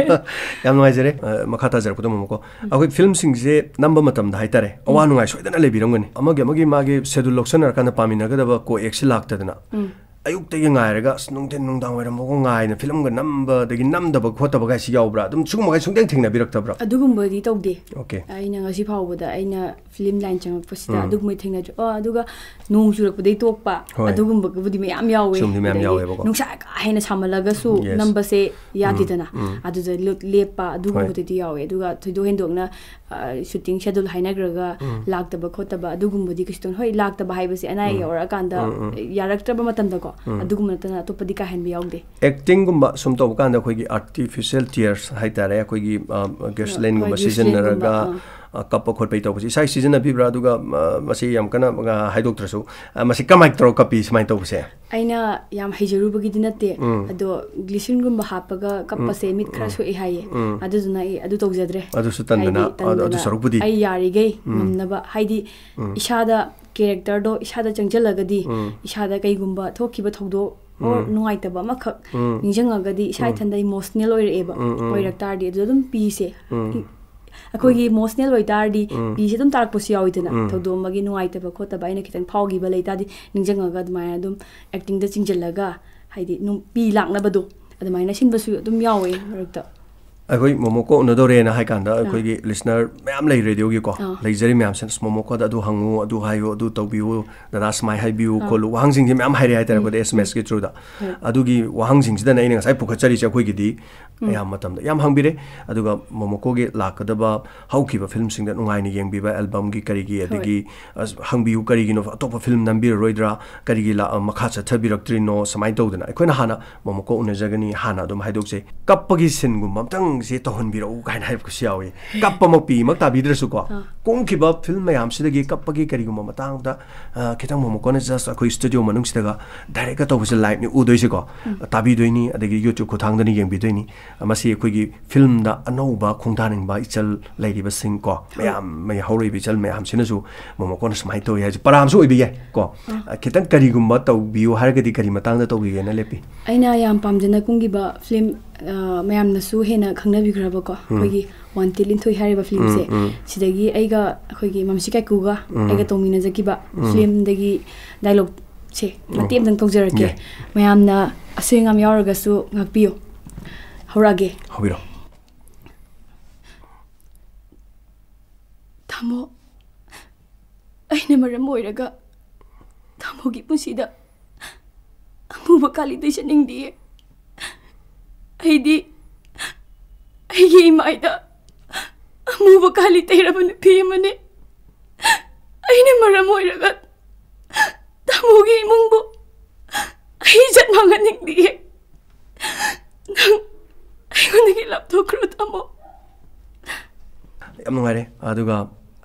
ꯌꯥꯝ ꯅꯨꯡꯉꯥꯏꯖꯔꯦ꯫ ꯑ, ꯃꯈꯥ ꯇꯥꯖꯔꯛꯄꯗ ꯑꯃꯨꯛꯀꯣ, ꯑꯩꯈꯣꯏ ꯐꯤꯂꯝꯁꯤꯡꯁꯦ ꯅꯝꯕ ꯃꯇꯝꯗ ꯍꯥꯏꯇꯥꯔꯦ, ꯑꯋꯥ ꯅꯨꯡꯉꯥꯏ ꯁꯣꯏꯗꯅ ꯂꯩꯕꯤꯔꯝꯒꯅꯤ꯫ ꯑꯃꯒꯤ ꯑꯃꯒꯤ ꯃꯥꯒꯤ ꯁꯦꯗꯨꯜ ꯂꯧꯁꯟꯅꯔꯀꯥꯟꯗ ꯄꯥꯃꯤꯟꯅꯒꯗꯕ ꯀꯣ ꯑꯦꯛꯁꯤ ꯂꯥꯛꯇꯗꯅ꯫ ꯎꯝ꯫ ꯑꯌꯨꯛꯇꯒꯤ ꯉꯥꯏꯔꯒ ꯑꯁ ꯅꯨꯡꯊꯤꯟ ꯅꯨꯡꯗꯥꯡ ꯋꯥꯏꯔꯝ ꯐꯥꯎꯕ ꯉꯥꯏꯅ ꯐꯤꯂꯝꯒ ꯅꯝꯕꯗꯒꯤ ꯅꯝꯗꯕ ꯈꯣꯠꯇꯕ ꯀꯥꯏꯁꯤ ꯌꯥꯎꯕ꯭ꯔꯥ? ꯑꯗꯨꯝ ꯁꯤꯒꯨꯝꯕ ꯀꯥꯏ ꯁꯨꯡꯊꯦꯡ ꯊꯦꯡꯅꯕꯤꯔꯛꯇꯕ꯭ꯔꯥ? ꯑꯗꯨꯒꯨꯝꯕꯗꯤ ꯇꯧꯗꯦ꯫ ꯑꯣꯀꯦ꯫ ꯑꯩꯅ ꯉꯁꯤ ꯐꯥꯎꯕꯗ ꯑꯩꯅ ꯐꯤꯂꯝ ꯂꯥꯏꯟ ꯆꯪꯉꯛꯄꯁꯤꯗ ꯎꯝ꯫ ꯑꯗꯨꯒꯨꯝꯕꯗꯤ ꯊꯦꯡꯅꯗ꯭ꯔꯤ꯫ ꯑꯣ, ꯑꯗꯨꯒ ꯅꯣꯡ ꯆꯨꯔꯛꯄꯗꯒꯤ ꯇꯣꯛꯄ, ꯍꯣꯏ꯫ ꯑꯗꯨꯒꯨꯝꯕꯕꯨꯗꯤ ꯃꯌꯥꯝ ꯌꯥꯎꯋꯦ꯫ ꯁꯤꯒꯨꯝꯕꯗꯤ ꯃꯌꯥꯝ ꯑꯗꯒꯤ ꯌꯥꯎꯋꯦꯕꯀꯣ꯫ ꯅꯨꯡꯁꯥ ꯀꯥ ꯍꯦꯟꯅ ꯁꯥꯃꯜꯂꯒꯁꯨ Yes. ꯅꯝꯕꯁꯦ ꯌꯥꯗꯦꯗꯅ꯫ ꯎꯝ꯫ ꯑꯗꯨꯗ ꯂꯨꯠ-, ꯂꯦꯞꯄ ꯑꯗꯨꯒꯨꯝꯕꯗꯨꯗꯤ ꯌꯥꯎꯋꯦ꯫ ꯑꯗꯨꯒ ꯊꯣꯏꯗꯣꯛ ꯍꯦꯟꯗꯣꯛꯅ, ꯑ, ꯁꯨꯇꯤꯡ ꯁꯦꯗꯨꯜ ꯍꯥꯏꯅꯈ꯭ꯔꯒ ꯎꯝ꯫ ꯂꯥꯛꯇꯕ ꯈꯣꯠꯇꯕ ꯑꯗꯨꯒꯨꯝꯕꯗꯤ ꯀꯩꯁꯨ ꯇꯧ-, ꯍꯣꯏ, ꯂꯥꯛꯇꯕ ꯍꯥꯏꯕꯁꯦ ꯑꯅꯥ ꯑꯌꯦꯛ ꯎꯝ꯫ ꯌꯥꯎꯔꯛꯑꯀꯥꯟꯗ ꯎꯝ, ꯎꯝ꯫ ꯌꯥꯔꯛꯇ꯭ꯔꯕ ꯃꯇꯝꯗꯀꯣ, ꯎꯝ꯫ ꯑꯗꯨꯒꯨꯝꯕ ꯅꯠꯇꯅ ꯑꯇꯣꯞꯄꯗꯤ ꯀꯥ ꯍꯦꯟꯕ ꯌꯥꯎꯗꯦ꯫ ꯑꯦꯛꯇꯤꯡꯒꯨꯝꯕ ꯁꯨꯝ ꯇꯧꯕ ꯀꯥꯟꯗ ꯑꯩꯈꯣꯏꯒꯤ artificial tears ꯍꯥꯏꯇꯥꯔꯦ, ꯑꯩꯈꯣꯏꯒꯤ, ꯑ, ꯒ꯭ꯂꯤꯁꯔꯤꯟꯒꯨꯝꯕ ꯍꯣꯏ, glycerinꯒꯨꯝꯕ, ꯁꯤꯖꯤꯟꯅꯔꯒ, ꯑꯥ꯫ ꯑ, ꯀꯞꯄ ꯈꯣꯠꯄ ꯇꯧꯕꯁꯦ ꯏꯁꯥ ꯁꯤꯖꯤꯟꯅꯕꯤꯕ꯭ꯔꯥ? ꯑꯗꯨꯒ, ꯑ, ꯃꯁꯤ ꯌꯥꯝ ꯀꯟꯅ, ꯑ, ꯍꯥꯏꯗꯣꯛꯇ꯭ꯔꯁꯨ, ꯑ, ꯃꯁꯤ ꯀꯃꯥꯏꯅ ꯇꯧꯔꯒ ꯀꯞꯄꯤ ꯁꯨꯃꯥꯏꯅ ꯇꯧꯕꯁꯦ? ꯑꯩꯅ ꯌꯥꯝ ꯍꯩꯖꯔꯨꯕꯒꯤꯗꯤ ꯅꯠꯇꯦ, ꯎꯝ꯫ ꯑꯗꯣ glycerinꯒꯨꯝꯕ ꯍꯥꯞꯄꯒ ꯀꯞꯄꯁꯦ ꯃꯤꯠ ꯈꯔ ꯎꯝ꯫ ꯁꯣꯛꯑꯦ ꯍꯥꯏꯌꯦ꯫ ꯎꯝ꯫ ꯑꯗꯨꯗꯨꯅ ꯑꯩ ꯑꯗꯨ ꯇꯧꯖꯗ꯭ꯔꯦ꯫ ꯑꯗꯨꯁꯨ ꯇꯟꯗꯅ, ꯍꯥꯏꯗꯤ ꯑꯗꯨ, ꯑꯗꯨ ꯇꯟꯗꯅ ꯁꯔꯨꯛꯄꯨꯗꯤ꯫ ꯑꯩ ꯌꯥꯔꯤꯈꯩ ꯎꯝ꯫ ꯉꯝꯅꯕ, ꯍꯥꯏꯗꯤ ꯎꯝ꯫ ꯏꯁꯥꯗ characterꯗꯣ ꯏꯁꯥꯗ ꯆꯪꯁꯤꯜꯂꯒꯗꯤ, ꯎꯝ꯫ ꯏꯁꯥꯗ ꯀꯩꯒꯨꯝꯕ ꯊꯣꯛꯈꯤꯕ ꯊꯧꯗꯣꯛ or ꯎꯝ꯫ ꯅꯨꯡꯉꯥꯏꯇꯕ ꯑꯃꯈꯛ ꯎꯝ꯫ ꯅꯤꯡꯁꯤꯡꯉꯒꯗꯤ ꯏꯁꯥ ꯎꯝ꯫ ꯏꯊꯟꯗ emotional ꯑꯣꯏꯔꯛꯑꯦꯕ꯫ ꯎꯝ, ꯎꯝ꯫ ꯑꯣꯏꯔꯛ ꯇꯥꯔꯗꯤ ꯑꯗꯨꯗ ꯑꯗꯨꯝ ꯄꯤꯁꯦ꯫ ꯎꯝ꯫ ꯑꯩꯈꯣꯏꯒꯤ emotional ꯑꯣꯏꯇꯥꯔꯗꯤ ꯎꯝ꯫ ꯄꯤꯁꯦ ꯑꯗꯨꯝ ꯇꯥꯔꯛꯄꯁꯨ ꯌꯥꯎꯋꯤꯗꯅ꯫ ꯎꯝ꯫ ꯊꯧꯗꯣꯛ ꯑꯃꯒꯤ ꯅꯨꯡꯉꯥꯏꯇꯕ ꯈꯣꯠꯇꯕ ꯑꯩꯅ ꯈꯤꯇꯪ ꯐꯥꯎꯈꯤꯕ ꯂꯩꯇꯥꯔꯗꯤ ꯅꯤꯡꯁꯤꯡꯉꯒ ꯑꯗꯨꯃꯥꯏꯅ ꯑꯗꯨꯝ actingꯗ ꯆꯤꯡꯁꯤꯜꯂꯒ, ꯍꯥꯏꯗꯤ ꯅꯨꯡ-, ꯄꯤ ꯂꯥꯛꯅꯕꯗꯣ ꯑꯗꯨꯃꯥꯏꯅ ꯁꯤꯟꯕꯁꯨ ꯑꯗꯨꯝ ꯌꯥꯎꯋꯦ ꯃꯔꯛꯇ꯫ ꯑꯩꯈꯣꯏ ꯃꯣꯃꯣꯀꯣ ꯎꯅꯗꯧꯔꯦꯅ ꯍꯥꯏ ꯀꯥꯟꯗ ꯑꯩꯈꯣꯏꯒꯤ listener ꯃꯌꯥꯝ ꯂꯩ radioꯒꯤꯀꯣ, ꯑꯥ꯫ ꯂꯩꯖꯔꯤ ꯃꯌꯥꯝꯁꯦ, "ꯑꯁ, ꯃꯣꯃꯣꯀꯣꯗ ꯑꯗꯨ ꯍꯪꯉꯨ, ꯑꯗꯨ ꯍꯥꯏꯌꯨ, ꯑꯗꯨ ꯇꯧꯕꯤꯌꯨ, ꯗꯗꯥ ꯁꯨꯃꯥꯏꯅ ꯍꯥꯏꯕꯤꯌꯨ" ꯑꯥ꯫ ꯈꯣꯠꯂꯨ, ꯋꯥꯍꯪꯁꯤꯡꯁꯦ ꯃꯌꯥꯝ ꯍꯥꯏꯔꯛꯑꯦ ꯍꯥꯏꯇꯥꯔꯦ ꯎꯝ꯫ ꯑꯩꯈꯣꯏꯗ SMSꯀꯤ throughꯗ꯫ ꯍꯣꯏ꯫ ꯑꯗꯨꯒꯤ ꯋꯥꯍꯪꯁꯤꯡꯁꯤꯗꯅ ꯑꯩꯅ ꯉꯁꯥꯏ ꯄꯨꯈꯠꯆꯔꯤꯁꯦ ꯑꯩꯈꯣꯏꯒꯤꯗꯤ ꯎꯝ꯫ ꯑꯌꯥꯝꯕ ꯃꯇꯝꯗ ꯌꯥꯝ ꯍꯪꯕꯤꯔꯦ꯫ ꯑꯗꯨꯒ ꯃꯣꯃꯣꯀꯣꯒꯤ ꯂꯥꯛꯀꯗꯕ ꯍꯧꯈꯤꯕ ꯐꯤꯂꯝꯁꯤꯡꯗ ꯅꯨꯡꯉꯥꯏꯅ ꯌꯦꯡꯕꯤꯕ, albumꯒꯤ ꯀꯔꯤꯒꯤ, ꯍꯣꯏ꯫ ꯑꯗꯒꯤ, ꯑꯁ, ꯍꯪꯕꯤꯌꯨ, ꯀꯔꯤꯒꯤꯅꯣ ꯑꯇꯣꯞꯄ ꯐꯤꯂꯝ ꯅꯝꯕꯤꯔꯔꯣꯏꯗ꯭ꯔꯥ, ꯀꯔꯤꯒꯤ ꯂꯥ-, ꯃꯈꯥ ꯆꯠꯊꯕꯤꯔꯛꯇ꯭ꯔꯤꯅꯣ, ꯁꯨꯃꯥꯏꯅ ꯇꯧꯗꯅ ꯑꯩꯈꯣꯏꯅ ꯍꯥꯟꯅ ꯃꯣꯃꯣꯀꯣ ꯎꯅꯖꯒꯅꯤ, ꯍꯥꯟꯅ ꯑꯗꯨꯝ ꯍꯥꯏꯗꯣꯛꯆꯩ꯫ "ꯀꯞꯄꯒꯤ sceneꯒꯨꯝꯕ ꯑꯝꯇꯪꯁꯦ ꯇꯧꯍꯟꯕꯤꯔꯛꯎ" ꯀꯥꯏꯅ ꯍꯥꯏꯔꯛꯄꯁꯨ ꯌꯥꯎꯏ꯫ ꯀꯞꯄꯃꯛꯄꯤꯃꯛ ꯇꯥꯕꯤꯗ꯭ꯔꯁꯨꯀꯣ, ꯑꯥ꯫ ꯀꯨꯝꯈꯤꯕ ꯐꯤꯂꯝ ꯃꯌꯥꯝꯁꯤꯗꯒꯤ ꯀꯞꯄꯒꯤ ꯀꯔꯤꯒꯨꯝꯕ ꯃꯇꯥꯡꯗ, ꯑ, ꯈꯤꯇꯪ ꯃꯣꯃꯣꯀꯣꯅ just ꯑꯩꯈꯣꯏ ꯁ꯭ꯇꯨꯗꯤꯑꯣ ꯃꯅꯨꯡꯁꯤꯗꯒ ꯗꯥꯏꯔꯦꯛꯀ ꯇꯧꯕꯁꯦ ꯂꯥꯏꯞꯅꯤ ꯎꯗꯣꯏꯁꯦꯀꯣ꯫ ꯎꯝ꯫ ꯇꯥꯕꯤꯗꯣꯏꯅꯤ, ꯑꯗꯒꯤ YouTube ꯈꯨꯠꯊꯥꯡꯗꯅꯤ ꯌꯦꯡꯕꯤꯗꯣꯏꯅꯤ꯫ ꯃꯁꯤ ꯑꯩꯈꯣꯏꯒꯤ ꯐꯤꯂꯝꯗ ꯑꯅꯧꯕ ꯈꯣꯡꯗꯥꯅꯤꯡꯕ ꯏꯆꯜ ꯂꯩꯔꯤꯕꯁꯤꯡ ꯀꯣ, ꯍꯣꯏ꯫ ꯃꯌꯥꯝ, ꯃꯌꯥꯝ ꯍꯧꯔꯛꯏꯕ ꯏꯆꯜ ꯃꯌꯥꯝꯁꯤꯅꯁꯨ ꯃꯣꯃꯣꯀꯣꯅ ꯁꯨꯃꯥꯏꯅ ꯇꯧꯏ ꯍꯥꯏꯁꯦ ꯄꯔꯥ ꯑꯃꯁꯨ ꯑꯣꯏꯕ ꯌꯥꯏ ꯀꯣ꯫ ꯑꯥ꯫ ꯑ, ꯈꯤꯇꯪ ꯀꯔꯤꯒꯨꯝꯕ ꯇꯧꯕꯤꯌꯨ ꯍꯥꯏꯔꯒꯗꯤ ꯀꯔꯤ ꯃꯇꯥꯡꯗ ꯇꯧꯕꯤꯒꯦꯅ ꯂꯦꯞꯄꯤ? ꯑꯩꯅ ꯌꯥꯝ ꯄꯥꯝꯖꯅ ꯀꯨꯝꯈꯤꯕ ꯐꯤꯂꯝ, ꯑ, ꯃꯌꯥꯝꯅꯁꯨ ꯍꯦꯟꯅ ꯈꯪꯅꯕꯤꯈ꯭ꯔꯕꯀꯣ, ꯎꯝ꯫ ꯑꯩꯈꯣꯏꯒꯤ ꯋꯥꯟꯇꯦ ꯂꯤꯟꯊꯣꯏ ꯍꯥꯏꯔꯤꯕ ꯐꯤꯂꯝꯁꯦ꯫ ꯎꯝ, ꯎꯝ꯫ ꯁꯤꯗꯒꯤ ꯑꯩꯒ ꯑꯩꯈꯣꯏꯒꯤ ꯃꯝꯁꯤ ꯀꯥꯏꯀꯨꯒ ꯎꯝ꯫ ꯑꯩꯒ ꯇꯧꯃꯤꯟꯅꯖꯈꯤꯕ ꯎꯝ꯫ ꯐꯤꯂꯝꯗꯒꯤ ꯗꯥꯏꯂꯣꯛꯁꯦ ꯎꯝ꯫ ꯃꯇꯦꯛ ꯑꯃꯇꯪ ꯇꯧꯖꯔꯛꯀꯦ꯫ ꯌꯥꯏ꯫ ꯃꯌꯥꯝꯅ ꯑꯁꯣꯏ ꯑꯉꯥꯝ ꯌꯥꯎꯔꯒꯁꯨ ꯉꯥꯛꯄꯤꯌꯨ꯫ ꯍꯧꯔꯛꯑꯒꯦ꯫ ꯍꯧꯕꯤꯔꯣ꯫ ꯇꯥꯃꯣ, ꯑꯩꯅ ꯃꯔꯝ ꯑꯣꯏꯔꯒ ꯇꯥꯃꯣꯒꯤ ꯄꯨꯟꯁꯤꯗ ꯑꯃꯨꯕ ꯀꯥꯂꯤ ꯇꯩꯖꯅꯤꯡꯗꯤꯌꯦ꯫ ꯑꯩꯗꯤ ꯑꯩꯒꯤ ꯏꯃꯥꯏꯗ ꯑꯃꯨꯕ ꯀꯥꯂꯤ ꯇꯩꯔꯕ ꯅꯨꯄꯤ ꯑꯃꯅꯤ꯫ ꯑꯩꯅ ꯃꯔꯝ ꯑꯣꯏꯔꯒ ꯇꯥꯃꯣꯒꯤ ꯏꯃꯨꯡꯕꯨ ꯑꯩ ꯏꯖꯠ ꯃꯥꯡꯍꯟꯅꯤꯡꯗꯤꯌꯦ꯫ ꯅꯪ ꯑꯩꯉꯣꯟꯗꯒꯤ ꯂꯥꯞꯊꯣꯛꯈ꯭ꯔꯣ, ꯇꯥꯃꯣ꯫ ꯌꯥꯝ ꯅꯨꯡꯉꯥꯏꯔꯦ꯫ ꯑꯗꯨꯒ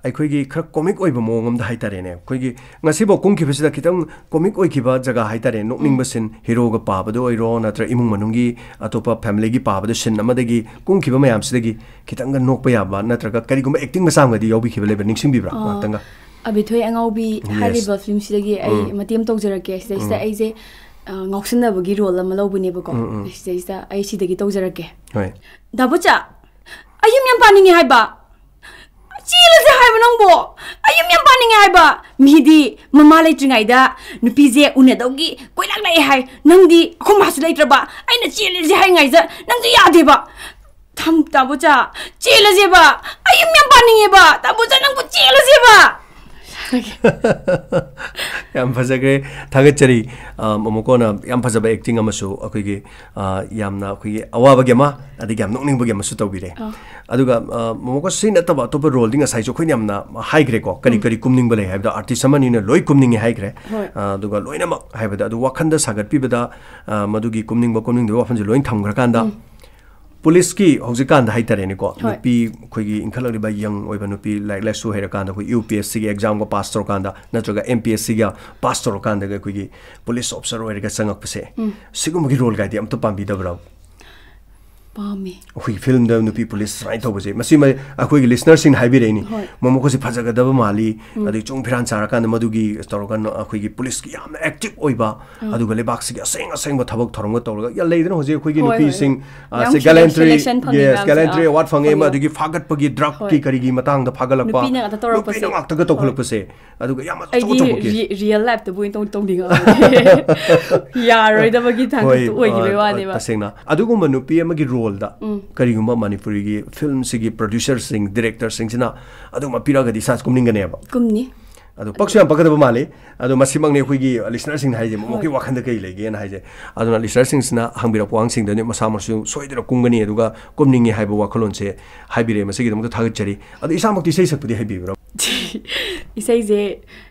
ꯑꯩꯈꯣꯏꯒꯤ ꯈꯔ ꯀꯣꯃꯤꯛ ꯑꯣꯏꯕ ꯃꯑꯣꯡ ꯑꯃꯗ ꯍꯥꯏꯇꯥꯔꯦꯅꯦ, ꯑꯩꯈꯣꯏꯒꯤ ꯉꯁꯤꯐꯥꯎ ꯀꯨꯝꯈꯤꯕꯁꯤꯗ ꯈꯤꯇꯪ ꯀꯣꯃꯤꯛ ꯑꯣꯏꯈꯤꯕ ꯖꯒꯥ ꯍꯥꯏꯇꯥꯔꯦ, ꯅꯣꯛꯅꯤꯡꯕ ꯎꯝ꯫ ꯁꯤꯟ, ꯍꯤꯔꯣꯒ ꯄꯥꯕꯗ ꯑꯣꯏꯔꯣ, ꯅꯠꯇ꯭ꯔ ꯏꯃꯨꯡ ꯃꯅꯨꯡꯒꯤ ꯑꯇꯣꯞꯄ ꯐꯦꯃꯤꯂꯤꯒꯤ ꯄꯥꯕꯗ ꯁꯤꯟ ꯑꯃꯗꯒꯤ ꯀꯨꯝꯈꯤꯕ ꯃꯌꯥꯝꯁꯤꯗꯒꯤ ꯈꯤꯇꯪꯒ ꯅꯣꯛꯄ ꯌꯥꯕ, ꯅꯠꯇ꯭ꯔꯒ ꯀꯔꯤꯒꯨꯝꯕ ꯑꯦꯛꯇꯤꯡ ꯃꯆꯥ ꯑꯃꯒꯗꯤ ꯌꯥꯎꯕꯤꯈꯤꯕ ꯂꯩꯕ꯭ꯔꯥ? ꯅꯤꯡꯁꯤꯡꯕꯤꯕ꯭ꯔꯥ? ꯑꯥ, ꯉꯥꯛꯇꯪꯒ꯫ ꯑꯕꯤꯊꯣꯏ ꯑꯉꯥꯎꯕꯤ ꯌꯦꯁ꯫ ꯍꯥꯏꯔꯤꯕ ꯐꯤꯂꯝꯁꯤꯗꯒꯤ ꯑꯩ ꯎꯝ꯫ ꯃꯇꯦꯛ ꯑꯃ ꯇꯧꯖꯔꯛꯀꯦ꯫ ꯁꯤꯗꯩꯁꯤꯗ ꯎꯝ꯫ ꯑꯩꯁꯦ, ꯑ, ꯉꯥꯎꯁꯤꯟꯅꯕꯒꯤ ꯔꯣꯜ ꯑꯃ ꯂꯧꯕꯅꯦꯕꯀꯣ꯫ ꯎꯝ, ꯎꯝ꯫ ꯁꯤꯗꯩꯁꯤꯗ ꯑꯩ ꯁꯤꯗꯒꯤ ꯇꯧꯖꯔꯛꯀꯦ꯫ ꯍꯣꯏ꯫ ꯗꯥ ꯕꯣꯆꯥ, ꯑꯩ ꯌꯨꯝ ꯌꯥꯝ ꯄꯥꯅꯤꯡꯉꯦ ꯍꯥꯏꯕ꯫ ꯆꯦꯜꯂꯁꯦ ꯍꯥꯏꯕ ꯅꯪꯕꯣ꯫ ꯑꯩ ꯌꯨꯝ ꯌꯥꯝ ꯄꯥꯅꯤꯡꯉꯦ ꯍꯥꯏꯕ꯫ ꯃꯤꯗꯤ ꯃꯃꯥ ꯂꯩꯇ꯭ꯔꯤꯉꯩꯗ ꯅꯨꯄꯤꯁꯦ ꯎꯅꯗꯧꯒꯤ ꯀꯣꯏꯂꯥꯛ ꯂꯥꯛꯑꯦ ꯍꯥꯏ꯫ ꯅꯪꯗꯤ ꯑꯩꯈꯣꯏ ꯃꯥꯁꯨ ꯂꯩꯇ꯭ꯔꯕ꯫ ꯑꯩꯅ ꯆꯦꯜꯂꯁꯦ ꯍꯥꯏꯉꯥꯏꯗ ꯅꯪꯗꯤ ꯌꯥꯗꯦꯕ꯫ ꯊꯝ-, ꯇꯥ ꯕꯣꯆꯥ, ꯆꯦꯜꯂꯁꯦꯕ꯫ ꯑꯩ ꯌꯨꯝ ꯌꯥꯝ ꯄꯥꯅꯤꯡꯉꯦꯕ꯫ ꯇꯥ ꯕꯣꯆꯥ, ꯅꯪꯕꯨ ꯆꯦꯜꯂꯁꯦꯕ꯫ ꯌꯥꯝ ꯐꯖꯈ꯭ꯔꯦ꯫ ꯊꯥꯒꯠꯆꯔꯤ꯫ ꯑ, ꯃꯣꯃꯣꯀꯣꯅ ꯌꯥꯝ ꯐꯖꯕ ꯑꯦꯛꯇꯤꯡ ꯑꯃꯁꯨ ꯑꯩꯈꯣꯏꯒꯤ, ꯑ, ꯌꯥꯝꯅ ꯑꯩꯈꯣꯏꯒꯤ ꯑꯋꯥꯕꯒꯤ ꯑꯃ, ꯑꯗꯒꯤ ꯌꯥꯝ ꯅꯣꯛꯅꯤꯡꯕꯒꯤ ꯑꯃꯁꯨ ꯇꯧꯕꯤꯔꯦ꯫ ꯑꯥ꯫ ꯑꯗꯨꯒ, ꯑ, ꯃꯣꯃꯣꯀꯣ ꯁꯤ ꯅꯠꯇꯕ ꯑꯇꯣꯞꯄ ꯔꯣꯜꯗꯤ ꯉꯁꯥꯏꯁꯨ ꯑꯩꯈꯣꯏꯅ ꯌꯥꯝꯅ ꯍꯥꯏꯈ꯭ꯔꯦꯀꯣ꯫ ꯀꯔꯤ ꯎꯝ꯫ ꯀꯔꯤ ꯀꯨꯝꯅꯤꯡꯕ ꯂꯩ ꯍꯥꯏꯕꯗꯣ ꯑꯥꯔꯇꯤꯁ ꯑꯃꯅꯤꯅ ꯂꯣꯏ ꯀꯨꯝꯅꯤꯡꯉꯦ ꯍꯥꯏꯈ꯭ꯔꯦ꯫ ꯍꯣꯏ꯫ ꯑ, ꯑꯗꯨꯒ ꯂꯣꯏꯅꯃꯛ ꯍꯥꯏꯕꯗ ꯑꯗꯨ ꯋꯥꯈꯟꯗ ꯁꯥꯒꯠꯄꯤꯕꯗ, ꯑ, ꯃꯗꯨꯒꯤ ꯀꯨꯝꯅꯤꯡꯕ ꯀꯨꯝꯅꯤꯡꯗꯕ ꯋꯥꯐꯝꯁꯦ ꯂꯣꯏ ꯊꯝꯈ꯭ꯔꯀꯥꯟꯗ, ꯎꯝ꯫ ꯄꯨꯂꯤꯁꯀꯤ ꯍꯧꯖꯤꯛꯀꯥꯟꯗ ꯍꯥꯏꯇꯥꯔꯦꯅꯦꯀꯣ, ꯍꯣꯏ꯫ ꯅꯨꯄꯤ ꯑꯩꯈꯣꯏꯒꯤ ꯏꯟꯈꯠꯂꯛꯂꯤꯕ ꯌꯪ ꯑꯣꯏꯕ ꯅꯨꯄꯤ ꯂꯥꯏꯔꯤꯛ ꯂꯥꯏꯁꯨ ꯍꯩꯔꯀꯥꯟꯗ, ꯑꯩꯈꯣꯏ ꯌꯨ ꯄꯤ ꯑꯦꯁ ꯁꯤꯒꯤ ꯑꯦꯛꯖꯥꯝꯒ ꯄꯥꯁ ꯇꯧꯔꯀꯥꯟꯗ ꯅꯠꯇ꯭ꯔꯒ ꯑꯦꯝ ꯄꯤ ꯑꯦꯁ ꯁꯤꯒ ꯄꯥꯁ ꯇꯧꯔꯀꯥꯟꯗꯒ ꯑꯩꯈꯣꯏꯒꯤ ꯄꯨꯂꯤꯁ ꯑꯣꯐꯤꯁꯔ ꯑꯣꯏꯔꯒ ꯆꯪꯉꯛꯄꯁꯦ, ꯎꯝ꯫ ꯁꯤꯒꯨꯝꯕꯒꯤ ꯔꯣꯜꯒꯥꯏꯗꯤ ꯑꯝꯇ ꯄꯥꯝꯕꯤꯗꯕ꯭ꯔꯥ? ꯄꯥꯝꯃꯤ꯫ ꯑꯩꯈꯣꯏꯒꯤ ꯐꯤꯂꯝꯗ ꯅꯨꯄꯤ ꯄꯨꯂꯤꯁ ꯁꯨꯃꯥꯏꯅ ꯇꯧꯕꯁꯦ, ꯃꯁꯤ ꯃ-, ꯑꯩꯈꯣꯏꯒꯤ ꯂꯤꯁꯅꯔꯁꯤꯡꯅ ꯍꯥꯏꯕꯤꯔꯛꯏꯅꯤ, ꯍꯣꯏ꯫ "ꯃꯣꯃꯣꯀꯣꯁꯤ ꯐꯖꯒꯗꯕ ꯃꯥꯜꯂꯤ", ꯎꯝ꯫ ꯑꯗꯩ ꯆꯣꯡ ꯐꯤꯔꯥꯟ ꯆꯥꯔꯀꯥꯟꯗ ꯃꯗꯨꯒꯤ ꯇꯧꯔꯒ ꯑꯩꯈꯣꯏꯒꯤ ꯄꯨꯂꯤꯁꯀꯤ ꯌꯥꯝꯅ ꯑꯦꯛꯇꯤꯚ ꯑꯣꯏꯕ, ꯎꯝ꯫ ꯑꯗꯨꯒ ꯂꯩꯕꯥꯛꯁꯤꯒꯤ ꯑꯁꯦꯡ ꯑꯁꯦꯡꯕ ꯊꯕꯛ ꯊꯧꯔꯝꯒ ꯇꯧꯔꯒ, ꯌꯥꯝ ꯂꯩꯗꯅ ꯍꯧꯖꯤꯛ ꯑꯩꯈꯣꯏꯒꯤ ꯍꯣꯏ, ꯍꯣꯏ, ꯅꯨꯄꯤꯁꯤꯡ, ꯍꯣꯏ꯫ ꯑ, ꯌꯥꯝ ꯁꯦ ꯁꯦꯂꯦꯛ-, ꯒꯦꯂꯦꯟꯇ꯭ꯔꯤ, ꯁꯦꯂꯦꯛꯁꯟ ꯐꯪꯉꯤ ꯌꯦꯁ, ꯃꯌꯥꯝꯁꯦ, ꯒꯦꯂꯦꯟꯇ꯭ꯔꯤ ꯑꯥ, ꯑꯦꯋꯥꯔꯗ ꯐꯪꯉꯦ, ꯐꯪꯉꯦ꯫ ꯑꯗꯒꯤ ꯐꯥꯒꯠꯄꯒꯤ ꯗ꯭ꯔꯒꯀꯤ ꯍꯣꯏ꯫ ꯀꯔꯤꯒꯤ ꯃꯇꯥꯡꯗ ꯐꯥꯒꯠꯂꯛꯄ, ꯅꯨꯄꯤꯅ ꯉꯥꯛꯇ ꯇꯧꯔꯛꯄꯁꯦ꯫ ꯅꯨꯄꯤꯅ ꯉꯥꯛꯇꯒ ꯍꯣꯏ꯫ ꯇꯧꯈꯠꯂꯛꯄꯁꯦ, ꯑꯗꯨꯒ ꯌꯥꯝ ꯑꯆꯧ ꯑꯩꯗꯤ ꯑꯆꯧꯕꯒꯤ ꯔꯤ-, ꯔꯤꯌꯦꯜ ꯂꯥꯏꯐꯇꯕꯨ ꯑꯣꯏꯅ ꯇꯧ-, ꯇꯧꯅꯤꯡꯉꯛꯑꯕꯅꯦ꯫ ꯌꯥꯔꯣꯏꯗꯕꯒꯤ ꯊꯥꯛꯇ ꯍꯣꯏ, ꯑꯣꯏꯈꯤꯕꯩ ꯑ, ꯋꯥꯅꯦꯕ꯫ ꯇꯁꯦꯡꯅ꯫ ꯑꯗꯨꯒꯨꯝꯕ ꯅꯨꯄꯤ ꯑꯃꯒꯤ ꯔꯣꯜꯗ ꯎꯝ꯫ ꯀꯔꯤꯒꯨꯝꯕ ꯃꯅꯤꯄꯨꯔꯤꯒꯤ ꯐꯤꯂꯝꯁꯤꯒꯤ ꯄ꯭ꯔꯣꯗ꯭ꯌꯨꯁꯔꯁꯤꯡ, ꯗꯤꯔꯦꯛꯇꯔꯁꯤꯡꯁꯤꯅ ꯑꯗꯨꯒꯨꯝꯕ ꯄꯤꯔꯛꯑꯒꯗꯤ ꯏꯁꯥꯁꯦ ꯀꯨꯝꯅꯤꯡꯒꯅꯦꯕ꯫ ꯀꯨꯝꯅꯤ꯫ ꯑꯗꯣ ꯄꯛꯁꯨ ꯌꯥꯝ ꯄꯛꯀꯗꯕ ꯃꯥꯜꯂꯤ꯫ ꯑꯗꯣ ꯃꯁꯤꯃꯛꯅꯤ ꯑꯩꯈꯣꯏꯒꯤ ꯂꯤꯁꯅꯔꯁꯤꯡꯅ ꯍꯥꯏꯁꯦ, ꯃꯣꯃꯣꯛꯀꯤ ꯍꯣꯏ꯫ ꯋꯥꯈꯜꯗ ꯀꯔꯤ ꯂꯩꯒꯦꯅ ꯍꯥꯏꯁꯦ꯫ ꯑꯗꯨꯅ ꯂꯤꯁꯅꯔꯁꯤꯡꯁꯤꯅ ꯍꯪꯕꯤꯔꯛꯄ ꯋꯥꯍꯪꯁꯤꯡꯗꯨꯅꯤ ꯃꯁꯥꯃꯛꯁꯨ ꯁꯣꯏꯗꯅ ꯀꯨꯝꯒꯅꯤ, ꯑꯗꯨꯒ ꯀꯨꯝꯅꯤꯡꯉꯤ ꯍꯥꯏꯕ ꯋꯥꯈꯜꯂꯣꯟꯁꯦ ꯍꯥꯏꯕꯤꯔꯛꯑꯦ꯫ ꯃꯁꯤꯒꯤꯗꯃꯛꯇ ꯊꯥꯒꯠꯆꯔꯤ꯫ ꯑꯗꯣ ꯏꯁꯥꯃꯛꯇꯤ ꯏꯁꯩ ꯁꯛꯄꯗꯤ ꯍꯩꯕꯤꯕ꯭ꯔꯥ? ꯏꯁꯩꯁꯦ,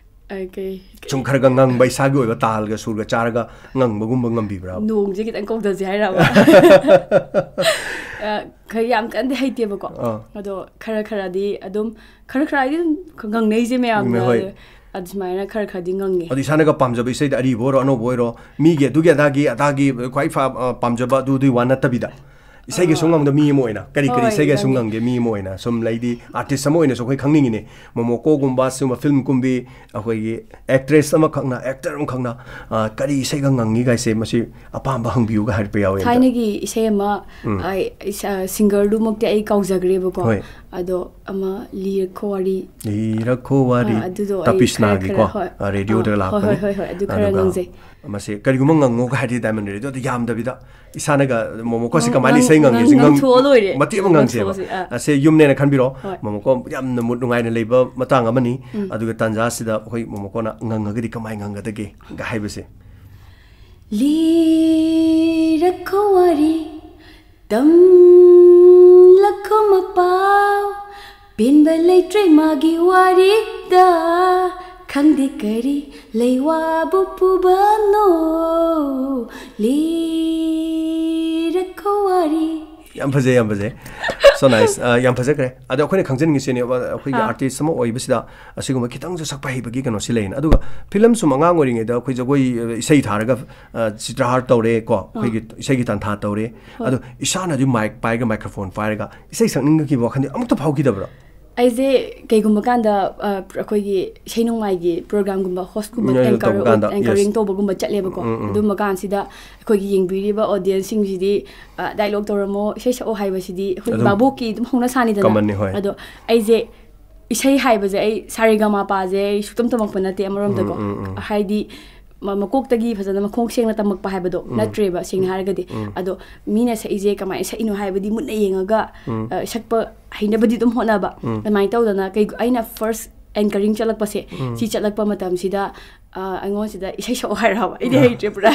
ꯑ, ꯀꯩ, ꯁꯨꯝ ꯈꯔꯒ ꯉꯪꯕ, ꯏꯁꯥꯒꯤ ꯑꯣꯏꯕ ꯇꯥꯜꯒ ꯁꯨꯔꯒ ꯆꯥꯔꯒ ꯉꯪꯕꯒꯨꯝꯕ ꯉꯝꯕꯤꯕ꯭ꯔꯥ? ꯅꯣꯡꯁꯦ ꯈꯤꯇꯪ ꯀꯧꯗꯁꯦ ꯍꯥꯏꯔꯕ? ꯑ, ꯈꯔ ꯌꯥꯝ ꯀꯟꯅꯗꯤ ꯍꯩꯇꯦꯕꯀꯣ꯫ ꯑꯥ꯫ ꯑꯗꯣ ꯈꯔ ꯈꯔꯗꯤ ꯑꯗꯨꯝ, ꯈꯔ ꯈꯔꯗꯤ ꯑꯗꯨꯝ ꯉꯪꯅꯩꯁꯦ ꯃꯌꯥꯝꯅ꯫ ꯍꯣꯏ꯫ ꯑꯗꯨ ꯁꯨꯃꯥꯏꯅ ꯈꯔ ꯈꯔꯗꯤ ꯉꯪꯉꯦ꯫ ꯑꯗꯣ ꯏꯁꯥꯅꯒ ꯄꯥꯝꯖꯕ ꯏꯁꯩꯗ, ꯑꯔꯤꯕ ꯑꯣꯏꯔꯣ, ꯑꯅꯧꯕ ꯑꯣꯏꯔꯣ, ꯃꯤꯒꯤ ꯑꯗꯨꯒꯤ ꯑꯗꯥꯒꯤ, ꯑꯗꯥꯒꯤ ꯈ꯭ꯋꯥꯏ ꯐ-, ꯑ, ꯄꯥꯝꯖꯕ ꯑꯗꯨꯗꯨꯒꯤ ꯋꯥ ꯅꯠꯇꯕꯤꯗ, ꯏꯁꯩꯒꯤ ꯁꯨꯝ ꯑꯥ꯫ ꯉꯪꯗ ꯃꯤ ꯑꯃ ꯑꯣꯏꯅ, ꯀꯔꯤ ꯀꯔꯤ ꯍꯣꯏ, ꯏꯁꯩꯒ ꯁꯨꯝ ꯉꯪꯉꯦ꯫ ꯉꯪꯒꯦ ꯃꯤ ꯑꯃ ꯑꯣꯏꯅ, ꯁꯨꯝ ꯂꯩꯗꯤ ꯑꯥꯔꯇꯤꯁ ꯑꯃ ꯑꯣꯏꯅꯁꯨ ꯑꯩꯈꯣꯏ ꯈꯪꯅꯤꯡꯉꯤꯅꯦ꯫ ꯃꯣꯃꯣꯀꯣꯒꯨꯝꯕ ꯁꯤꯒꯨꯝꯕ ꯐꯤꯂꯝ ꯀꯨꯝꯕꯤ, ꯑꯩꯈꯣꯏꯒꯤ ꯑꯦꯛꯇ꯭ꯔꯦꯁ ꯑꯃꯈꯛꯅ, ꯑꯦꯛꯇꯔ ꯑꯃꯈꯛꯅ, ꯑ, ꯀꯔꯤ ꯏꯁꯩꯒ ꯉꯪꯉꯤ ꯀꯥꯏꯁꯦ, ꯃꯁꯤ ꯑꯄꯥꯝꯕ ꯍꯪꯕꯤꯌꯨꯒ ꯍꯥꯏꯔꯛꯄ ꯌꯥꯎꯋꯦ ꯑꯝꯇ꯫ ꯊꯥꯏꯅꯒꯤ ꯏꯁꯩ ꯑꯃ, ꯎꯝ꯫ ꯑ, ꯏꯁ-, ꯑ, ꯁꯤꯡꯒꯔꯗꯨꯃꯛꯇꯤ ꯑꯩ ꯀꯥꯎꯖꯈ꯭ꯔꯦꯕꯀꯣ꯫ ꯍꯣꯏ꯫ ꯑꯗꯣ ꯑꯃ ꯂꯤꯔꯛꯈꯣ ꯋꯥꯔꯤ꯫ ꯂꯤꯔꯛꯈꯣ ꯋꯥꯔꯤ꯫ ꯑ, ꯑꯗꯨꯗꯣ ꯑꯩ ꯇꯄꯤꯁꯅꯥꯒꯤꯀꯣ, ꯈꯔ, ꯈꯔ, ꯍꯣꯏ꯫ ꯑ, ꯔꯦꯗꯤꯑꯣꯗ ꯑ, ꯍꯣꯏ, ꯂꯥꯛꯄꯅꯤ꯫ ꯍꯣꯏ, ꯍꯣꯏ, ꯍꯣꯏ, ꯑꯗꯨ ꯈꯔ ꯑꯗꯨꯒ ꯉꯪꯖꯩ꯫ ꯃꯁꯤ ꯀꯔꯤꯒꯨꯝꯕ ꯉꯪꯉꯣꯒ ꯍꯥꯏꯔꯗꯤ ꯗꯥꯏꯃꯟ ꯔꯦꯗꯤꯑꯣꯗ ꯌꯥꯝꯗꯕꯤꯗ ꯏꯁꯥꯅꯒ ꯃꯣꯃꯣꯀꯣꯁꯤ ꯉꯪ-, ꯀꯃꯥꯏꯅ ꯉꯪ-, ꯏꯁꯩ ꯉꯪꯒꯦ ꯁꯤ ꯉꯪ-, ꯉꯪꯊꯣꯛꯑ ꯂꯣꯏꯔꯦ꯫ ꯃꯇꯦꯛ ꯑꯃ ꯉꯪꯁꯦꯕ꯫ ꯉꯪꯊꯣꯛꯑꯁꯤ, ꯑꯥ꯫ ꯑꯁꯦ ꯌꯨꯝꯅꯦꯅ ꯈꯟꯕꯤꯔꯣ꯫ ꯍꯣꯏ꯫ ꯃꯣꯃꯣꯀꯣ ꯌꯥꯝꯅ ꯃꯨꯠ ꯅꯨꯡꯉꯥꯏꯅ ꯂꯩꯕ ꯃꯇꯥꯡ ꯑꯃꯅꯤ꯫ ꯎꯝ꯫ ꯑꯗꯨꯒ ꯇꯥꯟꯖꯥꯁꯤꯗ ꯑꯩꯈꯣꯏ ꯃꯣꯃꯣꯀꯣꯅ ꯉꯪꯉꯒꯗꯤ ꯀꯃꯥꯏꯅ ꯉꯪꯒꯗꯒꯦꯒ ꯍꯥꯏꯕꯁꯦ꯫ ꯂꯤꯔꯛꯈꯣ ꯋꯥꯔꯤ, ꯇꯝꯂꯛꯈꯣ ꯃꯄꯥꯎ, ꯄꯦꯟꯕ ꯂꯩꯇ꯭ꯔꯦ ꯃꯥꯒꯤ ꯋꯥꯔꯤꯗ, ꯈꯪꯗꯦ ꯀꯔꯤ ꯂꯩꯋꯥꯕꯨ ꯄꯨꯕꯅꯣ, ꯂꯤꯔꯛꯈꯣ ꯋꯥꯔꯤ꯫ ꯌꯥꯝ ꯐꯖꯩ, ꯌꯥꯝ ꯐꯖꯩ꯫ So nice. ꯑ, ꯌꯥꯝ ꯐꯖꯈ꯭ꯔꯦ꯫ ꯑꯗꯣ ꯑꯩꯈꯣꯏꯅ ꯈꯪꯖꯅꯤꯡꯉꯤꯁꯤꯅꯦꯕ, ꯑꯩꯈꯣꯏꯒꯤ ꯑꯥ꯫ ꯑꯥꯔꯇꯤꯁ ꯑꯃ ꯑꯣꯏꯕꯁꯤꯗ ꯑꯁꯤꯒꯨꯝꯕ ꯈꯤꯇꯪꯁꯨ ꯁꯛꯄ ꯍꯩꯕꯒꯤ ꯀꯩꯅꯣꯁꯤ ꯂꯩꯌꯦꯅ꯫ ꯑꯗꯨꯒ ꯐꯤꯂꯝ ꯁꯨꯝ ꯑꯉꯥꯡ ꯑꯣꯏꯔꯤꯉꯩꯗ ꯑꯩꯈꯣꯏ ꯖꯒꯣꯏ, ꯑ, ꯏꯁꯩ ꯊꯥꯔꯒ, ꯑ, ꯆꯤꯇ꯭ꯔꯍꯥꯔ ꯇꯧꯔꯦ ꯀꯣ, ꯑꯩꯈꯣꯏꯒꯤ ꯏꯁꯩꯒꯤ ꯇꯥꯟꯊꯥ ꯇꯧꯔꯦ꯫ ꯍꯣꯏ꯫ ꯑꯗꯣ ꯏꯁꯥꯅꯗꯤ ꯃꯥꯏꯛ ꯄꯥꯏꯔꯒ, ꯃꯥꯏꯀ꯭ꯔꯣꯐꯣꯟ ꯄꯥꯏꯔꯒ ꯏꯁꯩ ꯁꯛꯅꯤꯡꯕꯒꯤ ꯋꯥꯈꯜꯗꯤ ꯑꯃꯨꯛꯇ ꯐꯥꯎꯈꯤꯗꯕ꯭ꯔꯣ? ꯑꯩꯁꯦ ꯀꯩꯒꯨꯝꯕ ꯀꯥꯟꯗ, ꯑ, ꯑꯩꯈꯣꯏꯒꯤ ꯏꯁꯩ ꯅꯣꯡꯃꯥꯏꯒꯤ ꯄ꯭ꯔꯣꯒ꯭ꯔꯥꯝꯒꯨꯝꯕ ꯍꯣꯁꯀꯨꯝꯕ, ꯎꯝ, ꯑꯗꯨ ꯑꯦꯡꯀꯔ ꯇꯧꯕ ꯀꯥꯟꯗ, ꯑꯦꯡꯀꯔꯤꯡ yes. ꯇꯧꯕꯒꯨꯝꯕ ꯆꯠꯂꯦꯕꯀꯣ꯫ ꯎꯝ, ꯎꯝ꯫ ꯑꯗꯨꯝꯕ ꯀꯥꯟꯁꯤꯗ ꯑꯩꯈꯣꯏꯒꯤ ꯌꯦꯡꯕꯤꯔꯤꯕ ꯑꯣꯗꯤꯌꯦꯟꯁꯁꯤꯡꯁꯤꯗꯤ, ꯑ, ꯗꯥꯏꯂꯣꯛ ꯇꯧꯔꯝꯃꯣ, ꯏꯁꯩ ꯁꯛꯑꯣ ꯍꯥꯏꯕꯁꯤꯗꯤ ꯑꯩꯈꯣꯏꯒꯤ ꯑꯗꯨꯝ ꯚꯥꯕꯣꯛꯀꯤ ꯑꯗꯨꯝ ꯍꯧꯅ ꯁꯥꯅꯤꯗꯅ꯫ commonꯅꯤ, ꯍꯣꯏ꯫ ꯑꯗꯣ ꯑꯩꯁꯦ ꯏꯁꯩ ꯍꯥꯏꯕꯁꯦ ꯑꯩ ꯁꯥꯔꯦꯒꯥꯃꯥꯄꯥꯁꯦ ꯑꯩ ꯁꯨꯛꯇꯝ ꯇꯝꯃꯛꯄ ꯅꯠꯇꯦ ꯑꯃꯔꯣꯝꯗꯀꯣ꯫ ꯎꯝ, ꯎꯝ, ꯎꯝ꯫ ꯍꯥꯏꯗꯤ ꯃ-, ꯃꯀꯣꯛꯇꯒꯤ ꯐꯖꯅ ꯃꯈꯣꯡ ꯁꯦꯡꯅ ꯇꯝꯃꯛꯄ ꯍꯥꯏꯕꯗꯣ ꯎꯝ꯫ ꯅꯠꯇ꯭ꯔꯦꯕ, ꯁꯦꯡꯅ ꯍꯥꯏꯔꯒꯗꯤ꯫ ꯎꯝ꯫ ꯑꯗꯣ ꯃꯤꯅ ꯁꯛꯏꯁꯦ ꯀꯃꯥꯏꯅ ꯁꯛꯏꯅꯣ ꯍꯥꯏꯕꯗꯤ ꯃꯨꯟꯅ ꯌꯦꯡꯉꯒ, ꯎꯝ꯫ ꯑ, ꯁꯛꯄ ꯍꯩꯅꯕꯗꯤ ꯑꯗꯨꯝ ꯍꯣꯠꯅꯕ꯫ ꯎꯝ꯫ ꯑꯗꯨꯃꯥꯏꯅ ꯇꯧꯗꯅ ꯀꯩ-, ꯑꯩꯅ ꯐꯥꯔꯁ ꯑꯦꯡꯀꯔꯤꯡ ꯆꯠꯂꯛꯄꯁꯦ, ꯎꯝ꯫ ꯁꯤ ꯆꯠꯂꯛꯄ ꯃꯇꯝꯁꯤꯗ, ꯑ, ꯑꯩꯉꯣꯟꯁꯤꯗ ꯏꯁꯩ ꯁꯛꯑꯣ ꯍꯥꯏꯔꯕ꯫ ꯑꯩꯗꯤ ꯍꯩꯇ꯭ꯔꯦ ꯄꯨꯔꯥ꯫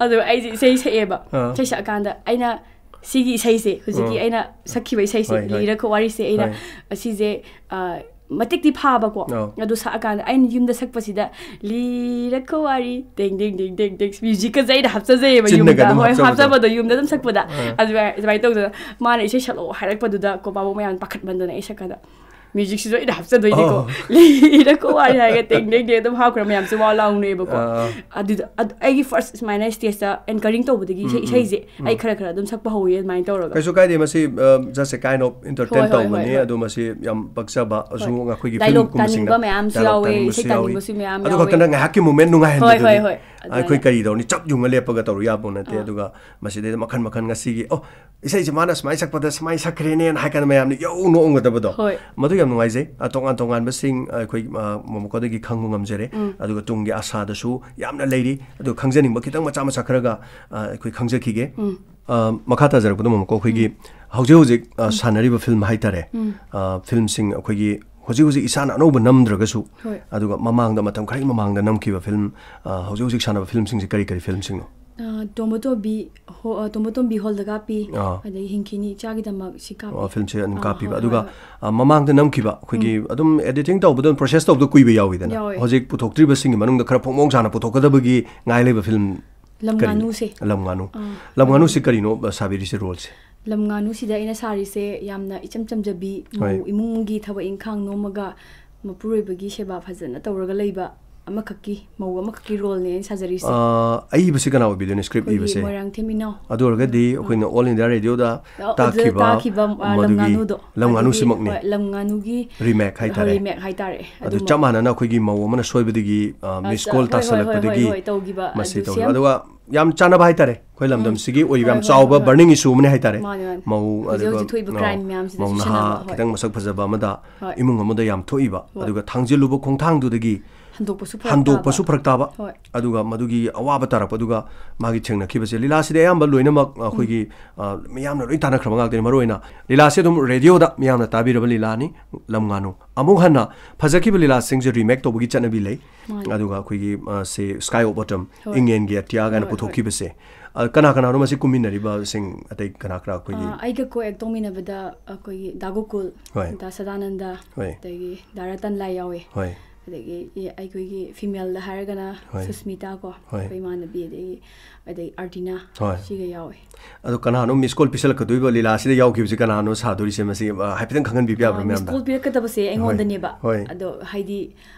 ꯑꯗꯣ ꯑꯩꯁꯦ ꯏꯁꯩ ꯁꯛꯑꯦꯕ꯫ ꯑꯥ꯫ ꯏꯁꯩ ꯁꯛꯑꯀꯥꯟꯗ ꯑꯩꯅ ꯁꯤꯒꯤ ꯏꯁꯩꯁꯦ, ꯍꯧꯖꯤꯛꯀꯤ ꯑꯥ꯫ ꯑꯩꯅ ꯁꯛꯈꯤꯕ ꯏꯁꯩꯁꯦ, ꯍꯣꯏ, ꯍꯣꯏ꯫ ꯂꯤꯔꯛꯀ ꯋꯥꯔꯤꯁꯦ, ꯑꯩꯅ ꯍꯣꯏ꯫ ꯑꯁꯤꯁꯦ, ꯑ, ꯃꯇꯤꯛꯇꯤ ꯐꯥꯕꯀꯣ꯫ ꯑꯥ꯫ ꯑꯗꯨ ꯁꯛꯑꯀꯥꯟꯗ ꯑꯩꯅ ꯌꯨꯝꯗ ꯁꯛꯄꯁꯤꯗ, "ꯂꯤꯔꯛꯀ ꯋꯥꯔꯤ, ꯇꯦꯡ, ꯇꯦꯡ, ꯇꯦꯡ, ꯇꯦꯡ, ꯇꯦꯡ", ꯃ꯭ꯌꯨꯖꯤꯛꯀꯁꯦ ꯑꯩꯅ ꯍꯥꯞꯆꯖꯩꯌꯦꯕ ꯆꯤꯟꯅꯒ ꯌꯨꯝꯗ꯫ ꯑꯗꯨꯝ ꯍꯣꯏ, ꯍꯥꯞꯆꯕꯗꯣ꯫ ꯍꯥꯞꯆꯕꯗꯣ ꯌꯨꯝꯗ ꯑꯗꯨꯝ ꯁꯛꯄꯗ꯫ ꯑꯥ꯫ ꯑꯗꯨꯃꯥꯏ-, ꯑꯗꯨꯃꯥꯏꯅ ꯇꯧꯗꯅ ꯃꯥꯅ ꯏꯁꯩ ꯁꯛꯂꯛꯑꯣ ꯍꯥꯏꯔꯛꯄꯗꯨꯗ ꯀꯣ ꯕꯥꯕꯨ ꯃꯌꯥꯝ ꯄꯥꯈꯠꯃꯟꯗꯅ ꯑꯩ ꯁꯛꯀꯥꯟꯗ ꯃ꯭ꯌꯨꯖꯤꯛꯁꯤꯁꯨ ꯑꯩꯅ ꯍꯥꯞꯆꯗꯣꯏꯅꯤꯀꯣ꯫ ꯑꯣ꯫ "ꯂꯤꯔꯛꯀ ꯋꯥꯔꯤ" ꯍꯥꯏꯔꯒ ꯇꯦꯡ, ꯇꯦꯡ, ꯇꯦꯡ ꯑꯗꯨꯝ ꯍꯥꯞꯈ꯭ꯔꯦ, ꯃꯌꯥꯝꯁꯦ ꯋꯥ ꯂꯥꯎꯅꯩꯕꯀꯣ꯫ ꯑꯥ꯫ ꯑꯗꯨꯗ, ꯑꯗꯨ ꯑꯩꯒꯤ ꯐꯥꯔꯁ ꯁꯨꯃꯥꯏꯅ ꯁ꯭ꯇꯦꯖꯇ ꯑꯦꯡꯀꯔꯤꯡ ꯇꯧꯕꯗꯒꯤ ꯏꯁꯩ, ꯎꯝ, ꯎꯝ, ꯏꯁꯩꯁꯦ ꯑꯩ ꯎꯝ꯫ ꯈꯔ ꯈꯔ ꯑꯗꯨꯝ ꯁꯛꯄ ꯍꯧꯋꯦ ꯑꯗꯨꯃꯥꯏꯅ ꯇꯧꯔꯒ꯫ ꯀꯩꯁꯨ ꯀꯥꯏꯗꯦ, ꯃꯁꯤ, ꯑ, just a kind of entertain ꯍꯣꯏ, ꯍꯣꯏ, ꯇꯧꯕꯅꯤ꯫ ꯍꯣꯏ, ꯍꯣꯏ꯫ ꯑꯗꯣ ꯃꯁꯤ ꯌꯥꯝ ꯄꯛꯆꯕ, ꯑꯁꯨꯝ ꯍꯣꯏ꯫ ꯑꯩꯈꯣꯏꯒꯤ ꯗꯥꯏꯂꯣꯛ ꯐꯤꯂꯝꯒꯨꯝꯕꯁꯤꯡꯗ ꯇꯥꯅꯤꯡꯕ ꯃꯌꯥꯝꯁꯨ ꯗꯥꯏꯂꯣꯛ ꯌꯥꯎꯋꯦ, ꯇꯥꯅꯤꯡꯕꯁꯨ ꯏꯁꯩ ꯌꯥꯎꯏ꯫ ꯇꯥꯅꯤꯡꯕꯁꯨ ꯃꯌꯥꯝ ꯑꯗꯨ ꯌꯥꯎꯋꯦ꯫ ꯈꯛꯇ ꯅꯪ ꯉꯥꯏꯍꯥꯛꯀꯤ ꯃꯣꯃꯦꯟ ꯅꯨꯡꯉꯥꯏꯍꯟꯕꯗꯨꯅꯤ꯫ ꯍꯣꯏ, ꯍꯣꯏ, ꯍꯣꯏ꯫ ꯑꯗꯨꯃꯥꯏꯅ ꯑꯩꯈꯣꯏ ꯀꯔꯤ ꯇꯧꯅꯤ? ꯆꯞ ꯌꯨꯡꯉ ꯂꯦꯞꯄꯒ ꯇꯧꯔꯨ ꯌꯥꯄꯣ ꯅꯠꯇꯦ꯫ ꯑꯥ꯫ ꯑꯗꯨꯒ ꯃꯁꯤꯗꯩꯗ ꯃꯈꯟ ꯃꯈꯟ ꯉꯁꯤꯒꯤ, "ꯑꯣ, ꯏꯁꯩꯁꯦ ꯃꯥꯅ ꯁꯨꯃꯥꯏꯅ ꯁꯛꯄꯗ ꯁꯨꯃꯥꯏꯅ ꯁꯛꯈ꯭ꯔꯦꯅꯦꯅ" ꯍꯥꯏ ꯀꯥꯟꯗ ꯃꯌꯥꯝꯅ ꯌꯧ ꯅꯣꯛꯑꯝꯒꯗꯕꯗꯣ꯫ ꯍꯣꯏ꯫ ꯃꯗꯨ ꯌꯥꯝ ꯅꯨꯡꯉꯥꯏꯖꯩ꯫ ꯑ, ꯇꯣꯉꯥꯟ ꯇꯣꯉꯥꯟꯕꯁꯤꯡ, ꯑ, ꯑꯩꯈꯣꯏ, ꯑ, ꯃꯣꯃꯣꯀꯣꯗꯒꯤ ꯈꯪꯕ ꯉꯝꯖꯔꯦ꯫ ꯎꯝ꯫ ꯑꯗꯨꯒ ꯇꯨꯡꯒꯤ ꯑꯁꯥꯗꯁꯨ ꯌꯥꯝꯅ ꯂꯩꯔꯤ꯫ ꯑꯗꯨꯒ ꯈꯪꯖꯅꯤꯡꯕ ꯈꯤꯇꯪ ꯃꯆꯥ ꯃꯆꯥ ꯈꯔꯒ, ꯑ, ꯑꯩꯈꯣꯏ ꯈꯪꯖꯈꯤꯒꯦ꯫ ꯎꯝ꯫ ꯑ, ꯃꯈꯥ ꯇꯥꯖꯔꯛꯄꯗ ꯃꯣꯃꯣꯀꯣ, ꯑꯩꯈꯣꯏꯒꯤ ꯎꯝ꯫ ꯍꯧꯖꯤꯛ ꯍꯧꯖꯤꯛ, ꯑ, ꯎꯝ꯫ ꯁꯥꯟꯅꯔꯤꯕ ꯐꯤꯂꯝ ꯍꯥꯏꯇꯥꯔꯦ꯫ ꯎꯝ꯫ ꯑ, ꯐꯤꯂꯝꯁꯤꯡ ꯑꯩꯈꯣꯏꯒꯤ ꯍꯧꯖꯤꯛ ꯍꯧꯖꯤꯛ ꯏꯁꯥꯅ ꯑꯅꯧꯕ ꯅꯝꯗ꯭ꯔꯒꯁꯨ, ꯍꯣꯏ꯫ ꯑꯗꯨꯒ ꯃꯃꯥꯡꯗ ꯃꯇꯝ ꯈꯔꯒꯤ ꯃꯃꯥꯡꯗ ꯅꯝꯈꯤꯕ ꯐꯤꯂꯝ, ꯑ, ꯍꯧꯖꯤꯛ ꯍꯧꯖꯤꯛ ꯁꯥꯟꯅꯕ ꯐꯤꯂꯝꯁꯤꯡꯁꯦ ꯀꯔꯤ ꯀꯔꯤ ꯐꯤꯂꯝꯁꯤꯡꯅꯣ? ꯑ, ꯇꯣꯝꯕ ꯇꯣꯝꯕꯤ ꯍꯣ-, ꯑ, ꯇꯣꯝꯕ ꯇꯣꯝꯕꯤ ꯍꯣꯜꯗ ꯀꯥꯞꯄꯤ, ꯑꯥ꯫ ꯑꯗꯒꯤ ꯍꯤꯡꯈꯤꯅꯤ ꯏꯆꯥꯒꯤꯗꯃꯛ ꯁꯤ ꯀꯥꯞꯄꯤ꯫ ꯑꯣ, ꯐꯤꯂꯝꯁꯦ ꯑꯗꯨꯝ ꯑꯥ, ꯀꯥꯞꯄꯤꯕ꯫ ꯍꯣꯏ, ꯑꯗꯨꯒ, ꯍꯣꯏ, ꯍꯣꯏ꯫ ꯑ, ꯃꯃꯥꯡꯗ ꯅꯝꯈꯤꯕ ꯑꯩꯈꯣꯏꯒꯤ ꯎꯝ꯫ ꯑꯗꯨꯝ ꯑꯦꯗꯤꯇꯤꯡ ꯇꯧꯕꯗ, ꯄ꯭ꯔꯣꯁꯦꯁ ꯇꯧꯕꯗ ꯀꯨꯏꯕ ꯌꯥꯎꯋꯤꯗꯅ꯫ ꯌꯥꯎꯋꯦ꯫ ꯍꯧꯖꯤꯛ ꯄꯨꯊꯣꯛꯇ꯭ꯔꯤꯕꯁꯤꯡꯒꯤ ꯃꯅꯨꯡꯗ ꯈꯔ ꯐꯣꯡ ꯐꯣꯡ ꯁꯥꯅ ꯄꯨꯊꯣꯛꯀꯗꯕꯒꯤ ꯉꯥꯏ ꯂꯩꯕ ꯐꯤꯂꯝ ꯂꯝ ꯀꯔꯤꯅꯣ? ꯉꯥꯅꯨꯁꯦ꯫ ꯂꯝ ꯉꯥꯅꯨ꯫ ꯑꯥ꯫ ꯂꯝ ꯉꯥꯅꯨꯁꯤ ꯀꯔꯤꯅꯣ, ꯑ, ꯁꯥꯕꯤꯔꯤꯁꯦ ꯔꯣꯜꯁꯦ? ꯂꯝ ꯉꯥꯅꯨꯁꯤꯗ ꯑꯩꯅ ꯁꯥꯔꯤꯁꯦ ꯌꯥꯝꯅ ꯏꯆꯝ ꯆꯝꯖꯕꯤ, ꯍꯣꯏ꯫ ꯃꯧ ꯏꯃꯨꯡꯒꯤ ꯊꯕꯛ ꯏꯪꯈꯥꯡ ꯅꯣꯝꯃꯒ ꯃꯄꯨꯔꯣꯏꯕꯒꯤ ꯁꯦꯕꯥ ꯐꯖꯅ ꯇꯧꯔꯒ ꯂꯩꯕ ꯑꯃꯈꯛꯀꯤ, ꯃꯧ ꯑꯃꯈꯛꯀꯤ ꯔꯣꯜꯅꯦ ꯑꯩꯅ ꯁꯥꯖꯔꯤꯁꯦ꯫ ꯑ, ꯑꯏꯕꯁꯤ ꯀꯅꯥ ꯑꯣꯏꯕꯤꯗꯣꯏꯅꯣ, script ꯑꯩꯈꯣꯏꯒꯤ ꯏꯕꯁꯦ? ꯃꯣꯏꯔꯥꯡꯊꯦꯝ ꯏꯅꯥꯎ꯫ ꯑꯗꯨ ꯑꯣꯏꯔꯒꯗꯤ ꯑꯩꯈꯣꯏꯅ All India Radioꯗ ꯑ, ꯑꯗꯨꯗ ꯇꯥꯈꯤꯕ ꯇꯥꯈꯤꯕ, ꯑ, ꯂꯝ ꯃꯗꯨꯒꯤ ꯉꯥꯅꯨꯗꯣ꯫ ꯂꯝ ꯑꯗꯨꯒꯤ, ꯉꯥꯅꯨꯁꯤꯃꯛꯅꯤ꯫ ꯍꯣꯏ, ꯂꯝ ꯉꯥꯅꯨꯒꯤ Remake ꯍꯥꯏꯇꯥꯔꯦ꯫ Remake ꯍꯥꯏꯇꯥꯔꯦ꯫ ꯑꯗꯨ ꯑꯗꯨꯃꯛ꯫ ꯆꯞ ꯃꯥꯟꯅꯅ ꯑꯩꯈꯣꯏꯒꯤ ꯃꯧ ꯑꯃꯅ ꯁꯣꯏꯕꯗꯒꯤ, ꯑ, ꯑ, miss ꯆ-, call ꯍꯣꯏ, ꯍꯣꯏ, ꯍꯣꯏ, ꯍꯣꯏ, ꯇꯥꯁꯜꯂꯛꯄꯗꯒꯤ ꯍꯣꯏ, ꯇꯧꯈꯤꯕ ꯃꯁꯤ ꯑꯗꯨ ꯇꯧꯈꯤꯕ꯫ same꯫ ꯑꯗꯨꯒ ꯌꯥꯝ ꯆꯥꯟꯅꯕ ꯍꯥꯏꯇꯥꯔꯦ, ꯑꯩꯈꯣꯏ ꯎꯝ꯫ ꯂꯝꯗꯝꯁꯤꯒꯤ ꯑꯣꯏꯔꯤꯕ ꯍꯣꯏ, ꯌꯥꯝ ꯍꯣꯏ, ꯆꯥꯎꯕ ꯍꯣꯏ, ꯍꯣꯏ꯫ Burning issue ꯑꯃꯅꯤ ꯍꯥꯏꯇꯥꯔꯦ꯫ ꯃꯥꯅꯦ, ꯃꯥꯅꯦ꯫ ꯃꯧ, ꯍꯧꯖꯤꯛ ꯑꯗꯨꯒ, ꯍꯧꯖꯤꯛ ꯊꯣꯛꯏꯕ ꯑ, crime ꯃꯌꯥꯝꯁꯤꯗ ꯃꯧ ꯅꯍꯥ ꯆꯨꯁꯟꯅꯕ, ꯍꯣꯏ꯫ ꯈꯤꯇꯪ ꯃꯁꯛ ꯐꯖꯕ ꯑꯃꯗ ꯍꯣꯏ꯫ ꯏꯃꯨꯡ ꯑꯃꯗ ꯌꯥꯝ ꯊꯣꯛꯏꯕ, ꯍꯣꯏ꯫ ꯑꯗꯨꯒ ꯊꯥꯡꯖꯤꯜꯂꯨꯕ ꯈꯣꯡꯊꯥꯡꯗꯨꯗꯒꯤ ꯍꯟꯗꯣꯛꯄꯁꯨ ꯐꯔꯛ ꯍꯟꯗꯣꯛꯄꯁꯨ ꯇꯥꯕ꯫ ꯐꯔꯛ ꯇꯥꯕ, ꯍꯣꯏ꯫ ꯑꯗꯨꯒ ꯃꯗꯨꯒꯤ ꯑꯋꯥꯕ ꯇꯥꯔꯛꯄ, ꯑꯗꯨꯒ ꯃꯥꯒꯤ ꯊꯦꯡꯅꯈꯤꯕꯁꯦ꯫ ꯂꯤꯂꯥꯁꯤꯗꯤ ꯑꯌꯥꯝꯕ ꯂꯣꯏꯅꯃꯛ ꯑꯩꯈꯣꯏꯒꯤ, ꯎꯝ꯫ ꯑ, ꯃꯤꯌꯥꯝꯅ ꯂꯣꯏ ꯇꯥꯟꯅꯈ꯭ꯔꯕ ꯉꯥꯛꯇꯅꯤ꯫ ꯃꯔꯨꯑꯣꯏꯅ ꯂꯤꯂꯥꯁꯦ ꯑꯗꯨꯝ radioꯗ ꯃꯤꯌꯥꯝꯅ ꯇꯥꯕꯤꯔꯕ ꯂꯤꯂꯥꯅꯤ, ꯂꯝ ꯉꯥꯅꯨ꯫ ꯑꯃꯨꯛ ꯍꯟꯅ ꯐꯖꯈꯤꯕ ꯂꯤꯂꯥꯁꯤꯡꯁꯦ remake ꯇꯧꯕꯒꯤ ꯆꯠꯅꯕꯤ ꯂꯩ꯫ ꯃꯥꯅꯤ꯫ ꯑꯗꯨꯒ ꯑꯩꯈꯣꯏꯒꯤ, ꯑ, ꯁꯦ Sky of Autumn, ꯍꯣꯏ꯫ ꯏꯪꯂꯦꯟꯒꯤ ꯑꯇꯤꯌꯥ ꯀꯥꯏꯅ ꯍꯣꯏ, ꯍꯣꯏ꯫ ꯄꯨꯊꯣꯛꯈꯤꯕꯁꯦ꯫ ꯑ, ꯀꯅꯥ ꯀꯅꯥꯅꯣ ꯃꯁꯤ ꯀꯨꯝꯃꯤꯟꯅꯔꯤꯕꯁꯤꯡ? ꯑꯇꯩ ꯀꯅꯥ ꯀꯅꯥ ꯑꯩꯈꯣꯏꯒꯤ? ꯑ, ꯑꯩꯒ co-act ꯇꯧꯃꯤꯟꯅꯕꯗ ꯑꯩꯈꯣꯏꯒꯤ ꯗꯥ ꯒꯣꯀꯨꯜ, ꯍꯣꯏ꯫ ꯗꯥ ꯁꯗꯥꯅꯟꯗ, ꯍꯣꯏ꯫ ꯑꯗꯒꯤ ꯗꯥ ꯔꯇꯟ ꯂꯥꯏ ꯌꯥꯎꯋꯦ꯫ ꯍꯣꯏ꯫ ꯑꯗꯒꯤ ꯏ-, ꯑꯩꯈꯣꯏꯒꯤ femaleꯗ ꯍꯥꯏꯔꯒꯅ ꯍꯣꯏ꯫ ꯁꯨꯁꯃꯤꯇꯥ ꯀꯣ, ꯍꯣꯏ꯫ ꯑꯩꯈꯣꯏ ꯏꯃꯥꯟꯅꯕꯤ, ꯑꯗꯒꯤ, ꯑꯗꯒꯤ ꯑꯥꯔꯇꯤꯅꯥ, ꯍꯣꯏ꯫ ꯁꯤꯒ ꯌꯥꯎꯋꯦ꯫ ꯑꯗꯣ ꯀꯅꯥꯅꯣ miss call ꯄꯤꯁꯜꯂꯛꯀꯗꯣꯏꯕ ꯂꯤꯂꯥꯁꯤꯗ ꯌꯥꯎꯈꯤꯕꯁꯦ? ꯀꯅꯥꯅꯣ ꯁꯥꯗꯣꯔꯤꯁꯦ? ꯃꯁꯤ, ꯑ, ꯍꯥꯏꯐꯦꯠꯇꯪ ꯈꯪꯍꯟꯕꯤꯕ ꯌꯥꯕ꯭ꯔꯥ ꯑ, miss ꯃꯌꯥꯝꯗ? Call ꯄꯤꯔꯛꯀꯗꯕꯁꯦ ꯍꯣꯏ, ꯑꯩꯉꯣꯟꯗꯅꯦꯕ꯫ ꯍꯣꯏ꯫ ꯑꯗꯣ ꯍꯥꯏꯗꯤ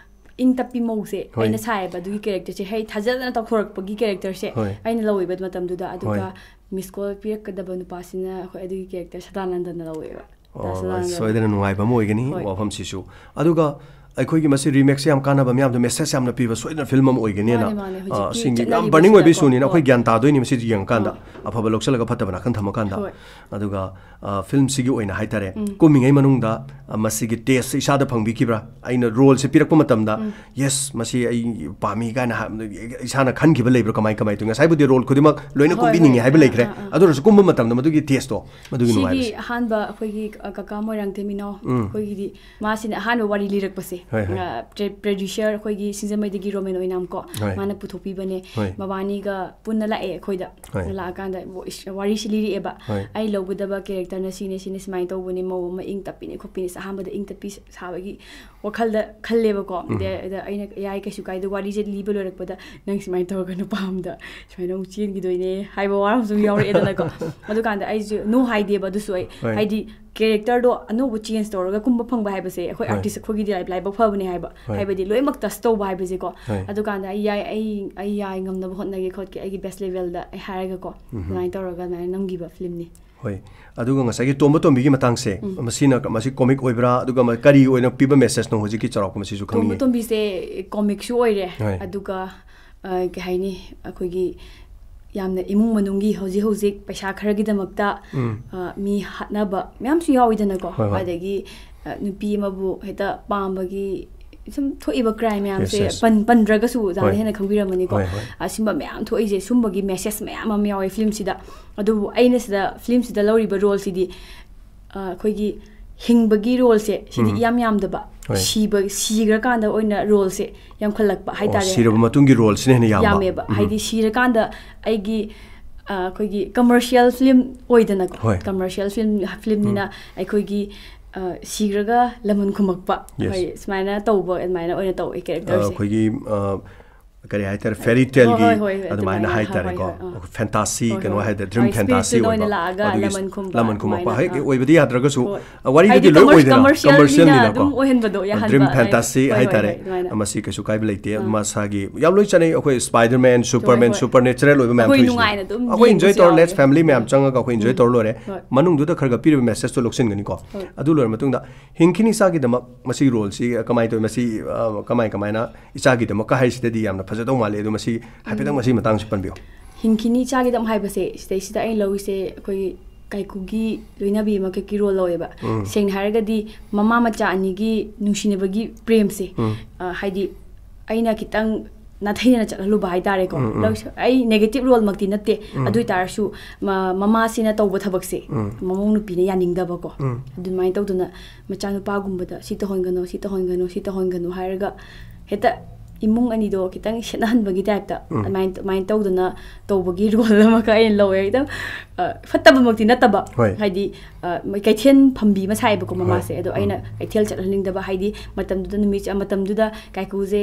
ꯏꯪ ꯇꯞꯄꯤ ꯃꯧꯁꯦ ꯍꯣꯏ꯫ ꯑꯩꯅ ꯁꯥꯏꯌꯦꯕ ꯑꯗꯨꯒꯤ characterꯁꯦ꯫ ꯍꯩ ꯊꯥꯖꯗꯅ ꯇꯧꯊꯣꯔꯛꯄꯒꯤ characterꯁꯦ ꯍꯣꯏ꯫ ꯑꯩꯅ ꯂꯧꯋꯦꯕ ꯃꯇꯝꯗꯨꯗ꯫ ꯑꯗꯨꯒ ꯍꯣꯏ꯫ Miss call ꯄꯤꯔꯛꯀꯗꯕ ꯅꯨꯄꯥꯁꯤꯅ ꯑꯩꯈꯣꯏ ꯑꯗꯨꯒꯤ character ꯁꯗꯥꯅꯟꯗꯅ ꯂꯧꯋꯦꯕ꯫ ꯑꯣ, ꯁꯗꯥꯅꯟꯗꯅ꯫ ꯁꯣꯏꯗꯅ ꯅꯨꯡꯉꯥꯏꯕ ꯑꯃ ꯑꯣꯏꯒꯅꯤ ꯍꯣꯏ꯫ ꯋꯥꯐꯝꯁꯤꯁꯨ꯫ ꯑꯗꯨꯒ ꯑꯩꯈꯣꯏꯒꯤ ꯃꯁꯤ remakeꯁꯦ ꯌꯥꯝ ꯀꯥꯟꯅꯕ, ꯃꯌꯥꯝꯗ message ꯌꯥꯝꯅ ꯄꯤꯕ, ꯁꯣꯏꯗꯅ film ꯑꯃ ꯑꯣꯏꯒꯅꯤꯅ, ꯃꯥꯅꯦ, ꯃꯥꯅꯦ꯫ ꯑ, ꯍꯧꯖꯤꯛꯀꯤ ꯁꯤꯡ-, ꯌꯥꯝ ꯆꯠꯅꯔꯤꯕꯁꯤꯗꯀꯣ꯫ Burning ꯑꯣꯏꯕ issueꯅꯤꯅ ꯑꯩꯈꯣꯏ ꯒ꯭ꯌꯥꯟ ꯇꯥꯗꯣꯏꯅꯤ ꯃꯁꯤꯗꯤ ꯌꯦꯡꯉꯀꯥꯟꯗ꯫ ꯑꯥ꯫ ꯑꯐꯕ ꯂꯧꯁꯤꯜꯂꯒ ꯐꯠꯇꯕ ꯅꯥꯀꯟ ꯊꯝꯃꯀꯥꯟꯗ꯫ ꯍꯣꯏ꯫ ꯑꯗꯨꯒ, ꯑ, filmꯁꯤꯒꯤ ꯑꯣꯏꯅ ꯍꯥꯏꯇꯥꯔꯦ, ꯎꯝ꯫ ꯀꯨꯝꯃꯤꯉꯩ ꯃꯅꯨꯡꯗ, ꯑ, ꯃꯁꯤꯒꯤ taste ꯏꯁꯥꯗ ꯐꯪꯕꯤꯈꯤꯕ꯭ꯔꯥ? ꯑꯩꯅ roleꯁꯦ ꯄꯤꯔꯛꯄ ꯃꯇꯝꯗ, ꯎꯝ꯫ "Yes, ꯃꯁꯤ ꯑꯩ ꯄꯥꯝꯃꯤ" ꯀꯥꯏꯅ ꯍꯥꯏ-, ꯏꯁꯥꯅ ꯈꯟꯈꯤꯕ ꯂꯩꯕ꯭ꯔꯥ? ꯀꯃꯥꯏ, ꯀꯃꯥꯏ ꯇꯧꯏ? ꯉꯁꯥꯏꯕꯨꯗꯤ role ꯈꯨꯗꯤꯡꯃꯛ ꯂꯣꯏꯅ ꯍꯣꯏ, ꯀꯨꯝꯕꯤꯅꯤꯡꯉꯤ ꯍꯣꯏ, ꯍꯥꯏꯕ ꯍꯣꯏ, ꯂꯩꯈ꯭ꯔꯦ꯫ ꯑꯥ, ꯑꯥ, ꯑꯗꯨ ꯑꯣꯏꯔꯁꯨ ꯀꯨꯝꯕ ꯃꯇꯝꯗ ꯃꯗꯨꯒꯤ tasteꯇꯣ, ꯃꯗꯨꯒꯤ ꯁꯤꯒꯤ ꯅꯨꯡꯉꯥꯏꯕꯁꯦ꯫ ꯑꯍꯥꯟꯕ ꯑꯩꯈꯣꯏꯒꯤ, ꯑ, ꯀꯀꯥ ꯃꯣꯏꯔꯥꯡꯊꯦꯝ ꯏꯅꯥꯎ, ꯎꯝ꯫ ꯑꯩꯈꯣꯏꯒꯤꯗꯤ ꯃꯥꯁꯤꯅ ꯑꯍꯥꯟꯕ ꯋꯥꯔꯤ ꯂꯤꯔꯛꯄꯁꯦ꯫ ꯍꯣꯏ, ꯍꯣꯏ꯫ ꯄ꯭ꯔꯗ꯭ꯌꯨꯁꯔ ꯑꯩꯈꯣꯏꯒꯤ ꯁꯤꯡꯖꯃꯩꯗꯒꯤ ꯔꯣꯃꯦꯟ ꯑꯣꯏꯅꯥꯝ ꯀꯣ, ꯍꯣꯏ꯫ ꯃꯥꯅ ꯄꯨꯊꯣꯛꯄꯤꯕꯅꯦ꯫ ꯍꯣꯏ꯫ ꯃꯕꯥꯅꯤꯒ ꯄꯨꯟꯅ ꯂꯥꯛꯑꯦ ꯑꯩꯈꯣꯏꯗ꯫ ꯍꯣꯏ꯫ ꯂꯥꯛꯑꯀꯥꯟꯗ ꯋꯥꯔꯤꯁꯤ ꯂꯤꯔꯛꯑꯦꯕ꯫ ꯍꯣꯏ꯫ ꯑꯩ ꯂꯧꯒꯗꯕ ꯀꯦꯔꯦꯛꯇꯔꯅ ꯁꯤꯅꯦ, ꯁꯤꯅꯦ, ꯁꯨꯃꯥꯏꯅ ꯇꯧꯕꯅꯦ, ꯃꯧ ꯑꯃ ꯏꯪ ꯇꯞꯄꯤꯅꯦ ꯈꯣꯠꯄꯤꯅꯦ, ꯑꯍꯥꯟꯕꯗ ꯏꯪ ꯇꯞꯄꯤ ꯁꯥꯕꯒꯤ ꯋꯥꯈꯜꯗ ꯈꯜꯂꯦꯕꯀꯣ꯫ ꯑꯗ ꯑꯩꯅ, "ꯌꯥꯏ, ꯀꯩꯁꯨ ꯀꯥꯏꯗꯦ, ꯋꯥꯔꯤꯁꯦ ꯂꯤꯕ ꯂꯣꯏꯔꯛꯄꯗ ꯅꯪ ꯁꯨꯃꯥꯏꯅ ꯇꯧꯔꯒ ꯅꯨꯄꯥ ꯑꯝꯗ ꯁꯨꯃꯥꯏꯅ ꯑꯃꯨꯛ ꯆꯦꯟꯈꯤꯗꯣꯏꯅꯦ" ꯍꯥꯏꯕ ꯋꯥ ꯑꯃꯁꯨ ꯌꯥꯎꯔꯛꯑꯦꯗꯅꯀꯣ꯫ ꯑꯗꯨꯀꯥꯟꯗ ꯑꯩꯁꯨ ꯅꯣ ꯍꯥꯏꯗꯦꯕ꯫ ꯑꯗꯨꯁꯨ ꯑꯩ, ꯍꯣꯏ꯫ ꯍꯥꯏꯗꯤ, ꯀꯦꯔꯦꯛꯇꯔꯗꯣ ꯑꯅꯧꯕ ꯆꯦꯟꯖ ꯇꯧꯔꯒ ꯀꯨꯝꯕ ꯐꯪꯕ ꯍꯥꯏꯕꯁꯦ ꯑꯩꯈꯣꯏ ꯍꯣꯏ꯫ ꯑꯥꯔꯇꯤꯁ ꯑꯩꯈꯣꯏꯒꯤꯗꯤ ꯂꯥꯏ-, ꯂꯥꯏꯕꯛ ꯐꯕꯅꯦ ꯍꯥꯏꯕ꯫ ꯍꯣꯏ꯫ ꯍꯥꯏꯕꯗꯤ ꯂꯣꯏꯅꯃꯛ ꯇꯁ ꯇꯧꯕ ꯍꯥꯏꯕꯁꯦꯀꯣ꯫ ꯍꯣꯏ꯫ ꯑꯗꯨꯀꯥꯟꯗ ꯑꯩ ꯌꯥꯏ, ꯑꯩ, ꯑꯩ ꯌꯥꯏ, ꯉꯝꯅꯕ ꯍꯣꯠꯅꯒꯦ ꯈꯣꯠꯀꯦ, ꯑꯩꯒꯤ ꯕꯦꯁ ꯂꯦꯚꯦꯜꯗ ꯑꯩ ꯍꯥꯏꯔꯒꯀꯣ꯫ ꯑꯗꯨꯃꯥꯏꯅ ꯇꯧꯔꯒ ꯑꯗꯨꯃꯥꯏꯅ ꯅꯝꯈꯤꯕ ꯐꯤꯂꯝꯅꯤ꯫ ꯍꯣꯏ꯫ ꯑꯗꯨꯒ ꯉꯁꯥꯏꯒꯤ ꯇꯣꯝꯕ ꯇꯣꯝꯕꯤꯒꯤ ꯃꯇꯥꯡꯁꯦ, ꯃꯁꯤꯅ, ꯃꯁꯤ ꯀꯣꯃꯤꯛ ꯑꯣꯏꯕ꯭ꯔꯥ? ꯑꯗꯨꯒ ꯃ-, ꯀꯔꯤ ꯑꯣꯏꯅ ꯄꯤꯕ ꯃꯦꯁꯦꯖꯅꯣ ꯍꯧꯖꯤꯛꯀꯤ ꯆꯥꯎꯔꯥꯛꯄ ꯃꯁꯤꯁꯨ ꯇꯣꯝꯕ ꯈꯪꯅꯤꯡꯉꯤ꯫ ꯇꯣꯝꯕꯤꯁꯦ ꯀꯣꯃꯤꯛꯁꯨ ꯑꯣꯏꯔꯦ꯫ ꯍꯣꯏ꯫ ꯑꯗꯨꯒ, ꯑ, ꯀꯩ ꯍꯥꯏꯅꯤ, ꯑꯩꯈꯣꯏꯒꯤ ꯌꯥꯝꯅ ꯏꯃꯨꯡ ꯃꯅꯨꯡꯒꯤ ꯍꯧꯖꯤꯛ ꯍꯧꯖꯤꯛ ꯄꯩꯁꯥ ꯈꯔꯒꯤꯗꯃꯛꯇ, ꯎꯝ꯫ ꯑ, ꯃꯤ ꯍꯥꯠꯅꯕ ꯃꯌꯥꯝꯁꯨ ꯌꯥꯎꯋꯤꯗꯅꯀꯣ꯫ ꯍꯣꯏ, ꯍꯣꯏ꯫ ꯑꯗꯒꯤ, ꯑ, ꯅꯨꯄꯤ ꯑꯃꯕꯨ ꯍꯦꯛꯇ ꯄꯥꯝꯕꯒꯤ ꯁꯨꯝ ꯊꯣꯛꯏꯕ ꯀ꯭ꯔꯥꯏꯝ ꯃꯌꯥꯝꯁꯦ, Yes, yes. ꯄꯟ-, ꯄꯟꯗ꯭ꯔꯒꯁꯨ, ꯑꯣꯖꯥꯅ ꯍꯣꯏ꯫ ꯍꯦꯟꯅ ꯈꯪꯕꯤꯔꯝꯃꯅꯤꯀꯣ꯫ ꯍꯣꯏ, ꯍꯣꯏ꯫ ꯑꯁꯤꯒꯨꯝꯕ ꯃꯌꯥꯝ ꯊꯣꯛꯏꯁꯦ, ꯁꯨꯝꯕꯒꯤ ꯃꯦꯁꯦꯖ ꯃꯌꯥꯝ ꯑꯃ ꯌꯥꯎꯋꯦ ꯐꯤꯂꯝꯁꯤꯗ꯫ ꯑꯗꯨꯕꯨ ꯑꯩꯅ ꯁꯤꯗ, ꯐꯤꯂꯝꯁꯤꯗ ꯂꯧꯔꯤꯕ ꯔꯣꯜꯁꯤꯗꯤ, ꯑ, ꯑꯩꯈꯣꯏꯒꯤ ꯍꯤꯡꯕꯒꯤ ꯔꯣꯜꯁꯦ, ꯁꯤꯗꯤ ꯎꯝ꯫ ꯏꯌꯥꯝ ꯌꯥꯝꯗꯕ, ꯍꯣꯏ꯫ ꯁꯤꯕ, ꯁꯤꯈ꯭ꯔꯀꯥꯟꯗ ꯑꯣꯏꯅ ꯔꯣꯜꯁꯦ ꯌꯥꯝꯈꯠꯂꯛꯄ ꯑꯣ, ꯍꯥꯏꯇꯥꯔꯦ꯫ ꯁꯤꯔꯕ ꯃꯇꯨꯡꯒꯤ ꯔꯣꯜꯁꯤꯅ ꯍꯦꯟꯅ ꯌꯥꯝꯕ꯫ ꯌꯥꯝꯃꯦꯕ꯫ ꯎꯝ꯫ ꯍꯥꯏꯗꯤ, ꯁꯤꯔꯀꯥꯟꯗ ꯑꯩꯒꯤ, ꯑ, ꯑꯩꯈꯣꯏꯒꯤ ꯀꯃꯔꯁꯤꯌꯦꯜ ꯐꯤꯂꯝ ꯑꯣꯏꯗꯅꯀꯣ꯫ ꯍꯣꯏ꯫ ꯀꯃꯔꯁꯤꯌꯦꯜ ꯐꯤꯂꯝ, ꯐꯤꯂꯝꯅꯤꯅ ꯑꯩꯈꯣꯏꯒꯤ, ꯑ, ꯁꯤꯈ꯭ꯔꯒ ꯂꯃꯟ ꯈꯨꯝꯃꯛꯄ꯫ Yes. ꯍꯣꯏ, ꯁꯨꯃꯥꯏꯅ ꯇꯧꯕ, ꯑꯗꯨꯃꯥꯏꯅ ꯑꯣꯏꯅ ꯇꯧꯋꯦ ꯑ, ꯀꯦꯔꯦꯛꯇꯔꯁꯦ꯫ ꯑꯩꯈꯣꯏꯒꯤ, ꯑ, ꯀꯔꯤ ꯍꯥꯏꯇꯥꯔꯦ, ꯐꯦꯔꯤ ꯇꯦꯜꯒꯤꯍꯣꯏ, ꯍꯣꯏ, ꯍꯣꯏ, ꯑꯗꯨꯃꯥꯏꯅ ꯑꯗꯨꯃꯥꯏꯅ, ꯍꯥꯏꯇꯥꯔꯦꯀꯣ꯫ ꯍꯣꯏ, ꯍꯣꯏ, ꯑꯥ꯫ ꯐꯦꯟꯇꯥꯁꯤ ꯍꯣꯏ, ꯀꯩꯅꯣ ꯍꯣꯏ, ꯍꯥꯏꯇꯥꯔꯦ, ꯍꯣꯏ꯫ ꯗ꯭ꯔꯤꯝ ꯍꯣꯏ, ꯐꯦꯟꯇꯥꯁꯤ ꯏꯁꯄꯤꯔꯤꯠꯇꯨꯗ ꯑꯣꯏꯅ ꯑꯣꯏꯕ꯫ ꯂꯥꯛꯑꯒ ꯑꯗꯨꯒꯤ ꯂꯃꯟ ꯈꯨꯝꯕ, ꯂꯃꯟ ꯈꯨꯝꯃꯛꯄ꯫ ꯑꯗꯨꯃꯥꯏꯅ, ꯍꯦꯛ ꯑꯥ꯫ ꯑꯣꯏꯕꯗꯤ ꯌꯥꯗ꯭ꯔꯒꯁꯨ, ꯍꯣꯏ꯫ ꯑ, ꯋꯥꯔꯤꯗꯨꯗꯤ ꯍꯥꯏꯗꯤ ꯂꯣꯏ ꯀꯃꯔ-, ꯑꯣꯏꯗꯅ, ꯀꯃꯔꯁꯤꯌꯦꯜꯅꯤꯅ ꯀꯃꯔꯁꯤꯌꯦꯜꯅꯤꯅꯀꯣ꯫ ꯑꯗꯨꯝ ꯑꯣꯏꯍꯟꯕꯗꯣ, ꯌꯥꯍꯟꯕ꯫ ꯗ꯭ꯔꯤꯝ ꯍꯣꯏ, ꯐꯦꯟꯇꯥꯁꯤ ꯍꯣꯏ, ꯍꯣꯏ, ꯍꯥꯏꯇꯥꯔꯦ꯫ ꯍꯣꯏ, ꯑꯗꯨꯃꯥꯏꯅ꯫ ꯃꯁꯤ ꯀꯩꯁꯨ ꯀꯥꯏꯕ ꯂꯩꯇꯦ꯫ ꯑꯥ꯫ ꯃꯁꯥꯒꯤ ꯌꯥꯝ ꯂꯣꯏ ꯆꯠꯅꯩ꯫ ꯑꯩꯈꯣꯏ ꯁ꯭ꯄꯥꯏꯗꯔꯃꯦꯟ, ꯍꯣꯏ, ꯁꯨꯄꯔꯃꯦꯟ, ꯍꯣꯏ꯫ ꯁꯨꯄꯔ ꯅꯦꯆꯔꯦꯜ ꯑꯣꯏꯕ ꯃꯌꯥꯝ ꯑꯩꯈꯣꯏ ꯊꯣꯛꯏꯁꯤꯅ꯫ ꯅꯨꯡꯉꯥꯏꯅ ꯑꯗꯨꯝ ꯑꯩꯈꯣꯏ ꯏꯟꯖꯣꯏ ꯌꯦꯡꯕꯁꯨ ꯇꯧꯔ, ꯌꯥꯎꯋꯦ꯫ ꯂꯦꯠꯁ ꯐꯦꯃꯤꯂꯤ ꯃꯌꯥꯝ ꯎꯝ꯫ ꯆꯪꯉꯒ ꯑꯩꯈꯣꯏ ꯏꯟꯖꯣꯏ ꯍꯣꯏ꯫ ꯇꯧꯔ ꯂꯣꯏꯔꯦ꯫ ꯍꯣꯏ꯫ ꯃꯅꯨꯡꯗꯨꯗ ꯈꯔ ꯈꯔ ꯄꯤꯔꯤꯕ ꯃꯦꯁꯦꯖꯇꯣ ꯂꯧꯁꯤꯟꯒꯅꯤꯀꯣ꯫ ꯍꯣꯏ꯫ ꯑꯗꯨ ꯂꯣꯏꯔ ꯃꯇꯨꯡꯗ ꯍꯤꯡꯈꯤꯅꯤ ꯆꯥꯈꯤꯗꯃꯛ ꯃꯁꯤꯒꯤ ꯔꯣꯜꯁꯤ ꯀꯃꯥꯏꯅ ꯇꯧꯋꯤ? ꯃꯁꯤ, ꯑ, ꯀꯃꯥꯏ ꯀꯃꯥꯏꯅ ꯏꯆꯥꯒꯤꯗꯃꯛꯀ ꯍꯥꯏꯁꯤꯗꯗꯤ ꯌꯥꯝꯅ ꯐꯖꯗꯧ ꯃꯥꯜꯂꯤ꯫ ꯑꯗꯣ ꯃꯁꯤ ꯍꯥꯏꯐꯦꯠꯇꯪ ꯃꯁꯤꯒꯤ ꯃꯇꯥꯡꯁꯨ ꯄꯟꯕꯤꯌꯨ꯫ ꯍꯤꯡꯈꯤꯅꯤ ꯆꯥꯈꯤꯗꯃꯛ ꯍꯥꯏꯕꯁꯦ, ꯁꯤꯗꯩꯁꯤꯗ ꯑꯩꯅ ꯂꯧꯔꯤꯁꯦ ꯑꯩꯈꯣꯏꯒꯤ ꯀꯥꯏꯀꯨꯒꯤ ꯂꯣꯏꯅꯕꯤ ꯑꯃꯈꯛꯀꯤ ꯔꯣꯜ ꯂꯧꯋꯦꯕ꯫ ꯎꯝ꯫ ꯁꯦꯡꯅ ꯍꯥꯏꯔꯒꯗꯤ ꯃꯃꯥ ꯃꯆꯥ ꯑꯅꯤꯒꯤ ꯅꯨꯡꯁꯤꯅꯕꯒꯤ ꯄ꯭ꯔꯦꯝꯁꯦ, ꯎꯝ꯫ ꯑ, ꯍꯥꯏꯗꯤ ꯑꯩꯅ ꯈꯤꯇꯪ ꯅꯥꯊꯩꯅꯅ ꯆꯠꯍꯜꯂꯨꯕ ꯍꯥꯏꯇꯥꯔꯦꯀꯣ꯫ ꯎꯝ, ꯎꯝ꯫ ꯂꯧꯁ-, ꯑꯩ negative role ꯃꯛꯇꯤ ꯅꯠꯇꯦ꯫ ꯎꯝ꯫ ꯑꯗꯨ ꯑꯣꯏ ꯇꯥꯔꯁꯨ ꯃ-, ꯃꯃꯥꯁꯤꯅ ꯇꯧꯕ ꯊꯕꯛꯁꯦ ꯎꯝ꯫ ꯃꯃꯧ ꯅꯨꯄꯤꯅ ꯌꯥꯅꯤꯡꯗꯕꯀꯣ꯫ ꯎꯝ꯫ ꯑꯗꯨꯃꯥꯏꯅ ꯇꯧꯗꯅ ꯃꯆꯥꯅꯨꯄꯥꯒꯨꯝꯕꯗ "ꯁꯤ ꯇꯧꯍꯟꯒꯅꯨ, ꯁꯤ ꯇꯧꯍꯟꯒꯅꯨ, ꯁꯤ ꯇꯧꯍꯟꯒꯅꯨ" ꯍꯥꯏꯔꯒ ꯍꯦꯛꯇ ꯏꯃꯨꯡ ꯑꯅꯤꯗꯣ ꯈꯤꯇꯪ ꯁꯦꯠꯅꯍꯟꯕꯒꯤ type ꯇ ꯎꯝ꯫ ꯑꯗꯨꯃꯥꯏꯅ, ꯑꯗꯨꯃꯥꯏꯅ ꯇꯧꯗꯅ ꯇꯧꯕꯒꯤ role ꯑꯃꯈꯛ ꯑꯩꯅ ꯂꯧꯋꯦ꯫ ꯈꯤꯇꯪ, ꯑ, ꯐꯠꯇꯕꯃꯛꯇꯤ ꯅꯠꯇꯕ꯫ ꯍꯣꯏ꯫ ꯍꯥꯏꯗꯤ, ꯑ, ꯃ-, ꯀꯩꯊꯦꯜ ꯐꯝꯕꯤ ꯑꯃ ꯁꯥꯏꯌꯦꯕꯀꯣ ꯍꯣꯏ꯫ ꯃꯃꯥꯁꯦ꯫ ꯑꯗꯣ ꯎꯝ꯫ ꯑꯩꯅ ꯀꯩꯊꯦꯜ ꯆꯠꯍꯟꯅꯤꯡꯗꯕ, ꯍꯥꯏꯗꯤ ꯃꯇꯝꯗꯨꯗ ꯅꯨꯃꯤꯠ, ꯃꯇꯝꯗꯨꯗ ꯀꯥꯏꯀꯨꯁꯦ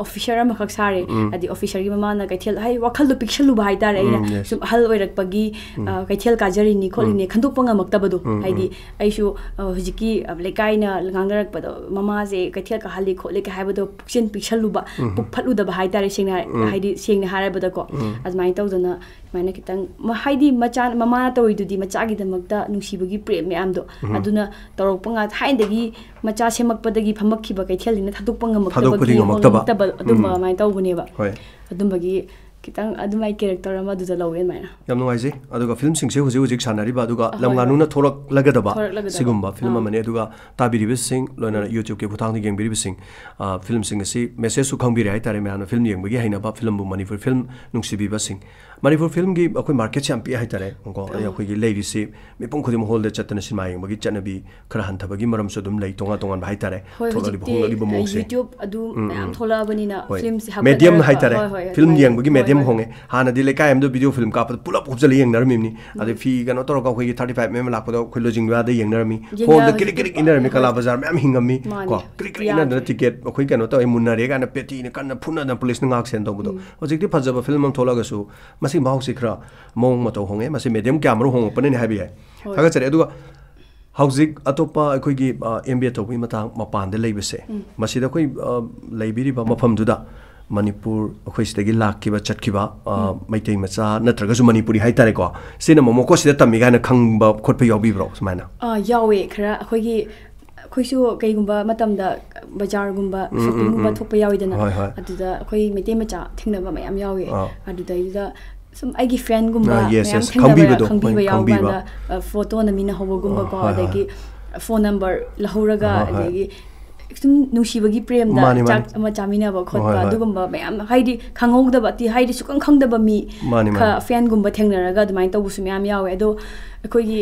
officer ꯑꯃꯈꯛ ꯁꯥꯔꯦ꯫ ꯎꯝ꯫ ꯍꯥꯏꯗꯤ officer ꯒꯤ ꯃꯃꯥꯅ ꯀꯩꯊꯦꯜ, ꯍꯥꯏꯗꯤ ꯋꯥꯈꯜꯗꯣ ꯄꯤꯛꯁꯜꯂꯨꯕ ꯍꯥꯏꯇꯥꯔꯦ꯫ ꯑꯩꯅ ꯎꯝ, yes꯫ ꯁꯨꯝ ꯑꯍꯜ ꯑꯣꯏꯔꯛꯄꯒꯤ, ꯎꯝ꯫ ꯑ, ꯀꯩꯊꯦꯜ ꯀꯥꯖꯔꯤꯅꯤ ꯈꯣꯠꯂꯤꯅꯤ ꯎꯝ꯫ ꯈꯟꯗꯣꯛꯄ ꯉꯝꯃꯛꯇꯕꯗꯣ꯫ ꯎꯝ, ꯍꯥꯏꯗꯤ ꯎꯝ꯫ ꯑꯩꯁꯨ, ꯑ, ꯍꯧꯖꯤꯛꯀꯤ, ꯑ, ꯂꯩꯀꯥꯏꯅ ꯉꯥꯡꯅꯔꯛꯄꯗꯣ, ꯃꯃꯥꯁꯦ ꯀꯩꯊꯦꯜ ꯀꯥꯍꯜꯂꯤ ꯈꯣꯠꯂꯤ ꯀꯩ ꯍꯥꯏꯕꯗꯣ ꯄꯨꯛꯆꯦꯜ ꯄꯤꯛꯁꯜꯂꯨꯕ, ꯎꯝ꯫ ꯄꯨꯛ ꯐꯠꯂꯨꯗꯕ ꯍꯥꯏꯇꯥꯔꯦ, ꯁꯦꯡꯅ ꯍꯥꯏ-, ꯎꯝ꯫ ꯍꯥꯏꯗꯤ ꯁꯦꯡꯅ ꯍꯥꯏꯔꯕꯗꯀꯣ꯫ ꯎꯝ꯫ ꯑꯗꯨꯃꯥꯏꯅ ꯇꯧꯗꯅ ꯁꯨꯃꯥꯏꯅ ꯈꯤꯇꯪ ꯃ-, ꯍꯥꯏꯗꯤ ꯃꯆꯥ, ꯃꯃꯥꯅ ꯇꯧꯔꯤꯗꯨꯗꯤ ꯃꯆꯥꯒꯤꯗꯃꯛꯇ ꯅꯨꯡꯁꯤꯕꯒꯤ ꯄ꯭ꯔꯦꯝ ꯃꯌꯥꯝꯗꯣ, ꯎꯝ꯫ ꯑꯗꯨꯅ ꯇꯧꯔꯛꯄ ꯉꯥꯛ-, ꯊꯥꯏꯅꯗꯒꯤ ꯃꯆꯥ ꯁꯦꯝꯃꯛꯄꯗꯒꯤ ꯐꯝꯃꯛꯈꯤꯕ ꯀꯩꯊꯦꯜꯁꯤꯅ ꯊꯥꯗꯣꯛꯄ ꯊꯥꯗꯣꯛꯄꯗꯤ ꯉꯝꯃꯛꯇꯕꯒꯤ ꯉꯝꯃꯛꯇꯕ꯫ ꯉꯝꯃꯛꯇꯕ ꯑꯗꯨꯝꯕ ꯎꯝ꯫ ꯑꯗꯨꯃꯥꯏꯅ ꯇꯧꯕꯅꯦꯕ꯫ ꯍꯣꯏ꯫ ꯑꯗꯨꯝꯕꯒꯤ ꯈꯤꯇꯪ ꯑꯗꯨꯃꯥꯏ character ꯑꯃ ꯑꯗꯨꯗ ꯂꯧꯋꯦ ꯑꯗꯨꯃꯥꯏꯅ꯫ ꯌꯥꯝ ꯅꯨꯡꯉꯥꯏꯖꯩ꯫ ꯑꯗꯨꯒ film ꯁꯤꯡꯁꯦ ꯍꯧꯖꯤꯛ ꯍꯧꯖꯤꯛ ꯁꯥꯟꯅꯔꯤꯕ, ꯑꯗꯨꯒ ꯑꯍꯣꯏ, ꯂꯝ ꯍꯣꯏ꯫ ꯉꯥꯅꯨꯅ ꯊꯣꯛꯂꯛꯂꯒꯗꯕ ꯊꯣꯛꯂꯛꯂꯒꯗꯕ꯫ ꯁꯤꯒꯨꯝꯕ film ꯑꯥ꯫ ꯑꯃꯅꯤ꯫ ꯑꯗꯨꯒ ꯇꯥꯕꯤꯔꯤꯕꯁꯤꯡ, ꯂꯣꯏꯅꯅ ꯎꯝ꯫ YouTube ꯀꯤ ꯈꯨꯠꯊꯥꯡꯗ ꯌꯦꯡꯕꯤꯔꯤꯕꯁꯤꯡ, ꯑ, film ꯁꯤꯡ ꯑꯁꯤ message ꯁꯨ ꯈꯪꯕꯤꯔꯦ ꯍꯥꯏꯇꯥꯔꯦ, ꯃꯌꯥꯝꯅ film ꯌꯦꯡꯕꯒꯤ ꯍꯩꯅꯕ, film ꯕꯨ ꯃꯅꯤꯄꯨꯔꯤ film ꯅꯨꯡꯁꯤꯕꯤꯕꯁꯤꯡ꯫ ꯃꯅꯤꯄꯨꯔ film ꯒꯤ ꯑꯩꯈꯣꯏ market ꯁꯦ ꯌꯥꯝ ꯄꯤꯛꯑꯦ ꯍꯥꯏꯇꯥꯔꯦ꯫ ꯀꯣ, ꯑꯥ꯫ ꯑꯩꯈꯣꯏꯒꯤ ꯂꯩꯔꯤꯁꯤ ꯃꯤꯄꯨꯝ ꯈꯨꯗꯤꯡꯃꯛ hall ꯗ ꯆꯠꯇꯅ ꯁꯤꯅꯦꯃꯥ ꯌꯦꯡꯕꯒꯤ ꯆꯠꯅꯕꯤ ꯈꯔ ꯍꯟꯊꯕꯒꯤ ꯃꯔꯝꯁꯨ ꯑꯗꯨꯝ ꯂꯩ, ꯇꯣꯉꯥꯟ ꯇꯣꯉꯥꯟꯕ ꯍꯥꯏꯇꯥꯔꯦ꯫ ꯍꯣꯏ, ꯊꯣꯛꯂꯛꯂꯤꯕ, ꯍꯧꯖꯤꯛꯇꯤ, ꯍꯣꯡꯂꯛꯂꯤꯕ ꯑ, ꯃꯑꯣꯡꯁꯦ꯫ YouTube ꯑꯗꯨ ꯎꯝ, ꯃꯌꯥꯝ ꯎꯝ꯫ ꯊꯣꯛꯂꯛꯑꯕꯅꯤꯅ ꯍꯣꯏ꯫ Film ꯁꯦ medium ꯍꯥꯞꯀꯠꯅꯔꯛꯄ-, ꯍꯥꯏꯇꯥꯔꯦ꯫ ꯍꯣꯏ, ꯍꯣꯏ, film ꯑꯗꯨꯃꯥꯏꯅ꯫ ꯌꯦꯡꯕꯒꯤ ꯍꯣꯏ, medium ꯍꯣꯏ꯫ ꯍꯣꯡꯉꯦ꯫ ꯍꯥꯟꯅꯗꯤ ꯂꯩꯀꯥꯏ ꯑꯃꯗ video film ꯀꯥꯞꯄꯗ ꯄꯨꯂꯞ ꯍꯨꯞꯆꯜꯂ ꯌꯦꯡꯅꯔꯝꯃꯤꯕꯅꯤ꯫ ꯎꯝ꯫ ꯑꯗꯩ ꯐꯤ ꯀꯩꯅꯣ ꯇꯧꯔꯒ ꯑꯩꯈꯣꯏꯒꯤ thirty five M M ꯂꯥꯛꯄꯗ ꯑꯩꯈꯣꯏ ꯂꯣꯏꯖꯤꯡ ꯂꯣꯌꯥꯗ ꯌꯦꯡꯅꯔꯝꯃꯤ꯫ ꯌꯦꯡꯅ-, ꯍꯣꯜꯗ ꯀ꯭ꯔꯤꯛ ꯀ꯭ꯔꯤꯛ ꯍꯧꯖꯤꯛꯇꯤ ꯏꯟꯅꯔꯝꯃꯤ, ꯄꯤꯛꯄ-, ꯀꯂꯥ ꯍꯣꯏ꯫ ꯕꯖꯥꯔ ꯃꯌꯥꯝ ꯍꯤꯡꯉꯝꯃꯤ꯫ ꯃꯥꯅꯦ꯫ ꯀꯣ, ꯀ꯭ꯔꯤꯛ ꯀ꯭ꯔꯤꯛ ꯌꯥꯗ꯭ꯔꯦ꯫ ꯏꯟꯅꯗꯅ ticket ꯑꯩꯈꯣꯏ ꯀꯩꯅꯣ ꯇꯧꯋꯦ, ꯃꯨꯟꯅꯔꯦ ꯀꯥꯏꯅ ꯄꯦꯇꯤꯅ ꯀꯟꯅ ꯐꯨꯅꯗꯅ police ꯅ ꯉꯥꯛ ꯁꯦꯟ ꯇꯧꯕꯗꯣ꯫ ꯎꯝ꯫ ꯍꯧꯖꯤꯛꯇꯤ ꯐꯖꯕ film ꯑꯃ ꯊꯣꯛꯂꯛꯑꯒꯁꯨ ꯃꯁꯤ ꯃꯍꯥꯎꯁꯤ ꯈꯔ ꯃꯑꯣꯡ ꯃꯇꯧ ꯍꯣꯡꯉꯦ꯫ ꯃꯁꯤ medium ꯀꯌꯥꯃꯔꯨꯝ ꯍꯣꯡꯉꯛꯄꯅꯅꯤ ꯍꯥꯏꯕ ꯌꯥꯏ꯫ ꯍꯣꯏ꯫ ꯊꯥꯒꯠꯆꯔꯤ꯫ ꯑꯗꯨꯒ ꯍꯧꯖꯤꯛ ꯑꯇꯣꯞꯄ ꯑꯩꯈꯣꯏꯒꯤ, ꯑ, M B A ꯇꯧꯕꯒꯤ ꯃꯇꯥꯡ ꯃꯄꯥꯟꯗ ꯂꯩꯕꯁꯦ, ꯎꯝ꯫ ꯃꯁꯤꯗ ꯑꯩꯈꯣꯏ, ꯑ, ꯂꯩꯕꯤꯔꯤꯕ ꯃꯐꯝꯗꯨꯗ ꯃꯅꯤꯄꯨꯔ ꯑꯩꯈꯣꯏ ꯁꯤꯗꯒꯤ ꯂꯥꯛꯈꯤꯕ ꯆꯠꯈꯤꯕ, ꯑ, ꯎꯝ꯫ ꯃꯩꯇꯩ ꯃꯆꯥ ꯅꯠꯇ꯭ꯔꯒꯁꯨ ꯃꯅꯤꯄꯨꯔꯤ ꯍꯥꯏꯇꯥꯔꯦꯀꯣ, ꯁꯤꯅ ꯃꯣꯃꯣꯀꯣ ꯁꯤꯗ ꯇꯝꯃꯤ ꯀꯥꯏꯅ ꯈꯪꯕ ꯈꯣꯠꯄ ꯌꯥꯎꯕꯤꯕ꯭ꯔꯣ ꯁꯨꯃꯥꯏꯅ? ꯑꯥ, ꯌꯥꯎꯋꯦ꯫ ꯈꯔ ꯑꯩꯈꯣꯏꯒꯤ, ꯑꯩꯈꯣꯏꯁꯨ ꯀꯩꯒꯨꯝꯕ ꯃꯇꯝꯗ ꯕꯖꯥꯔꯒꯨꯝꯕ, ꯎꯝ, ꯎꯝ, shopping ꯒꯨꯝꯕ ꯎꯝ꯫ ꯊꯣꯛꯄ ꯌꯥꯎꯋꯤꯗꯅ, ꯍꯣꯏ, ꯍꯣꯏ꯫ ꯑꯗꯨꯗ ꯑꯩꯈꯣꯏ ꯃꯩꯇꯩ ꯃꯆꯥ ꯊꯦꯡꯅꯕ ꯃꯌꯥꯝ ꯌꯥꯎꯋꯦ꯫ ꯑꯥ꯫ ꯑꯗꯨꯗꯩꯗꯨꯗ ꯁꯨꯝ ꯑꯩꯒꯤ friend ꯒꯨꯝꯕ ꯑꯥ, yes, ꯃꯌꯥꯝ yes꯫ ꯊꯦꯡꯅꯕ, ꯈꯪꯕꯤꯕꯗꯣ, ꯈꯪꯕꯤꯕ ꯍꯣꯏ, ꯌꯥꯎꯕ ꯈꯪꯕꯤꯕ꯫ ꯀꯥꯟꯗ, ꯑ, photo ꯅꯝꯃꯤꯟꯅꯍꯧꯕꯒꯨꯝꯕꯀꯣ, ꯑꯥ, ꯍꯣꯏ, ꯍꯣꯏ꯫ ꯑꯗꯒꯤ phone number ꯂꯧꯍꯧꯔꯒ, ꯑꯥ, ꯍꯣꯏ꯫ ꯑꯗꯒꯤ ꯁꯨꯝ ꯅꯨꯡꯁꯤꯕꯒꯤ ꯄ꯭ꯔꯦꯝꯗ ꯃꯥꯅꯤ, ꯃꯥꯅꯤ꯫ ꯆꯥꯛ ꯑꯃ ꯆꯥꯃꯤꯟꯅꯕ ꯍꯣꯏ, ꯈꯣꯠꯄ ꯍꯣꯏ꯫ ꯑꯗꯨꯒꯨꯝꯕ ꯃꯌꯥꯝ, ꯍꯥꯏꯗꯤ ꯈꯪꯍꯧꯗꯕ ꯇꯤ ꯍꯥꯏꯗꯤ ꯁꯨꯈꯪ ꯈꯪꯗꯕ ꯃꯤ ꯃꯥꯅꯤ, ꯃꯥꯅꯤ꯫ ꯈ ꯐꯦꯟꯒꯨꯝꯕ ꯊꯦꯡꯅꯔꯒ ꯑꯗꯨꯃꯥꯏꯅ ꯇꯧꯕꯁꯨ ꯃꯌꯥꯝ ꯌꯥꯎꯋꯦ꯫ ꯑꯗꯣ ꯑꯩꯈꯣꯏꯒꯤ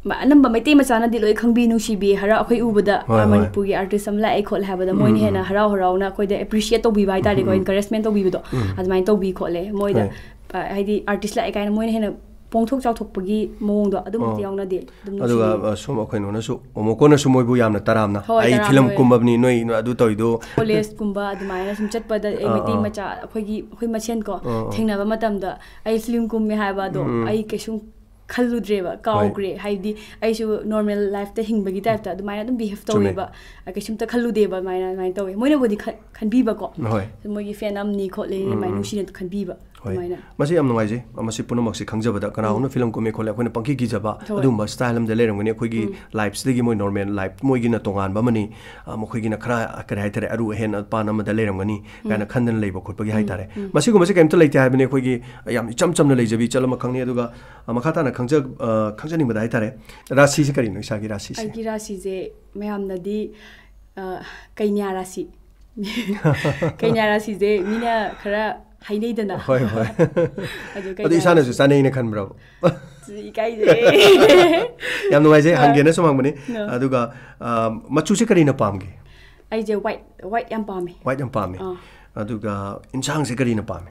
ꯃ- ꯑꯅꯝꯕ ꯃꯩꯇꯩ ꯃꯆꯥꯅꯗꯤ ꯂꯣꯏ ꯈꯪꯕꯤ ꯅꯨꯡꯁꯤꯕꯤ ꯍꯔꯥꯎ, ꯑꯩꯈꯣꯏ ꯎꯕꯗ ꯍꯣꯏ, "ꯑ, ꯍꯣꯏ꯫ ꯃꯅꯤꯄꯨꯔꯒꯤ ꯑꯥꯔꯇꯤꯁ ꯑꯃ ꯂꯥꯛꯑꯦ" ꯈꯣꯠꯂꯦ ꯍꯥꯏꯕꯗ ꯃꯣꯏꯅ ꯍꯦꯟꯅ ꯍꯔꯥꯎ ꯍꯔꯥꯎꯅ ꯑꯩꯈꯣꯏꯗ ꯑꯦꯄ꯭ꯔꯤꯁꯤꯌꯦꯠ ꯇꯧꯕꯤꯕ ꯍꯥꯏꯇꯥꯔꯦꯀꯣ, ꯏꯟꯀꯔꯦꯖꯃꯦꯟ ꯇꯧꯕꯤꯕꯗꯣ ꯑꯗꯨꯃꯥꯏꯅ ꯇꯧꯕꯤ ꯈꯣꯠꯂꯦ ꯃꯣꯏꯗ꯫ ꯍꯣꯏ꯫ ꯑ, ꯍꯥꯏꯗꯤ ꯑꯥꯔꯇꯤꯁ ꯂꯥꯛꯑꯦ ꯀꯥꯏꯅ ꯃꯣꯏꯅ ꯍꯦꯟꯅ ꯄꯣꯡꯊꯣꯛ ꯆꯥꯎꯊꯣꯛꯄꯒꯤ ꯃꯑꯣꯡꯗꯣ ꯑꯗꯨꯃꯛꯇꯤ ꯑꯣ꯫ ꯌꯥꯎꯅꯗꯦ꯫ ꯑꯗꯨꯝ ꯑꯗꯨꯒ ꯅꯨꯡꯁꯤꯕꯤ꯫ ꯑ, ꯁꯣꯝ ꯑꯩꯈꯣꯏꯅꯣꯅꯁꯨ ꯃꯣꯃꯣꯀꯣꯅꯁꯨ ꯃꯣꯏꯕꯨ ꯌꯥꯝꯅ ꯇꯔꯥꯝꯅ ꯍꯣꯏ, ꯑꯩ ꯇꯔꯥꯝꯅ ꯐꯤꯂꯝ ꯍꯣꯏ꯫ ꯀꯨꯝꯃꯕꯅꯤ ꯅꯣꯏ ꯑꯗꯨ ꯇꯧꯔꯤꯗꯣ꯫ ꯀꯣꯂꯦꯖꯀꯨꯝꯕ ꯑꯗꯨꯃꯥꯏꯅ ꯁꯨꯝ ꯆꯠꯄꯗ ꯑꯩ ꯑꯥ, ꯃꯩꯇꯩ ꯑꯥ꯫ ꯃꯆꯥ ꯑꯩꯈꯣꯏꯒꯤ ꯑꯩꯈꯣꯏ ꯃꯁꯦꯟꯀꯣ ꯑꯥ, ꯑꯥ꯫ ꯊꯦꯡꯅꯕ ꯃꯇꯝꯗ ꯑꯩ ꯐꯤꯂꯝ ꯀꯨꯝꯃꯦ ꯍꯥꯏꯕ ꯑꯗꯣ ꯎꯝ, ꯎꯝ꯫ ꯑꯩ ꯀꯩꯁꯨꯝ ꯈꯜꯂꯨꯗ꯭ꯔꯦꯕ, ꯀꯥꯎꯈ꯭ꯔꯦ꯫ ꯍꯥꯏꯗꯤ ꯑꯩꯁꯨ ꯅꯣꯔꯃꯦꯜ ꯂꯥꯏꯐꯇ ꯍꯤꯡꯕꯒꯤ ꯇꯥꯏꯞꯇ ꯑꯗꯨꯃꯥꯏꯅ ꯑꯗꯨꯝ ꯕꯤꯍꯦꯞ ꯆꯨꯝꯃꯦ꯫ ꯇꯧꯋꯦꯕ꯫ ꯑ, ꯀꯩꯁꯨꯝꯇ ꯈꯜꯂꯨꯗꯦꯕ ꯑꯗꯨꯃꯥꯏꯅ ꯑꯗꯨꯃꯥꯏꯅ ꯇꯧꯋꯦ꯫ ꯃꯣꯏꯅꯕꯨꯗꯤ ꯈ- ꯈꯟꯕꯤꯕꯀꯣ꯫ ꯍꯣꯏ꯫ ꯃꯣꯏꯒꯤ ꯐꯦꯟ ꯑꯃꯅꯤ ꯈꯣꯠꯂꯤ ꯎꯝ, ꯑꯗꯨꯃꯥꯏꯅ ꯎꯝ꯫ ꯅꯨꯡꯁꯤꯅ ꯈꯟꯕꯤꯕ ꯍꯣꯏ꯫ ꯑꯗꯨꯃꯥꯏꯅ꯫ ꯃꯁꯤ ꯌꯥꯝ ꯅꯨꯡꯉꯥꯏꯖꯩ꯫ ꯃꯁꯤ ꯄꯨꯝꯅꯃꯛꯁꯤ ꯈꯪꯖꯕꯗ ꯀꯅꯥꯒꯨꯝꯕ ꯐꯤꯂꯝ ꯀꯨꯝꯃꯦ ꯈꯣꯠꯂꯦ ꯑꯩꯈꯣꯏꯅ ꯄꯪꯈꯤ ꯀꯤꯖꯕ ꯍꯣꯏ꯫ ꯑꯗꯨꯒꯨꯝꯕ ꯁ꯭ꯇꯥꯏꯜ ꯑꯃꯗ ꯂꯩꯔꯝꯒꯅꯤ꯫ ꯑꯩꯈꯣꯏꯒꯤ ꯎꯝ꯫ ꯂꯥꯏꯐꯁꯤꯗꯒꯤ ꯃꯣꯏ ꯅꯣꯔꯃꯦꯜ ꯂꯥꯏꯐ ꯃꯣꯏꯒꯤꯅ ꯇꯣꯉꯥꯟꯕ ꯑꯃꯅꯤ꯫ ꯑ, ꯃꯈꯣꯏꯒꯤꯅ ꯈꯔ ꯀꯔꯤ ꯍꯥꯏꯇꯥꯔꯦ, ꯑꯔꯨ ꯑꯍꯦꯟ ꯑꯄꯥꯟ ꯑꯃꯗ ꯂꯩꯔꯝꯒꯅꯤ ꯀꯥꯏꯅ ꯈꯟꯗꯅ ꯂꯩꯕ ꯈꯣꯠꯄꯒꯤ ꯍꯥꯏꯇꯥꯔꯦ꯫ ꯎꯝ꯫ ꯃꯁꯤꯒꯨꯝꯕꯁꯦ ꯀꯩꯝꯇ ꯂꯩꯇꯦ ꯍꯥꯏꯕꯅꯤ꯫ ꯑꯩꯈꯣꯏꯒꯤ ꯌꯥꯝ ꯏꯆꯝ ꯆꯝꯅ ꯂꯩꯖꯕꯤ ꯏꯆꯜ ꯑꯃꯈꯛꯅꯤ꯫ ꯑꯗꯨꯒ, ꯑ, ꯃꯈꯥ ꯇꯥꯅ ꯈꯪꯖ-, ꯑ, ꯈꯪꯖꯅꯤꯡꯕꯗ ꯍꯥꯏꯇꯥꯔꯦ, ꯔꯥꯁꯤꯁꯦ ꯀꯔꯤꯅꯣ, ꯏꯁꯥꯒꯤ ꯔꯥꯁꯤꯁꯦ? ꯑꯩꯒꯤ ꯔꯥꯁꯤꯁꯦ ꯃꯌꯥꯝꯅꯗꯤ, ꯑ, ꯀꯩꯅ꯭ꯌꯥ ꯔꯥꯁꯤ꯫ ꯀꯩꯅ꯭ꯌꯥ ꯔꯥꯁꯤꯁꯦ ꯃꯤꯅ ꯈꯔ ꯍꯥꯏꯅꯩꯗꯅ꯫ ꯍꯣꯏ, ꯍꯣꯏ꯫ ꯑꯗꯨ ꯑꯗꯨ ꯀꯩꯅ꯭ꯌꯥ ꯏꯁꯥꯅꯁꯨ ꯔꯥꯁꯤ꯫ ꯆꯥꯅꯩꯅ ꯈꯟꯕ꯭ꯔꯕ? ꯏꯀꯥꯏꯖꯩ꯫ ꯌꯥꯝ ꯅꯨꯡꯉꯥꯏꯖꯩ꯫ ꯑ꯫ ꯍꯪꯒꯦꯅ ꯁꯨꯝ ꯍꯪꯕꯅꯤ꯫ ꯑ꯫ ꯑꯗꯨꯒ, ꯑ, ꯃꯆꯨꯁꯦ ꯀꯔꯤꯅ ꯄꯥꯝꯒꯦ? ꯑꯩꯁꯦ white, white ꯌꯥꯝ ꯄꯥꯝꯃꯦ꯫ White ꯌꯥꯝ ꯄꯥꯝꯃꯦ꯫ ꯑꯥ꯫ ꯑꯗꯨꯒ ꯏꯟꯁꯥꯡꯁꯦ ꯀꯔꯤꯅ ꯄꯥꯝꯃꯦ?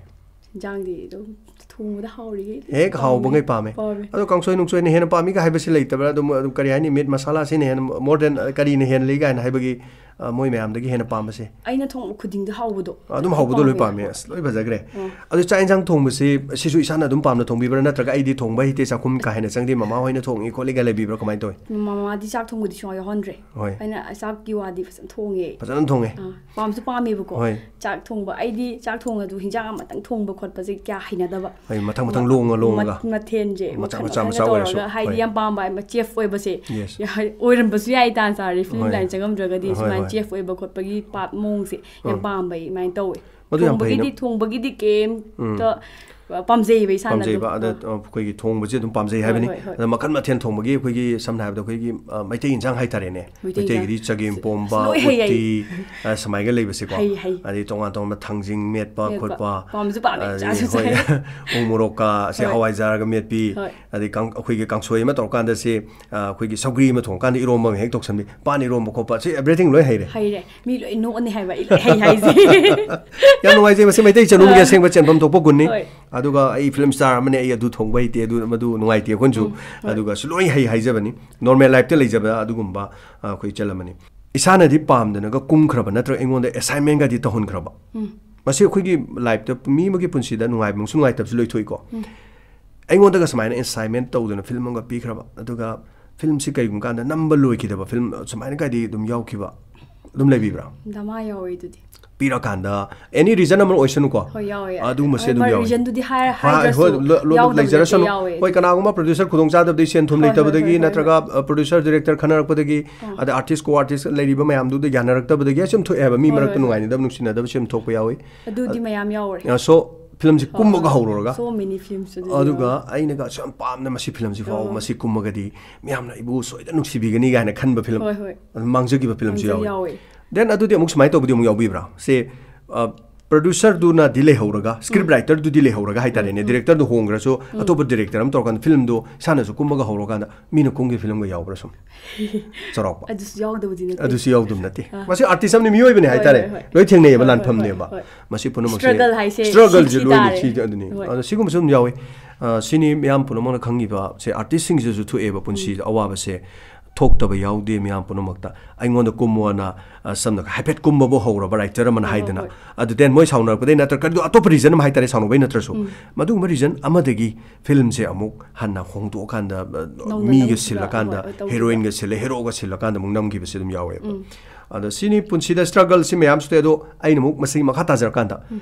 ꯏꯟꯁꯥꯡꯗꯤ ꯑꯗꯨꯝ ꯊꯣꯡꯕꯗ ꯍꯥꯎꯔꯤꯈꯩ ꯍꯦꯛ ꯍꯥꯎꯕꯉꯩ ꯄꯥꯝꯃꯦ꯫ ꯄꯥꯝꯃꯦ꯫ ꯑꯗꯣ ꯀꯥꯡꯁꯣꯏ ꯅꯨꯡꯁꯣꯏꯅ ꯍꯦꯟꯅ ꯄꯥꯝꯃꯤꯒ ꯍꯥꯏꯕꯁꯤ ꯂꯩꯇꯕ꯭ꯔꯥ? ꯑꯗꯨꯝ, ꯑꯗꯨꯝ ꯀꯔꯤ ꯍꯥꯏꯅꯤ, ꯃꯤꯠ ꯃꯁꯥꯂꯥꯁꯤꯅ ꯍꯦꯟꯅ, more than, ꯑ, ꯀꯔꯤꯅ ꯍꯦꯜꯂꯤ ꯀꯥꯏꯅ ꯍꯥꯏꯕꯒꯤ, ꯑ, ꯃꯣꯏ ꯃꯌꯥꯝꯗꯒꯤ ꯍꯦꯟꯅ ꯄꯥꯝꯕꯁꯦ? ꯑꯩꯅ ꯊꯣꯡꯕ ꯈꯨꯗꯤꯡꯗ ꯍꯥꯎꯕꯗꯣ꯫ ꯑꯗꯨꯝ ꯍꯥꯎꯕꯗꯣ ꯂꯣꯏ ꯄꯥꯝꯃꯦ꯫ ꯑꯁ, ꯂꯣꯏ ꯐꯖꯈ꯭ꯔꯦ꯫ ꯑꯥ꯫ ꯑꯗꯨ ꯆꯥꯛ ꯏꯟꯁꯥꯡ ꯊꯣꯡꯕꯁꯤ ꯁꯤꯁꯨ ꯏꯁꯥꯅ ꯑꯗꯨꯝ ꯄꯥꯝꯅ ꯊꯣꯡꯕꯤꯕ꯭ꯔꯥ, ꯅꯠꯇ꯭ꯔꯒ "ꯑꯩꯗꯤ ꯊꯣꯡꯕ ꯍꯩꯇꯦ, ꯆꯥꯛꯈꯨꯝ ꯀꯥ ꯍꯦꯟꯅ ꯆꯪꯗꯦ, ꯃꯃꯥ ꯍꯣꯏꯅ ꯊꯣꯡꯉꯤ ꯈꯣꯠꯂꯤꯒ" ꯂꯩꯕꯤꯕ꯭ꯔꯥ, ꯀꯃꯥꯏꯅ ꯇꯧꯋꯤ? ꯃꯃꯥꯗꯤ ꯆꯥꯛ ꯊꯣꯡꯕꯗꯤ ꯁꯨꯡꯌꯥꯎ ꯌꯥꯎꯍꯟꯗ꯭ꯔꯦ꯫ ꯍꯣꯏ꯫ ꯑꯩꯅ ꯆꯥꯛꯀꯤ ꯋꯥꯗꯤ ꯐꯖꯅ ꯊꯣꯡꯉꯦ꯫ ꯐꯖꯅ ꯊꯣꯡꯉꯦ꯫ ꯑꯥ, ꯄꯥꯝꯁꯨ ꯄꯥꯝꯃꯦꯕꯀꯣ꯫ ꯍꯣꯏ꯫ ꯆꯥꯛ ꯊꯣꯡꯕ, ꯑꯩꯗꯤ ꯆꯥꯛ ꯊꯣꯡꯉꯁꯨ ꯍꯤꯟꯖꯥꯡ ꯑꯃꯇꯪ ꯊꯣꯡꯕ ꯈꯣꯠꯄꯁꯦ ꯀꯌꯥ ꯍꯩꯅꯗꯕ꯫ ꯍꯣꯏ, ꯃꯊꯪ ꯃꯊꯪ ꯃ-, ꯂꯣꯡꯉ ꯂꯣꯡꯉꯒ꯫ ꯃ-, ꯃꯊꯦꯜꯁꯦ ꯃꯆꯥ ꯃꯈꯜ ꯃꯆꯥ ꯃꯈꯜ ꯃꯆꯥ ꯑꯣꯏꯔꯁꯨ꯫ ꯇꯧꯔꯒ, ꯍꯥꯏꯗꯤ ꯍꯣꯏ꯫ ꯌꯥꯝ ꯄꯥꯝꯕ ꯍꯥꯏ, ꯆꯦꯐ ꯑꯣꯏꯕꯁꯦ꯫ Yes꯫ ꯌꯥ-, ꯍꯥꯏ-, ꯑꯣꯏꯔꯝꯕꯁꯨ ꯌꯥꯏ, ꯇꯥꯟ ꯆꯥꯔꯗꯤ ꯐꯤꯂꯝ ꯍꯣꯏ꯫ ꯂꯥꯏꯟ ꯆꯪꯉꯝꯗ꯭ꯔꯒꯗꯤ ꯍꯣꯏ, ꯁꯨꯃꯥꯏꯅ ꯍꯣꯏ꯫ ꯆꯦꯐ ꯑꯣꯏꯕ ꯈꯣꯠꯄꯒꯤ ꯄꯥꯠ ꯃꯑꯣꯡꯁꯦ ꯌꯥꯝ ꯎꯝ꯫ ꯄꯥꯝꯕꯩ ꯑꯗꯨꯃꯥꯏꯅ ꯇꯧꯋꯦ꯫ ꯃꯗꯨ ꯌꯥꯝ ꯐꯩꯅ꯫ ꯊꯣꯡꯕꯒꯤꯗꯤ ꯊꯣꯡꯕꯒꯤꯗꯤ ꯀꯩꯝꯇ ꯄꯥꯝꯖꯩꯌꯦꯕ ꯏꯁꯥꯅ ꯑꯗꯨꯝ꯫ ꯄꯥꯝꯖꯩꯕ ꯑꯗ ꯑ, ꯑꯩꯈꯣꯏꯒꯤ ꯊꯣꯡꯕꯁꯦ ꯑꯗꯨꯝ ꯄꯥꯝꯖꯩ ꯍꯣꯏ, ꯍꯥꯏꯕꯅꯤ꯫ ꯍꯣꯏ, ꯍꯣꯏ꯫ ꯑꯗ ꯃꯈꯜ ꯃꯊꯦꯜ ꯊꯣꯡꯕꯒꯤ ꯑꯩꯈꯣꯏꯒꯤ ꯁꯝꯅ ꯍꯥꯏꯔꯕꯗ ꯑꯩꯈꯣꯏꯒꯤ ꯑ, ꯃꯩꯇꯩ ꯏꯟꯁꯥꯡ ꯍꯥꯏꯇꯥꯔꯦꯅꯦ꯫ ꯃꯩꯇꯩ ꯏꯟꯁꯥꯡ꯫ ꯃꯩꯇꯩꯒꯤꯗꯤ ꯆꯒꯦꯝ ꯄꯣꯝꯕ, ꯂꯣꯏ ꯍꯩ, ꯍꯩ꯫ ꯎꯇꯤ, ꯑ, ꯁꯨꯃꯥꯏꯅ ꯂꯩꯕꯁꯦꯀꯣ꯫ ꯍꯩ, ꯍꯩ꯫ ꯑꯗꯩ ꯇꯣꯉꯥꯟ ꯇꯣꯉꯥꯟꯕ ꯊꯥꯡꯖꯤꯡ ꯃꯦꯠꯄ ꯃꯦꯠꯄ꯫ ꯈꯣꯠꯄ꯫ ꯄꯥꯝꯁꯨ ꯄꯥꯝꯃꯦ, ꯑꯗꯩ ꯆꯥꯁꯨ ꯍꯣꯏ, ꯆꯥꯏ꯫ ꯎ ꯃꯣꯔꯣꯛꯀ ꯑꯁꯦ ꯍꯣꯏ꯫ ꯍꯋꯥꯏꯖꯥꯔꯒ ꯃꯦꯠꯄꯤ꯫ ꯍꯣꯏ꯫ ꯑꯗꯩ ꯀꯥꯡ-, ꯑꯩꯈꯣꯏꯒꯤ ꯀꯥꯡꯁꯣꯏ ꯑꯃ ꯇꯧꯔꯀꯥꯟꯗ ꯁꯤ, ꯑ, ꯑꯩꯈꯣꯏꯒꯤ ꯁꯧꯒ꯭ꯔꯤ ꯑꯃ ꯊꯣꯡꯉꯀꯥꯟꯗ ꯏꯔꯣꯝꯕ ꯑꯃ ꯍꯦꯛ ꯇꯧꯁꯟꯕꯤ꯫ ꯄꯥꯟ ꯏꯔꯣꯝꯕ ꯈꯣꯠꯄ꯫ ꯁꯤ everything ꯂꯣꯏ ꯍꯩꯔꯦ꯫ ꯍꯩꯔꯦ꯫ ꯃꯤ ꯂꯣꯏ ꯅꯣꯛꯑꯅꯤ ꯍꯥꯏꯕ ꯑꯩ ꯂꯣꯏ ꯍꯩ ꯍꯥꯏꯁꯦ꯫ ꯌꯥꯝ ꯅꯨꯡꯉꯥꯏꯖꯩ꯫ ꯃꯁꯤ ꯃꯩꯇꯩ ꯆꯅꯨꯒꯤ ꯑꯁꯦꯡꯕ ꯆꯦꯟꯐꯝ ꯊꯣꯛꯄ ꯒꯨꯟꯅꯤ꯫ ꯍꯣꯏ꯫ ꯑꯗꯨꯒ ꯑꯩ film star ꯑꯃꯅꯦ, ꯑꯩ ꯑꯗꯨ ꯊꯣꯡꯕ ꯍꯩꯇꯦ, ꯑꯗꯨ ꯃꯗꯨ ꯅꯨꯡꯉꯥꯏꯇꯦ ꯑꯩꯈꯣꯏꯅꯁꯨ꯫ ꯎꯝ, ꯍꯣꯏ꯫ ꯑꯗꯨꯒ ꯁꯨ ꯂꯣꯏ ꯍꯩ ꯍꯥꯏꯖꯕꯅꯤ꯫ Normal lifeꯇ ꯂꯩꯖꯕ ꯑꯗꯨꯒꯨꯝꯕ, ꯑ, ꯑꯩꯈꯣꯏ ꯏꯆꯜ ꯑꯃꯅꯤ꯫ ꯏꯁꯥꯅꯗꯤ ꯄꯥꯝꯗꯅꯒ ꯀꯨꯝꯈ꯭ꯔꯕ ꯅꯠꯇ꯭ꯔꯒ ꯑꯩꯉꯣꯟꯗ assignmentꯒꯗꯤ ꯇꯧꯍꯟꯈ꯭ꯔꯕ? ꯎꯝ꯫ ꯃꯁꯤ ꯑꯩꯈꯣꯏꯒꯤ lifeꯇ ꯃꯤ ꯑꯃꯒꯤ ꯄꯨꯟꯁꯤꯗ ꯅꯨꯡꯉꯥꯏꯕ ꯑꯃꯁꯨ ꯅꯨꯡꯉꯥꯏꯇꯕꯁꯨ ꯂꯣꯏꯊꯣꯛꯏꯀꯣ꯫ ꯎꯝ꯫ ꯑꯩꯉꯣꯟꯗꯒ ꯁꯨꯃꯥꯏꯅ assignment ꯇꯧꯗꯅ film ꯑꯃꯒ ꯄꯤꯈ꯭ꯔꯕ, ꯑꯗꯨꯒ filmꯁꯤ ꯀꯩꯒꯨꯝꯕ ꯀꯥꯟꯗ ꯅꯝꯕ ꯂꯣꯏꯈꯤꯗꯕ film ꯁꯨꯃꯥꯏꯅ ꯀꯥꯏꯗꯤ ꯑꯗꯨꯝ ꯌꯥꯎꯈꯤꯕ ꯑꯗꯨꯝ ꯂꯩꯕꯤꯕ꯭ꯔꯥ? ꯗꯃꯥ ꯌꯥꯎꯋꯦ ꯑꯗꯨꯗꯤ꯫ ꯄꯤꯔꯀꯥꯟꯗ any reason ꯑꯃ ꯑꯣꯏꯁꯅꯨꯀꯣ꯫ ꯍꯣꯏ, ꯌꯥꯎꯋꯦ, ꯌꯥꯎꯋꯦ꯫ ꯑꯗꯨꯒꯨꯝꯕꯁꯦ ꯍꯣꯏ, ꯑꯗꯨꯝ ꯃꯥ ꯌꯥꯎꯋꯦ꯫ reasonꯗꯨꯗꯤ ꯍꯥꯏ-, ꯍꯣꯏ, ꯍꯥꯏꯗ꯭ꯔꯁꯨ ꯍꯣꯏ, ꯂꯣ-, ꯂꯣ-, ꯌꯥꯎꯗꯕ ꯂꯩꯖꯔꯁꯅꯨ꯫ ꯅꯠꯇꯦ, ꯌꯥꯎꯋꯦ ꯍꯣꯏ, ꯑꯗꯨꯗꯤ꯫ ꯀꯅꯥꯒꯨꯝꯕ producer ꯈꯨꯗꯣꯡꯆꯥꯗꯕꯗꯒꯤ ꯁꯦꯟ ꯊꯨꯝ ꯍꯣꯏ, ꯍꯣꯏ, ꯂꯩꯇꯕꯗꯒꯤ ꯍꯣꯏ, ꯍꯣꯏ, ꯅꯠꯇ꯭ꯔꯒ, ꯍꯣꯏ꯫ ꯑ, producer director ꯈꯟꯅꯔꯛꯄꯗꯒꯤ, ꯑꯥ꯫ ꯑꯗ artist, co-artist ꯂꯩꯔꯤꯕ ꯃꯌꯥꯝꯗꯨꯗ ꯌꯥꯅꯔꯛꯇꯕꯗꯒꯤ ꯑꯁꯨꯝ ꯊꯣꯛꯑꯦ ꯍꯥꯏꯕ꯫ ꯃꯤ ꯍꯣꯏ, ꯃꯔꯛꯇ ꯍꯣꯏ, ꯍꯣꯏ꯫ ꯅꯨꯡꯉꯥꯏꯅꯗꯕ, ꯅꯨꯡꯁꯤꯅꯗꯕꯁꯨ ꯑꯗꯨꯝ ꯊꯣꯛꯄ ꯌꯥꯎꯋꯤ꯫ ꯑꯗꯨꯗꯤ ꯃꯌꯥꯝ ꯌꯥꯎꯔꯦ꯫ ꯑ, so filmꯁꯤ ꯀꯨꯝꯕꯒ ꯑꯥ, ꯍꯧꯔꯨꯔꯒ꯫ So many filmsꯇꯨꯗꯤ ꯑꯗꯨꯒ ꯌꯥꯎꯔꯦ꯫ ꯑꯩꯅꯒ ꯑꯁꯨꯛ ꯌꯥꯝ ꯄꯥꯝꯅ ꯃꯁꯤ filmꯁꯤ ꯐꯥꯎ, ꯑꯥ꯫ ꯃꯁꯤ ꯀꯨꯝꯃꯒꯗꯤ ꯃꯤꯌꯥꯝꯅ ꯑꯩꯕꯨ ꯁꯣꯏꯗꯅ ꯅꯨꯡꯁꯤꯕꯤꯒꯅꯤ ꯀꯥꯏꯅ ꯈꯟꯕ film꯫ ꯍꯣꯏ, ꯍꯣꯏ꯫ ꯑꯗꯨꯝ ꯃꯥꯡꯖꯈꯤꯕ filmꯁꯨ ꯃꯥꯡꯖꯈꯤꯕ ꯌꯥꯎꯋꯤ꯫ ꯌꯥꯎꯋꯦ꯫ Then ꯑꯗꯨꯗꯤ ꯑꯃꯨꯛ ꯁꯨꯃꯥꯏꯅ ꯇꯧꯕꯗꯤ ꯑꯃꯨꯛ ꯌꯥꯎꯕꯤꯕ꯭ꯔꯥ? ꯁꯦ, ꯑ, producerꯗꯨꯅꯗꯤ ꯂꯩꯍꯧꯔꯒ, script writerꯗꯨꯗꯤ ꯂꯩꯍꯧꯔꯒ ꯍꯥꯏꯇꯥꯔꯦꯅꯦ, ꯎꯝ, ꯎꯝ꯫ directorꯗꯨ ꯍꯣꯡꯈ꯭ꯔꯁꯨ ꯎꯝ꯫ ꯑꯇꯣꯞꯄ director ꯑꯃ ꯇꯧꯔꯀꯥꯟꯗ filmꯗꯣ ꯏꯁꯥꯅꯁꯨ ꯀꯨꯝꯃꯒ ꯍꯧꯔꯀꯥꯟꯗ ꯃꯤꯅ ꯀꯨꯝꯈꯤꯕ filmꯒ ꯌꯥꯎꯕ꯭ꯔꯥ ꯁꯨꯝ? ꯆꯥꯎꯔꯥꯛꯄ꯫ ꯑꯗꯨꯁꯨ ꯌꯥꯎꯗꯕꯗꯤ ꯅꯠꯇꯦ꯫ ꯑꯗꯨꯁꯨ ꯌꯥꯎꯗꯕ ꯅꯠꯇꯦ꯫ ꯑꯥ꯫ ꯃꯁꯤ artist ꯑꯃꯅꯤ, ꯃꯤꯑꯣꯏꯕꯅꯤ ꯍꯣꯏ, ꯍꯥꯏꯇꯥꯔꯦ꯫ ꯍꯣꯏ, ꯍꯣꯏ꯫ ꯂꯣꯏ ꯊꯦꯡꯅꯩꯌꯦꯕ, ꯍꯣꯏ, ꯍꯣꯏ, ꯂꯥꯟꯐꯝꯅꯦꯕ꯫ ꯍꯣꯏ, ꯍꯣꯏ꯫ ꯃꯁꯤ ꯄꯨꯝꯅꯃꯛꯁꯦ Struggle ꯍꯥꯏꯁꯦ struggleꯁꯦ ꯁꯤ ꯂꯣꯏꯅ ꯇꯥꯔꯦ꯫ ꯁꯤ ꯑꯗꯨꯅꯤ꯫ ꯍꯣꯏ꯫ ꯑꯗꯣ ꯁꯤꯒꯨꯝꯕꯁꯨ ꯑꯗꯨꯝ ꯌꯥꯎꯋꯤ꯫ ꯑ, ꯁꯤꯅꯤ ꯃꯤꯌꯥꯝ ꯄꯨꯝꯅꯃꯛꯅ ꯈꯪꯉꯤꯕ, ꯁꯦ artistꯁꯤꯡꯁꯤꯁꯨ ꯊꯣꯛꯑꯦꯕ ꯄꯨꯟꯁꯤꯗ ꯑꯋꯥꯕꯁꯦ꯫ ꯊꯣꯛꯇꯕ ꯌꯥꯎꯗꯦ ꯃꯤꯌꯥꯝ ꯄꯨꯝꯅꯃꯛꯇ꯫ ꯑꯩꯉꯣꯟꯗ ꯀꯨꯝꯃꯣꯅ, ꯑ, ꯁꯝꯅ ꯍꯥꯏꯐꯦꯠ ꯀꯨꯝꯕꯕꯨ ꯍꯧꯔꯕ writer ꯑꯃꯅ ꯍꯣꯏ, ꯍꯥꯏꯗꯅ꯫ ꯍꯣꯏ꯫ ꯑꯗꯨ then ꯃꯣꯏ ꯁꯥꯎꯅꯔꯛꯄꯗꯩ ꯅꯠꯇ꯭ꯔꯒ ꯀꯔꯤꯒꯨꯝꯕ ꯑꯇꯣꯞꯄ reason ꯑꯃ ꯍꯥꯏꯇꯥꯔꯦ, ꯁꯥꯎꯅꯕꯩ ꯅꯠꯇ꯭ꯔꯁꯨ꯫ ꯎꯝ꯫ ꯃꯗꯨꯒꯨꯝꯕ reason ꯑꯃꯗꯒꯤ filmꯁꯦ ꯑꯃꯨꯛ ꯍꯟꯅ ꯍꯣꯡꯗꯣꯛꯑꯀꯥꯟꯗ, ꯑ, ꯅꯧꯅ ꯃꯤꯒ ꯅꯝꯈꯤꯕ, ꯁꯤꯜꯂꯀꯥꯟꯗ, ꯍꯣꯏ, ꯍꯣꯏ, ꯇꯧꯈꯤꯕ꯫ heroineꯒ ꯁꯤꯜꯂꯦ, heroꯒ ꯁꯤꯜꯂꯀꯥꯟꯗ ꯑꯃꯨꯛ ꯅꯝꯈꯤꯕꯁꯦ ꯑꯗꯨꯝ ꯌꯥꯎꯋꯦꯕ꯫ ꯎꯝ꯫ ꯑꯗꯣ ꯁꯤꯅꯤ ꯄꯨꯟꯁꯤꯗ struggle ꯁꯤ ꯃꯌꯥꯝꯁꯨ ꯂꯩ꯫ ꯑꯗꯣ ꯑꯩꯅ ꯑꯃꯨꯛ ꯃꯁꯤꯒꯤ ꯃꯈꯥ ꯇꯥꯖꯔꯀꯥꯟꯗ,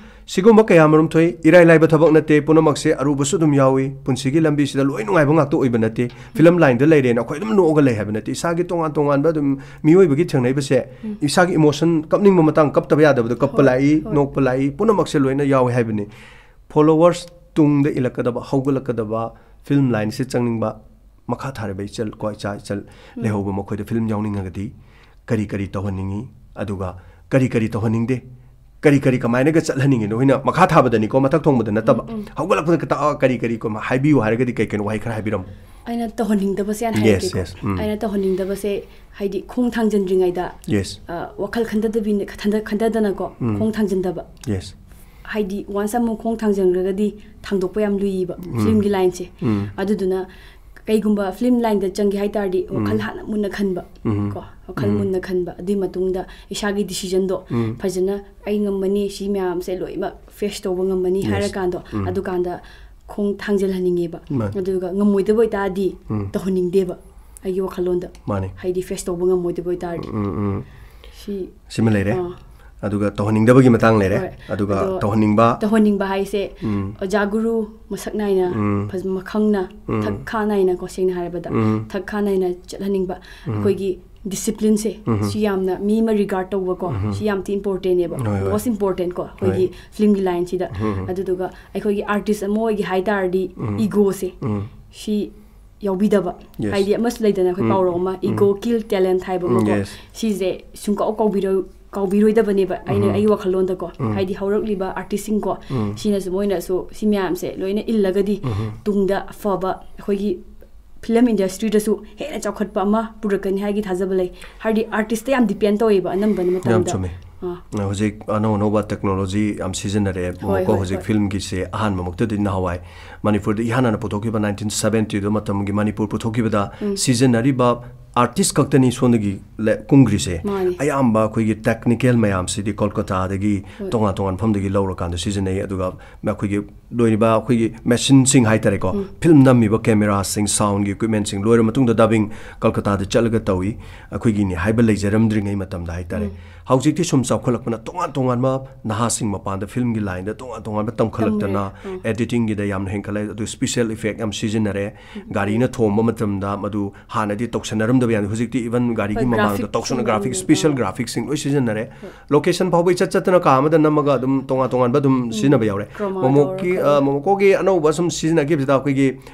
ꯁꯤꯒꯨꯝꯕ ꯀꯌꯥ ꯃꯔꯨꯝ ꯊꯣꯛꯏ꯫ ꯏꯔꯥꯏ ꯂꯥꯏꯕ ꯊꯕꯛ ꯅꯠꯇꯦ, ꯄꯨꯝꯅꯃꯛꯁꯦ ꯑꯔꯨꯕꯁꯨ ꯑꯗꯨꯝ ꯌꯥꯎꯏ꯫ ꯄꯨꯟꯁꯤꯒꯤ ꯂꯝꯕꯤꯁꯤꯗ ꯂꯣꯏ ꯅꯨꯡꯉꯥꯏꯕ ꯉꯥꯛꯇ ꯑꯣꯏꯕ ꯅꯠꯇꯦ꯫ ꯐꯤꯂꯝ ꯂꯥꯏꯟꯗ ꯂꯩꯔꯦꯅ ꯑꯩꯈꯣꯏ ꯑꯗꯨꯝ ꯅꯣꯛꯑꯒ ꯂꯩ ꯍꯥꯏꯕ ꯅꯠꯇꯦ꯫ ꯏꯁꯥꯒꯤ ꯇꯣꯉꯥꯟ ꯇꯣꯉꯥꯟꯕ ꯑꯗꯨꯝ ꯃꯤꯑꯣꯏꯕꯒꯤ ꯊꯦꯡꯅꯕꯁꯦ, ꯏꯁꯥꯒꯤ emotion ꯀꯞꯅꯤꯡꯕ ꯃꯇꯥꯡ ꯀꯞꯇꯕ ꯌꯥꯗꯕꯗꯣ ꯀꯞꯄ ꯂꯥꯛꯏ, ꯅꯣꯛꯄ ꯂꯥꯛꯏ, ꯄꯨꯝꯅꯃꯛꯁꯦ ꯂꯣꯏꯅ ꯌꯥꯎꯏ ꯍꯥꯏꯕꯅꯤ꯫ Followers ꯇꯨꯡꯗ ꯏꯜꯂꯛꯀꯗꯕ, ꯍꯧꯒꯠꯂꯛꯀꯗꯕ, ꯐꯤꯂꯝ ꯂꯥꯏꯟꯁꯤ ꯆꯪꯅꯤꯡꯕ ꯃꯈꯥ ꯊꯥꯔꯤꯕ ꯏꯆꯜ ꯀꯣ, ꯏꯆꯥ ꯏꯆꯜ ꯂꯩꯍꯧꯕ ꯃꯈꯣꯏꯗ ꯐꯤꯂꯝ ꯌꯥꯎꯅꯤꯡꯉꯒꯗꯤ ꯀꯔꯤ ꯀꯔꯤ ꯇꯧꯍꯟꯅꯤꯡꯉꯤ, ꯑꯗꯨꯒ ꯀꯔꯤ ꯀꯔꯤ ꯇꯧꯍꯟꯅꯤꯡꯗꯦ, ꯀꯔꯤ ꯀꯔꯤ ꯀꯃꯥꯏꯅꯒ ꯆꯠꯍꯟꯅꯤꯡꯉꯤꯅꯣ? ꯑꯩꯈꯣꯏꯅ ꯃꯈꯥ ꯊꯥꯕꯗꯅꯤꯀꯣ, ꯃꯊꯛ ꯊꯣꯡꯕꯗ ꯅꯠꯇꯕ꯫ ꯍꯧꯒꯠꯂꯛꯄꯗ ꯈꯛꯇ, "ꯑꯥ, ꯀꯔꯤ ꯀꯔꯤ ꯀꯣ-, ꯍꯥꯏꯕꯤꯌꯨ" ꯍꯥꯏꯔꯒꯗꯤ ꯀꯩ ꯀꯩꯅꯣ ꯋꯥꯍꯩ ꯈꯔ ꯍꯥꯏꯕꯤꯔꯝꯃꯣ꯫ ꯑꯩꯅ ꯇꯧꯍꯟꯅꯤꯡꯗꯕꯁꯦ ꯍꯥꯟꯅ ꯍꯥꯏꯔꯛꯀꯦꯀꯣ꯫ ꯑꯩꯅ ꯇꯧꯍꯟꯅꯤꯡꯗꯕꯁꯦ, ꯍꯥꯏꯗꯤ, ꯈꯣꯡ ꯊꯥꯡꯖꯟꯗ꯭ꯔꯤꯉꯩꯗ, ꯑ, ꯋꯥꯈꯜ ꯈꯟꯊꯗꯕꯤ-, ꯈꯟꯊ-, ꯈꯟꯊꯗꯅꯀꯣ, ꯈꯣꯡ ꯊꯥꯡꯖꯟꯗꯕ꯫ ꯍꯥꯏꯗꯤ, once ꯑꯃꯨꯛ ꯈꯣꯡ ꯊꯥꯡꯖꯟꯈ꯭ꯔꯒꯗꯤ ꯊꯥꯡꯗꯣꯛꯄ ꯌꯥꯝ ꯂꯨꯏꯌꯦꯕ ꯐꯤꯂꯝꯒꯤ ꯂꯥꯏꯟꯁꯦ꯫ ꯑꯗꯨꯗꯨꯅ ꯀꯩꯒꯨꯝꯕ ꯐꯤꯂꯝ ꯂꯥꯏꯟꯗ ꯆꯪꯒꯦ ꯍꯥꯏ ꯇꯥꯔꯗꯤ, ꯋꯥꯈꯜ ꯍꯥꯟꯅ ꯃꯨꯟꯅ ꯈꯟꯕ ꯀꯣ, ꯋꯥꯈꯜ ꯃꯨꯟꯅ ꯈꯟꯕ꯫ ꯑꯗꯨꯒꯤ ꯃꯇꯨꯡꯗ ꯏꯁꯥꯒꯤ decisionꯗꯣ ꯐꯖꯅ, "ꯑꯩ ꯉꯝꯃꯅꯤ, ꯁꯤ ꯃꯌꯥꯝꯁꯦ ꯂꯣꯏꯅꯃꯛ face ꯇꯧꯕ ꯉꯝꯃꯅꯤ" ꯍꯥꯏꯔꯀꯥꯟꯗꯣ, ꯑꯗꯨꯀꯥꯟꯗ ꯈꯣꯡ ꯊꯥꯡꯖꯜꯍꯟꯅꯤꯡꯉꯦꯕ꯫ ꯑꯗꯨꯒ ꯉꯝꯃꯣꯏꯗꯕ ꯑꯣꯏꯇꯥꯔꯗꯤ ꯇꯧꯍꯟꯅꯤꯡꯗꯦꯕ, ꯑꯩꯒꯤ ꯋꯥꯈꯜꯂꯣꯟꯗ꯫ ꯃꯥꯅꯤ꯫ ꯍꯥꯏꯗꯤ, face ꯇꯧꯕ ꯉꯝꯃꯣꯏꯗꯕ ꯑꯣꯏꯇꯥꯔꯗꯤ꯫ ꯁꯤ ꯁꯤꯃ ꯂꯩꯔꯦ꯫ ꯑꯥ꯫ ꯑꯗꯨꯒ ꯇꯧꯍꯟꯅꯤꯡꯗꯕꯒꯤ ꯃꯇꯥꯡ ꯂꯩꯔꯦ꯫ ꯍꯣꯏ꯫ ꯑꯗꯨꯒ ꯑꯗꯣ ꯇꯧꯍꯟꯅꯤꯡꯕ꯫ ꯇꯧꯍꯟꯅꯤꯡꯕ ꯍꯥꯏꯁꯦ, ꯑꯣꯖꯥ ꯒꯨꯔꯨ ꯃꯁꯛ ꯅꯥꯏꯅ, ꯐꯖ-, ꯃꯈꯪꯅ, ꯊꯛ ꯈꯥ ꯅꯥꯏꯅꯀꯣ, ꯁꯦꯡꯅ ꯍꯥꯏꯔꯕꯗ, ꯊꯛ ꯈꯥ ꯅꯥꯏꯅ ꯆꯠꯍꯟꯅꯤꯡꯕ꯫ ꯑꯩꯈꯣꯏꯒꯤ disciplineꯁꯦ, ꯁꯤ ꯌꯥꯝꯅ ꯃꯤ ꯑꯃ regard ꯇꯧꯕꯀꯣ, ꯁꯤ ꯌꯥꯝ ꯊꯤ importantꯅꯦꯕ꯫ ꯍꯣꯏ, ꯍꯣꯏ꯫ Most importantꯀꯣ, ꯑꯩꯈꯣꯏꯒꯤ ꯍꯣꯏ꯫ Filmꯒꯤ lineꯁꯤꯗ꯫ ꯑꯗꯨꯗꯨꯒ ꯑꯩꯈꯣꯏꯒꯤ artist ꯑꯃ ꯑꯣꯏꯒꯦ ꯍꯥꯏ ꯇꯥꯔꯗꯤ, egoꯁꯦ, ꯁꯤ ꯌꯥꯎꯕꯤꯗꯕ꯫ Yes꯫ ꯍꯥꯏꯗꯤ, ꯑꯃꯁꯨ ꯂꯩꯗꯅ, ꯑꯩꯈꯣꯏ ꯄꯥꯎꯔꯧ ꯑꯃ, "Ego kill talent" ꯍꯥꯏꯕ ꯑꯃꯀꯣ꯫ Yes꯫ ꯁꯤꯁꯦ ꯁꯨꯡꯀꯥꯎ ꯀꯥꯎꯕꯤꯔꯣꯏ-, ꯀꯥꯎꯕꯤꯔꯣꯏꯗꯕꯅꯦꯕ, ꯑꯩꯅ, ꯑꯩꯒꯤ ꯋꯥꯈꯜꯂꯣꯟꯗꯀꯣ꯫ ꯍꯥꯏꯗꯤ, ꯍꯧꯔꯛꯂꯤꯕ artistꯁꯤꯡꯀꯣ, ꯁꯤꯅꯁꯨ, ꯃꯣꯏꯅꯁꯨ ꯁꯤ ꯃꯌꯥꯝꯁꯦ ꯂꯣꯏꯅ ꯏꯜꯂꯒꯗꯤ, ꯇꯨꯡꯗ ꯑꯐꯕ ꯑꯩꯈꯣꯏꯒꯤ film industryꯗꯁꯨ ꯍꯦꯟꯅ ꯆꯥꯎꯈꯠꯄ ꯑꯃ ꯄꯨꯔꯛꯀꯅꯤ ꯍꯥꯏꯒꯤ ꯊꯥꯖꯕ ꯂꯩ꯫ ꯍꯥꯏꯗꯤ, artistꯇ ꯌꯥꯝ depend ꯇꯧꯋꯦꯕ ꯑꯅꯝꯕꯅ ꯌꯥꯝ ꯃꯇꯝꯗ꯫ ꯆꯨꯝꯃꯦ꯫ ꯑꯥ꯫ ꯍꯧꯖꯤꯛ ꯑꯅꯧ ꯑꯅꯧꯕ technology ꯌꯥꯝ ꯁꯤꯖꯤꯟꯅꯔꯦꯕꯀꯣ꯫ ꯍꯣꯏ, ꯍꯣꯏ, ꯍꯧꯖꯤꯛ ꯍꯣꯏ꯫ Filmꯒꯤꯁꯦ ꯑꯍꯥꯟꯕꯃꯛꯇꯗꯤ ꯅꯍꯥꯟꯋꯥꯏ ꯃꯅꯤꯄꯨꯔꯗ ꯏꯍꯥꯟ ꯍꯥꯟꯅ ꯄꯨꯊꯣꯛꯈꯤꯕ nineteen seventyꯗ ꯃꯇꯝꯒꯤ ꯃꯅꯤꯄꯨꯔ ꯄꯨꯊꯣꯛꯈꯤꯕꯗ ꯁꯤꯖꯤꯟꯅꯔꯤꯕ artist ꯈꯛꯇꯅꯤ ꯁꯣꯝꯗꯒꯤ ꯂꯦ-, ꯀꯨꯝꯈ꯭ꯔꯤꯁꯦ꯫ ꯃꯥꯅꯤ꯫ ꯑꯌꯥꯝꯕ ꯑꯩꯈꯣꯏꯒꯤ technical ꯃꯌꯥꯝꯁꯤꯗꯤ ꯀꯣꯜꯀꯇꯥꯗꯒꯤ ꯍꯣꯏ꯫ ꯇꯣꯉꯥꯟ ꯇꯣꯉꯥꯟ ꯃꯐꯝꯗꯒꯤ ꯂꯧꯔꯀꯥꯟꯗ ꯁꯤꯖꯤꯟꯅꯩ꯫ ꯑꯗꯨꯒ ꯑꯩꯈꯣꯏꯒꯤ ꯂꯣꯏꯔꯤꯕ ꯑꯩꯈꯣꯏꯒꯤ ꯃꯦꯁꯤꯟꯁꯤꯡ ꯍꯥꯏꯇꯥꯔꯦꯀꯣ, ꯐꯤꯂꯝ ꯅꯝꯃꯤꯕ ꯀꯦꯃꯦꯔꯥꯁꯤꯡ, ꯁꯥꯎꯟꯒꯤ ꯏꯀ꯭ꯋꯤꯞꯃꯦꯟꯁꯤꯡ ꯂꯣꯏꯔ ꯃꯇꯨꯡꯗ ꯗꯕꯤꯡ ꯀꯜꯀꯇꯥꯗ ꯆꯠꯂꯒ ꯇꯧꯏ꯫ ꯑꯩꯈꯣꯏꯒꯤꯅꯤ ꯍꯥꯏꯕ ꯂꯩꯖꯔꯝꯗ꯭ꯔꯤꯉꯩ ꯃꯇꯝꯗ ꯍꯥꯏꯇꯥꯔꯦ꯫ ꯍꯧꯖꯤꯛꯇꯤ ꯁꯨꯝ ꯆꯥꯎꯈꯠꯂꯛꯄꯅ ꯇꯣꯉꯥꯟ ꯇꯣꯉꯥꯟꯕ ꯅꯍꯥꯁꯤꯡ ꯃꯄꯥꯟꯗ ꯐꯤꯂꯝꯒꯤ ꯂꯥꯏꯟꯗ ꯇꯣꯉꯥꯟ ꯇꯣꯉꯥꯟꯕ ꯇꯝꯈꯠꯂꯛꯇꯅ, ꯇꯝꯈ꯭ꯔꯦ꯫ ꯎꯝ꯫ ꯑꯦꯗꯤꯇꯤꯡꯒꯤꯗ ꯌꯥꯝꯅ ꯍꯦꯟꯒꯠꯂꯦ꯫ ꯑꯗꯨ ꯁ꯭ꯄꯤꯁꯦꯜ ꯏꯐꯦꯛ ꯌꯥꯝ ꯁꯤꯖꯤꯟꯅꯔꯦ꯫ ꯒꯥꯔꯤꯅ ꯊꯣꯝꯕ ꯃꯇꯝꯗ ꯃꯗꯨ ꯍꯥꯟꯅꯗꯤ ꯇꯧꯁꯟꯅꯔꯝꯗꯕ ꯌꯥꯅꯤ꯫ ꯍꯧꯖꯤꯛꯇꯤ ꯏꯚꯟ ꯒꯥꯔꯤꯒꯤ ꯍꯣꯏ, ꯃꯃꯥꯡꯗ graphic ꯇꯧꯁꯟꯅ ꯁꯤꯡ ꯒ꯭ꯔꯥꯐꯤꯛ, ꯌꯥꯝꯅ, ꯁ꯭ꯄꯤꯁꯦꯜ ꯑꯥ꯫ ꯒ꯭ꯔꯥꯐꯤꯛꯁꯤꯡ ꯂꯣꯏ ꯁꯤꯖꯤꯟꯅꯔꯦ꯫ ꯍꯣꯏ꯫ ꯂꯣꯀꯦꯁꯟ ꯐꯥꯎꯕ ꯏꯆꯠ ꯆꯠꯇꯅ ꯀꯥ ꯑꯃꯗ ꯅꯝꯃꯒ ꯑꯗꯨꯝ ꯇꯣꯉꯥꯟ ꯇꯣꯉꯥꯟꯕ ꯑꯗꯨꯝ ꯎꯝ꯫ ꯁꯤꯖꯤꯟꯅꯕ ꯌꯥꯎꯔꯦ꯫ Chroma ꯃꯣꯃꯣꯛꯀꯤ, ꯇꯧꯔꯒ꯫ ꯑ, ꯃꯣꯃꯣꯀꯣꯒꯤ ꯑꯅꯧꯕ ꯁꯨꯝ ꯁꯤꯖꯤꯟꯅꯈꯤꯕꯁꯤꯗ ꯑꯩꯈꯣꯏꯒꯤ,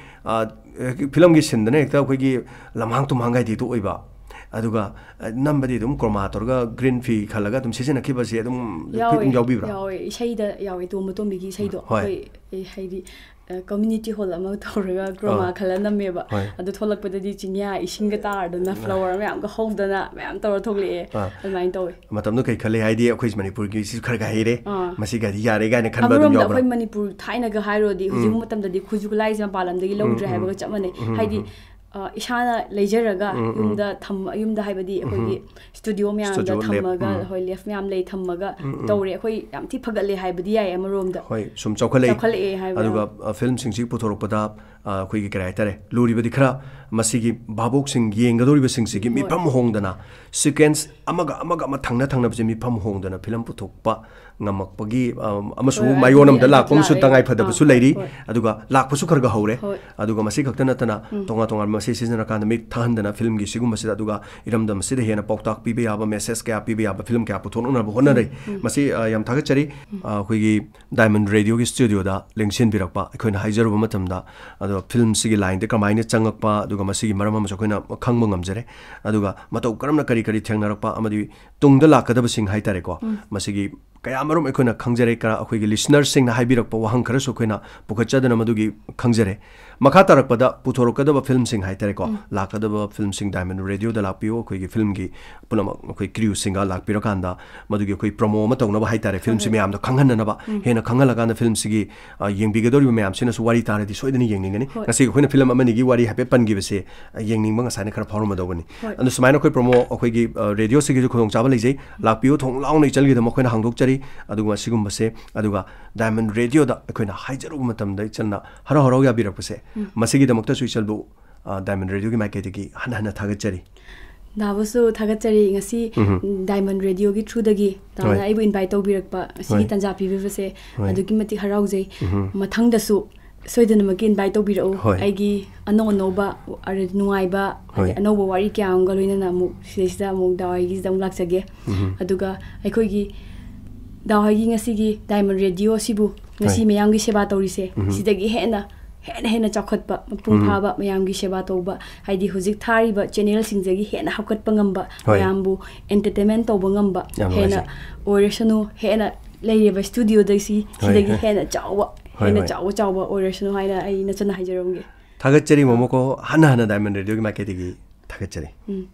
ꯑ, ꯐꯤꯂꯝꯒꯤ ꯁꯤꯟꯗꯅ ꯍꯦꯛꯇ ꯑꯩꯈꯣꯏꯒꯤ ꯂꯝꯍꯥꯡ ꯇꯨꯝꯍꯥꯡ ꯒꯥꯏꯗꯦꯗꯣ ꯑꯣꯏꯕ꯫ ꯑꯗꯨꯒ, ꯑ, ꯅꯝꯕꯗꯤ ꯑꯗꯨꯝ ꯀ꯭ꯔꯣꯃꯥ ꯇꯧꯔꯒ ꯒ꯭ꯔꯤꯟ ꯐꯤ ꯈꯜꯂꯒ ꯑꯗꯨꯝ ꯁꯤꯖꯤꯟꯅꯈꯤꯕꯁꯦ ꯑꯗꯨꯝ ꯌꯥꯎꯋꯦ, ꯑꯗꯨꯝ ꯌꯥꯎꯕꯤꯕ꯭ꯔꯥ? ꯌꯥꯎꯋꯦ꯫ ꯏꯁꯩꯗ ꯌꯥꯎꯋꯦ, ꯇꯣꯝꯕ ꯇꯣꯝꯕꯤꯒꯤ ꯏꯁꯩꯗꯣ꯫ ꯍꯣꯏ꯫ ꯑꯩꯈꯣꯏ, ꯑꯩ ꯍꯥꯏꯗꯤ, ꯑ, ꯀꯝꯃ꯭ꯌꯨꯅꯤꯇꯤ ꯍꯣꯜ ꯑꯃ ꯇꯧꯔꯒ ꯀ꯭ꯔꯣꯃꯥ ꯑꯥ꯫ ꯈꯜꯂ ꯅꯝꯃꯦꯕ꯫ ꯍꯣꯏ꯫ ꯑꯗꯨ ꯊꯣꯛꯂꯛꯄꯗꯗꯤ ꯆꯤꯡꯌꯥ ꯏꯁꯤꯡꯒ ꯇꯥꯔꯗꯅ, ꯑꯥ꯫ ꯐ꯭ꯂꯥꯋꯔ ꯃꯌꯥꯝꯒ ꯍꯧꯗꯅ ꯃꯌꯥꯝ ꯇꯧꯔ ꯊꯣꯛꯂꯛꯑꯦ꯫ ꯑꯥ꯫ ꯑꯗꯨꯃꯥꯏꯅ ꯇꯧꯋꯦ꯫ ꯃꯇꯝꯗꯣ ꯀꯩ ꯈꯜꯂꯤ? ꯍꯥꯏꯗꯤ ꯑꯩꯈꯣꯏ ꯃꯅꯤꯄꯨꯔꯒꯤꯁꯤꯁꯨ ꯈꯔ ꯈꯔ ꯍꯩꯔꯦ, ꯑꯥ꯫ ꯃꯁꯤꯒꯗꯤ ꯌꯥꯔꯦ ꯀꯥꯏꯅ ꯈꯟꯕ ꯑꯗꯨꯝ ꯑꯃꯔꯣꯝꯗ ꯌꯥꯎꯕ꯭ꯔꯥ? ꯑꯩꯈꯣꯏ ꯃꯅꯤꯄꯨꯔ ꯊꯥꯏꯅꯒ ꯍꯥꯏꯔꯨꯔꯗꯤ ꯍꯧꯖꯤꯛ ꯎꯝ꯫ ꯃꯇꯝꯗꯗꯤ ꯈꯨꯠꯁꯨ ꯈꯨꯠꯂꯥꯏꯁꯦ ꯃꯄꯥꯟ ꯂꯝꯗꯒꯤ ꯎꯝ, ꯂꯧꯗ꯭ꯔꯦ ꯎꯝ, ꯍꯥꯏꯕꯒ ꯆꯞ ꯃꯥꯟꯅꯩ꯫ ꯎꯝ, ꯎꯝ, ꯍꯥꯏꯗꯤ, ꯎꯝ꯫ ꯑ, ꯏꯁꯥꯅ ꯂꯩꯖꯔꯒ ꯎꯝ, ꯎꯝ꯫ ꯌꯨꯝꯗ ꯊꯝ-, ꯌꯨꯝꯗ ꯍꯥꯏꯕꯗꯤ ꯑꯩꯈꯣꯏꯒꯤ ꯎꯝ꯫ ꯁ꯭ꯇꯨꯗꯤꯑꯣ ꯃꯌꯥꯝꯗ ꯁ꯭ꯇꯨꯗꯤꯑꯣ ꯂꯦꯞ, ꯊꯝꯃꯒ, ꯎꯝ꯫ ꯍꯣꯏ, ꯂꯦꯞ ꯃꯌꯥꯝ ꯂꯩ ꯊꯝꯃꯒ ꯎꯝ, ꯎꯝ꯫ ꯇꯧꯔꯦ꯫ ꯑꯩꯈꯣꯏ ꯌꯥꯝ ꯊꯤ ꯐꯒꯠꯂꯦ ꯍꯥꯏꯕꯗꯤ ꯌꯥꯏ ꯑꯃꯔꯣꯝꯗ꯫ ꯍꯣꯏ, ꯁꯨꯝ ꯆꯥꯎꯈꯠꯂꯛꯏ꯫ ꯆꯥꯎꯈꯠꯂꯛꯑꯦ ꯍꯥꯏꯕ꯫ ꯑꯗꯨꯒ, ꯑ, ꯐꯤꯂꯝꯁꯤꯡꯁꯤ ꯄꯨꯊꯣꯔꯛꯄꯗ, ꯑ, ꯑꯩꯈꯣꯏꯒꯤ ꯀꯔꯤ ꯍꯥꯏꯇꯥꯔꯦ, ꯂꯨꯔꯤꯕꯗꯤ ꯈꯔ ꯃꯁꯤꯒꯤ ꯚꯥꯕꯣꯛꯁꯤꯡ ꯌꯦꯡꯒꯗꯧꯔꯤꯕꯁꯤꯡꯁꯤꯒꯤ ꯍꯣꯏ꯫ ꯃꯤꯐꯝ ꯍꯣꯡꯗꯅ, ꯁꯤꯀ꯭ꯋꯦꯟꯁ ꯑꯃꯒ ꯑꯃꯒ ꯑꯃ ꯊꯪꯅ ꯊꯪꯅꯕꯁꯦ ꯃꯤꯐꯝ ꯍꯣꯡꯗꯅ ꯐꯤꯂꯝ ꯄꯨꯊꯣꯛꯄ ꯉꯝꯃꯛꯄꯒꯤ, ꯑ, ꯑꯃꯁꯨ ꯍꯣꯏ, ꯃꯥꯏꯑꯣꯟ ꯑꯗꯨꯒꯤ ꯑꯃꯗ ꯑꯗꯨ ꯂꯥꯛꯄ ꯑꯃꯁꯨ ꯂꯥꯛꯑꯦ꯫ ꯇꯉꯥꯏ ꯐꯗꯕꯁꯨ ꯑꯥ, ꯂꯩꯔꯤ꯫ ꯍꯣꯏ꯫ ꯑꯗꯨꯒ ꯂꯥꯛꯄꯁꯨ ꯈꯔ ꯈꯔ ꯍꯧꯔꯦ꯫ ꯍꯣꯏ꯫ ꯑꯗꯨꯒ ꯃꯁꯤ ꯈꯛꯇ ꯅꯠꯇꯅ ꯎꯝ꯫ ꯇꯣꯉꯥꯟ ꯇꯣꯉꯥꯟꯕ ꯃꯁꯤ ꯁꯤꯖꯤꯟꯅꯔꯀꯥꯟꯗ ꯃꯤꯠ ꯊꯛꯍꯟꯗꯅ ꯐꯤꯂꯝꯒꯤ ꯁꯤꯒꯨꯝꯕꯁꯤꯗ, ꯑꯗꯨꯒ ꯏꯔꯝꯗꯝ ꯑꯁꯤꯗ ꯍꯦꯟꯅ ꯄꯥꯎꯇꯥꯛ ꯄꯤꯕ ꯌꯥꯕ, ꯃꯦꯁꯦꯖ ꯀꯌꯥ ꯄꯤꯕ ꯌꯥꯕ ꯐꯤꯂꯝ ꯀꯌꯥ ꯄꯨꯊꯣꯛꯅꯅꯕ ꯍꯣꯠꯅꯔꯤ꯫ ꯎꯝ, ꯎꯝ꯫ ꯃꯁꯤ, ꯑ, ꯌꯥꯝ ꯊꯥꯒꯠꯆꯔꯤ꯫ ꯎꯝ꯫ ꯑ, ꯑꯩꯈꯣꯏꯒꯤ ꯗꯥꯏꯃꯟ ꯔꯦꯗꯤꯑꯣꯒꯤ ꯁ꯭ꯇꯨꯗꯤꯑꯣꯗ ꯂꯦꯡꯁꯤꯟꯕꯤꯔꯛꯄ, ꯑꯩꯈꯣꯏꯅ ꯍꯥꯏꯖꯔꯨꯕ ꯃꯇꯝꯗ, ꯑꯗꯣ ꯐꯤꯂꯝꯁꯤꯒꯤ ꯂꯥꯏꯟꯗ ꯀꯃꯥꯏꯅ ꯆꯪꯉꯛꯄ, ꯑꯗꯨꯒ ꯃꯁꯤꯒꯤ ꯃꯔꯝ ꯑꯃꯁꯨ ꯑꯩꯈꯣꯏꯅ ꯈꯪꯕ ꯉꯝꯖꯔꯦ꯫ ꯑꯗꯨꯒ ꯃꯇꯧ ꯀꯔꯝꯅ ꯀꯔꯤ ꯀꯔꯤ ꯊꯦꯡꯅꯔꯛꯄ ꯑꯃꯗꯤ ꯇꯨꯡꯗ ꯂꯥꯛꯀꯗꯕꯁꯤꯡ ꯍꯥꯏꯇꯥꯔꯦꯀꯣ, ꯎꯝ꯫ ꯃꯁꯤꯒꯤ ꯀꯌꯥ ꯃꯔꯨꯝ ꯑꯩꯈꯣꯏꯅ ꯈꯪꯖꯔꯦ꯫ ꯀ-, ꯑꯩꯈꯣꯏꯒꯤ ꯂꯤꯁꯅꯔꯁꯤꯡꯅ ꯍꯥꯏꯕꯤꯔꯛꯄ ꯋꯥꯍꯪ ꯈꯔꯁꯨ ꯑꯩꯈꯣꯏꯅ ꯄꯨꯈꯠꯆꯗꯅ ꯃꯗꯨꯒꯤ ꯈꯪꯖꯔꯦ꯫ ꯃꯈꯥ ꯇꯥꯔꯛꯄꯗ ꯄꯨꯊꯣꯔꯛꯀꯗꯕ ꯐꯤꯂꯝꯁꯤꯡ ꯍꯥꯏꯇꯥꯔꯦꯀꯣ, ꯎꯝ꯫ ꯂꯥꯛꯀꯗꯕ ꯐꯤꯂꯝꯁꯤꯡ ꯗꯥꯏꯃꯟ ꯔꯦꯗꯤꯑꯣꯗ ꯂꯥꯛꯄꯤꯌꯨ, ꯑꯩꯈꯣꯏꯒꯤ ꯐꯤꯂꯝꯒꯤ ꯄꯨꯝꯅꯃꯛ ꯑꯩꯈꯣꯏ ꯀ꯭ꯔꯤꯌꯨꯁꯤꯡꯒ ꯂꯥꯛꯄꯤꯔꯀꯥꯟꯗ ꯃꯗꯨꯒꯤ ꯑꯩꯈꯣꯏ ꯄ꯭ꯔꯣꯃꯣ ꯑꯃ ꯇꯧꯅꯕ ꯍꯥꯏꯇꯥꯔꯦ, ꯐꯤꯂꯝꯁꯤ ꯍꯣꯏ, ꯍꯣꯏ꯫ ꯃꯌꯥꯝꯗ ꯈꯪꯍꯟꯅꯅꯕ, ꯎꯝ꯫ ꯍꯦꯟꯅ ꯈꯪꯍꯜꯂꯀꯥꯟꯗ ꯐꯤꯂꯝꯁꯤꯒꯤ, ꯑ, ꯌꯦꯡꯕꯤꯒꯗꯧꯔꯤꯕ ꯃꯌꯥꯝꯁꯤꯅꯁꯨ ꯋꯥꯔꯤ ꯇꯥꯔꯗꯤ ꯁꯣꯏꯗꯅ ꯌꯦꯡꯅꯤꯡꯒꯅꯤ꯫ ꯍꯣꯏ꯫ ꯉꯁꯤꯒꯤ ꯑꯩꯈꯣꯏꯅ ꯐꯤꯂꯝ ꯑꯃꯅꯤꯒꯤ ꯋꯥꯔꯤ ꯍꯥꯏꯐꯦꯠ ꯄꯟꯈꯤꯕꯁꯦ, ꯑ, ꯌꯦꯡꯅꯤꯡꯕ ꯉꯁꯥꯏꯅ ꯈꯔ ꯐꯥꯎꯔꯝꯃꯗꯧꯕꯅꯤ꯫ ꯍꯣꯏ꯫ ꯑꯗꯨ ꯁꯨꯃꯥꯏꯅ ꯑꯩꯈꯣꯏ ꯄ꯭ꯔꯣꯃꯣ ꯑꯩꯈꯣꯏꯒꯤ, ꯑ, ꯔꯦꯗꯤꯑꯣꯁꯤꯒꯤꯁꯨ ꯈꯨꯗꯣꯡꯆꯥꯕ ꯂꯩꯖꯩ꯫ ꯂꯥꯛꯄꯤꯌꯨ, ꯊꯣꯡ ꯂꯥꯎꯅ ꯏꯆꯜꯒꯤꯗꯃꯛ ꯑꯩꯈꯣꯏꯅ ꯍꯥꯡꯗꯣꯛꯆꯔꯤ꯫ ꯑꯗꯨꯒ ꯁꯤꯒꯨꯝꯕꯁꯦ, ꯑꯗꯨꯒ ꯗꯥꯏꯃꯟ ꯔꯦꯗꯤꯑꯣꯗ ꯑꯩꯈꯣꯏꯅ ꯍꯥꯏꯖꯔꯨꯕ ꯃꯇꯝꯗ ꯏꯆꯜꯅ ꯍꯔꯥꯎ ꯍꯔꯥꯎ ꯌꯥꯕꯤꯔꯛꯄꯁꯦ, ꯎꯝ꯫ ꯃꯁꯤꯒꯤꯗꯃꯛꯇꯁꯨ ꯏꯆꯜꯕꯨ, ꯑ, ꯗꯥꯏꯃꯟ ꯔꯦꯗꯤꯑꯣꯒꯤ ꯃꯥꯏꯀꯩꯗꯒꯤ ꯍꯟꯅ ꯍꯟꯅ ꯊꯥꯒꯠꯆꯔꯤ꯫ ꯗꯥꯕꯨꯁꯨ ꯊꯥꯒꯠꯆꯔꯤ꯫ ꯉꯁꯤ ꯎꯝ꯫ ꯗꯥꯏꯃꯟ ꯔꯦꯗꯤꯑꯣꯒꯤ through ꯗꯒꯤ ꯗꯥꯅ ꯍꯣꯏ꯫ ꯑꯩꯕꯨ invite ꯇꯧꯕꯤꯔꯛꯄ, ꯑꯁꯤꯒꯤ ꯍꯣꯏ꯫ ꯇꯥꯟꯖꯥ ꯄꯤꯕꯤꯕꯁꯦ ꯍꯣꯏ꯫ ꯑꯗꯨꯛꯀꯤ ꯃꯇꯤꯛ ꯍꯔꯥꯎꯖꯩ꯫ ꯎꯝ꯫ ꯃꯊꯪꯗꯁꯨ ꯁꯣꯏꯗꯅꯃꯛꯀꯤ invite ꯇꯧꯕꯤꯔꯛꯎ꯫ ꯍꯣꯏ꯫ ꯑꯩꯒꯤ ꯑꯅꯧ ꯑꯅꯧꯕ, ꯑꯔ-, ꯅꯨꯡꯉꯥꯏꯕ, ꯍꯣꯏ꯫ ꯑꯗꯩ ꯑꯅꯧꯕ ꯋꯥꯔꯤ ꯀꯌꯥ ꯑꯃꯒ ꯂꯣꯏꯅꯅ ꯑꯃꯨꯛ ꯁꯤꯗꯩꯁꯤꯗ ꯑꯃꯨꯛ ꯗꯥ ꯍꯣꯏꯒꯤꯁꯤꯗ ꯑꯃꯨꯛ ꯂꯥꯛꯆꯒꯦ꯫ ꯎꯝ꯫ ꯑꯗꯨꯒ ꯑꯩꯈꯣꯏꯒꯤ ꯗꯥ ꯍꯣꯏꯒꯤ ꯉꯁꯤꯒꯤ ꯗꯥꯏꯃꯟ ꯔꯦꯗꯤꯑꯣ ꯑꯁꯤꯕꯨ ꯉꯁꯤ ꯍꯣꯏ꯫ ꯃꯌꯥꯝꯒꯤ ꯁꯦꯕꯥ ꯇꯧꯔꯤꯁꯦ, ꯎꯝ꯫ ꯁꯤꯗꯒꯤ ꯍꯦꯟꯅ, ꯍꯦꯟꯅ ꯍꯦꯟꯅ ꯆꯥꯎꯈꯠꯄ, ꯃꯄꯨꯡ ꯎꯝ꯫ ꯐꯥꯕ, ꯃꯌꯥꯝꯒꯤ ꯁꯦꯕꯥ ꯇꯧꯕ, ꯍꯥꯏꯗꯤ ꯍꯧꯖꯤꯛ ꯊꯥꯔꯤꯕ channelꯁꯤꯡꯗꯒꯤ ꯍꯦꯟꯅ ꯍꯥꯞꯀꯠꯄ ꯉꯝꯕ, ꯍꯣꯏ꯫ ꯃꯌꯥꯝꯕꯨ entertainment ꯇꯧꯕ ꯉꯝꯕ ꯌꯥꯝ ꯍꯦꯟꯅ ꯅꯨꯡꯉꯥꯏꯖꯩ꯫ ꯑꯣꯏꯔꯁꯅꯨ, ꯍꯦꯟꯅ ꯂꯩꯔꯤꯕ studioꯗꯒꯤ ꯍꯣꯏ, ꯁꯤꯗꯒꯤ ꯍꯣꯏ꯫ ꯍꯦꯟꯅ ꯆꯥꯎꯕ, ꯍꯣꯏ, ꯍꯦꯟꯅ ꯍꯣꯏ꯫ ꯆꯥꯎꯕ, ꯆꯥꯎꯕ ꯑꯣꯏꯔꯁꯅꯨ ꯍꯥꯏꯅ ꯑꯩ ꯅꯆꯟꯅ ꯍꯥꯏꯖꯔꯝꯒꯦ꯫ ꯊꯥꯒꯠꯆꯔꯤ ꯃꯣꯃꯣꯀꯣ, ꯍꯟꯅ ꯍꯟꯅ ꯗꯥꯏꯃꯟ ꯔꯦꯗꯤꯑꯣꯒꯤ ꯃꯥꯏꯀꯩꯗꯒꯤ ꯊꯥꯒꯠꯆꯔꯤ꯫ ꯎꯝ꯫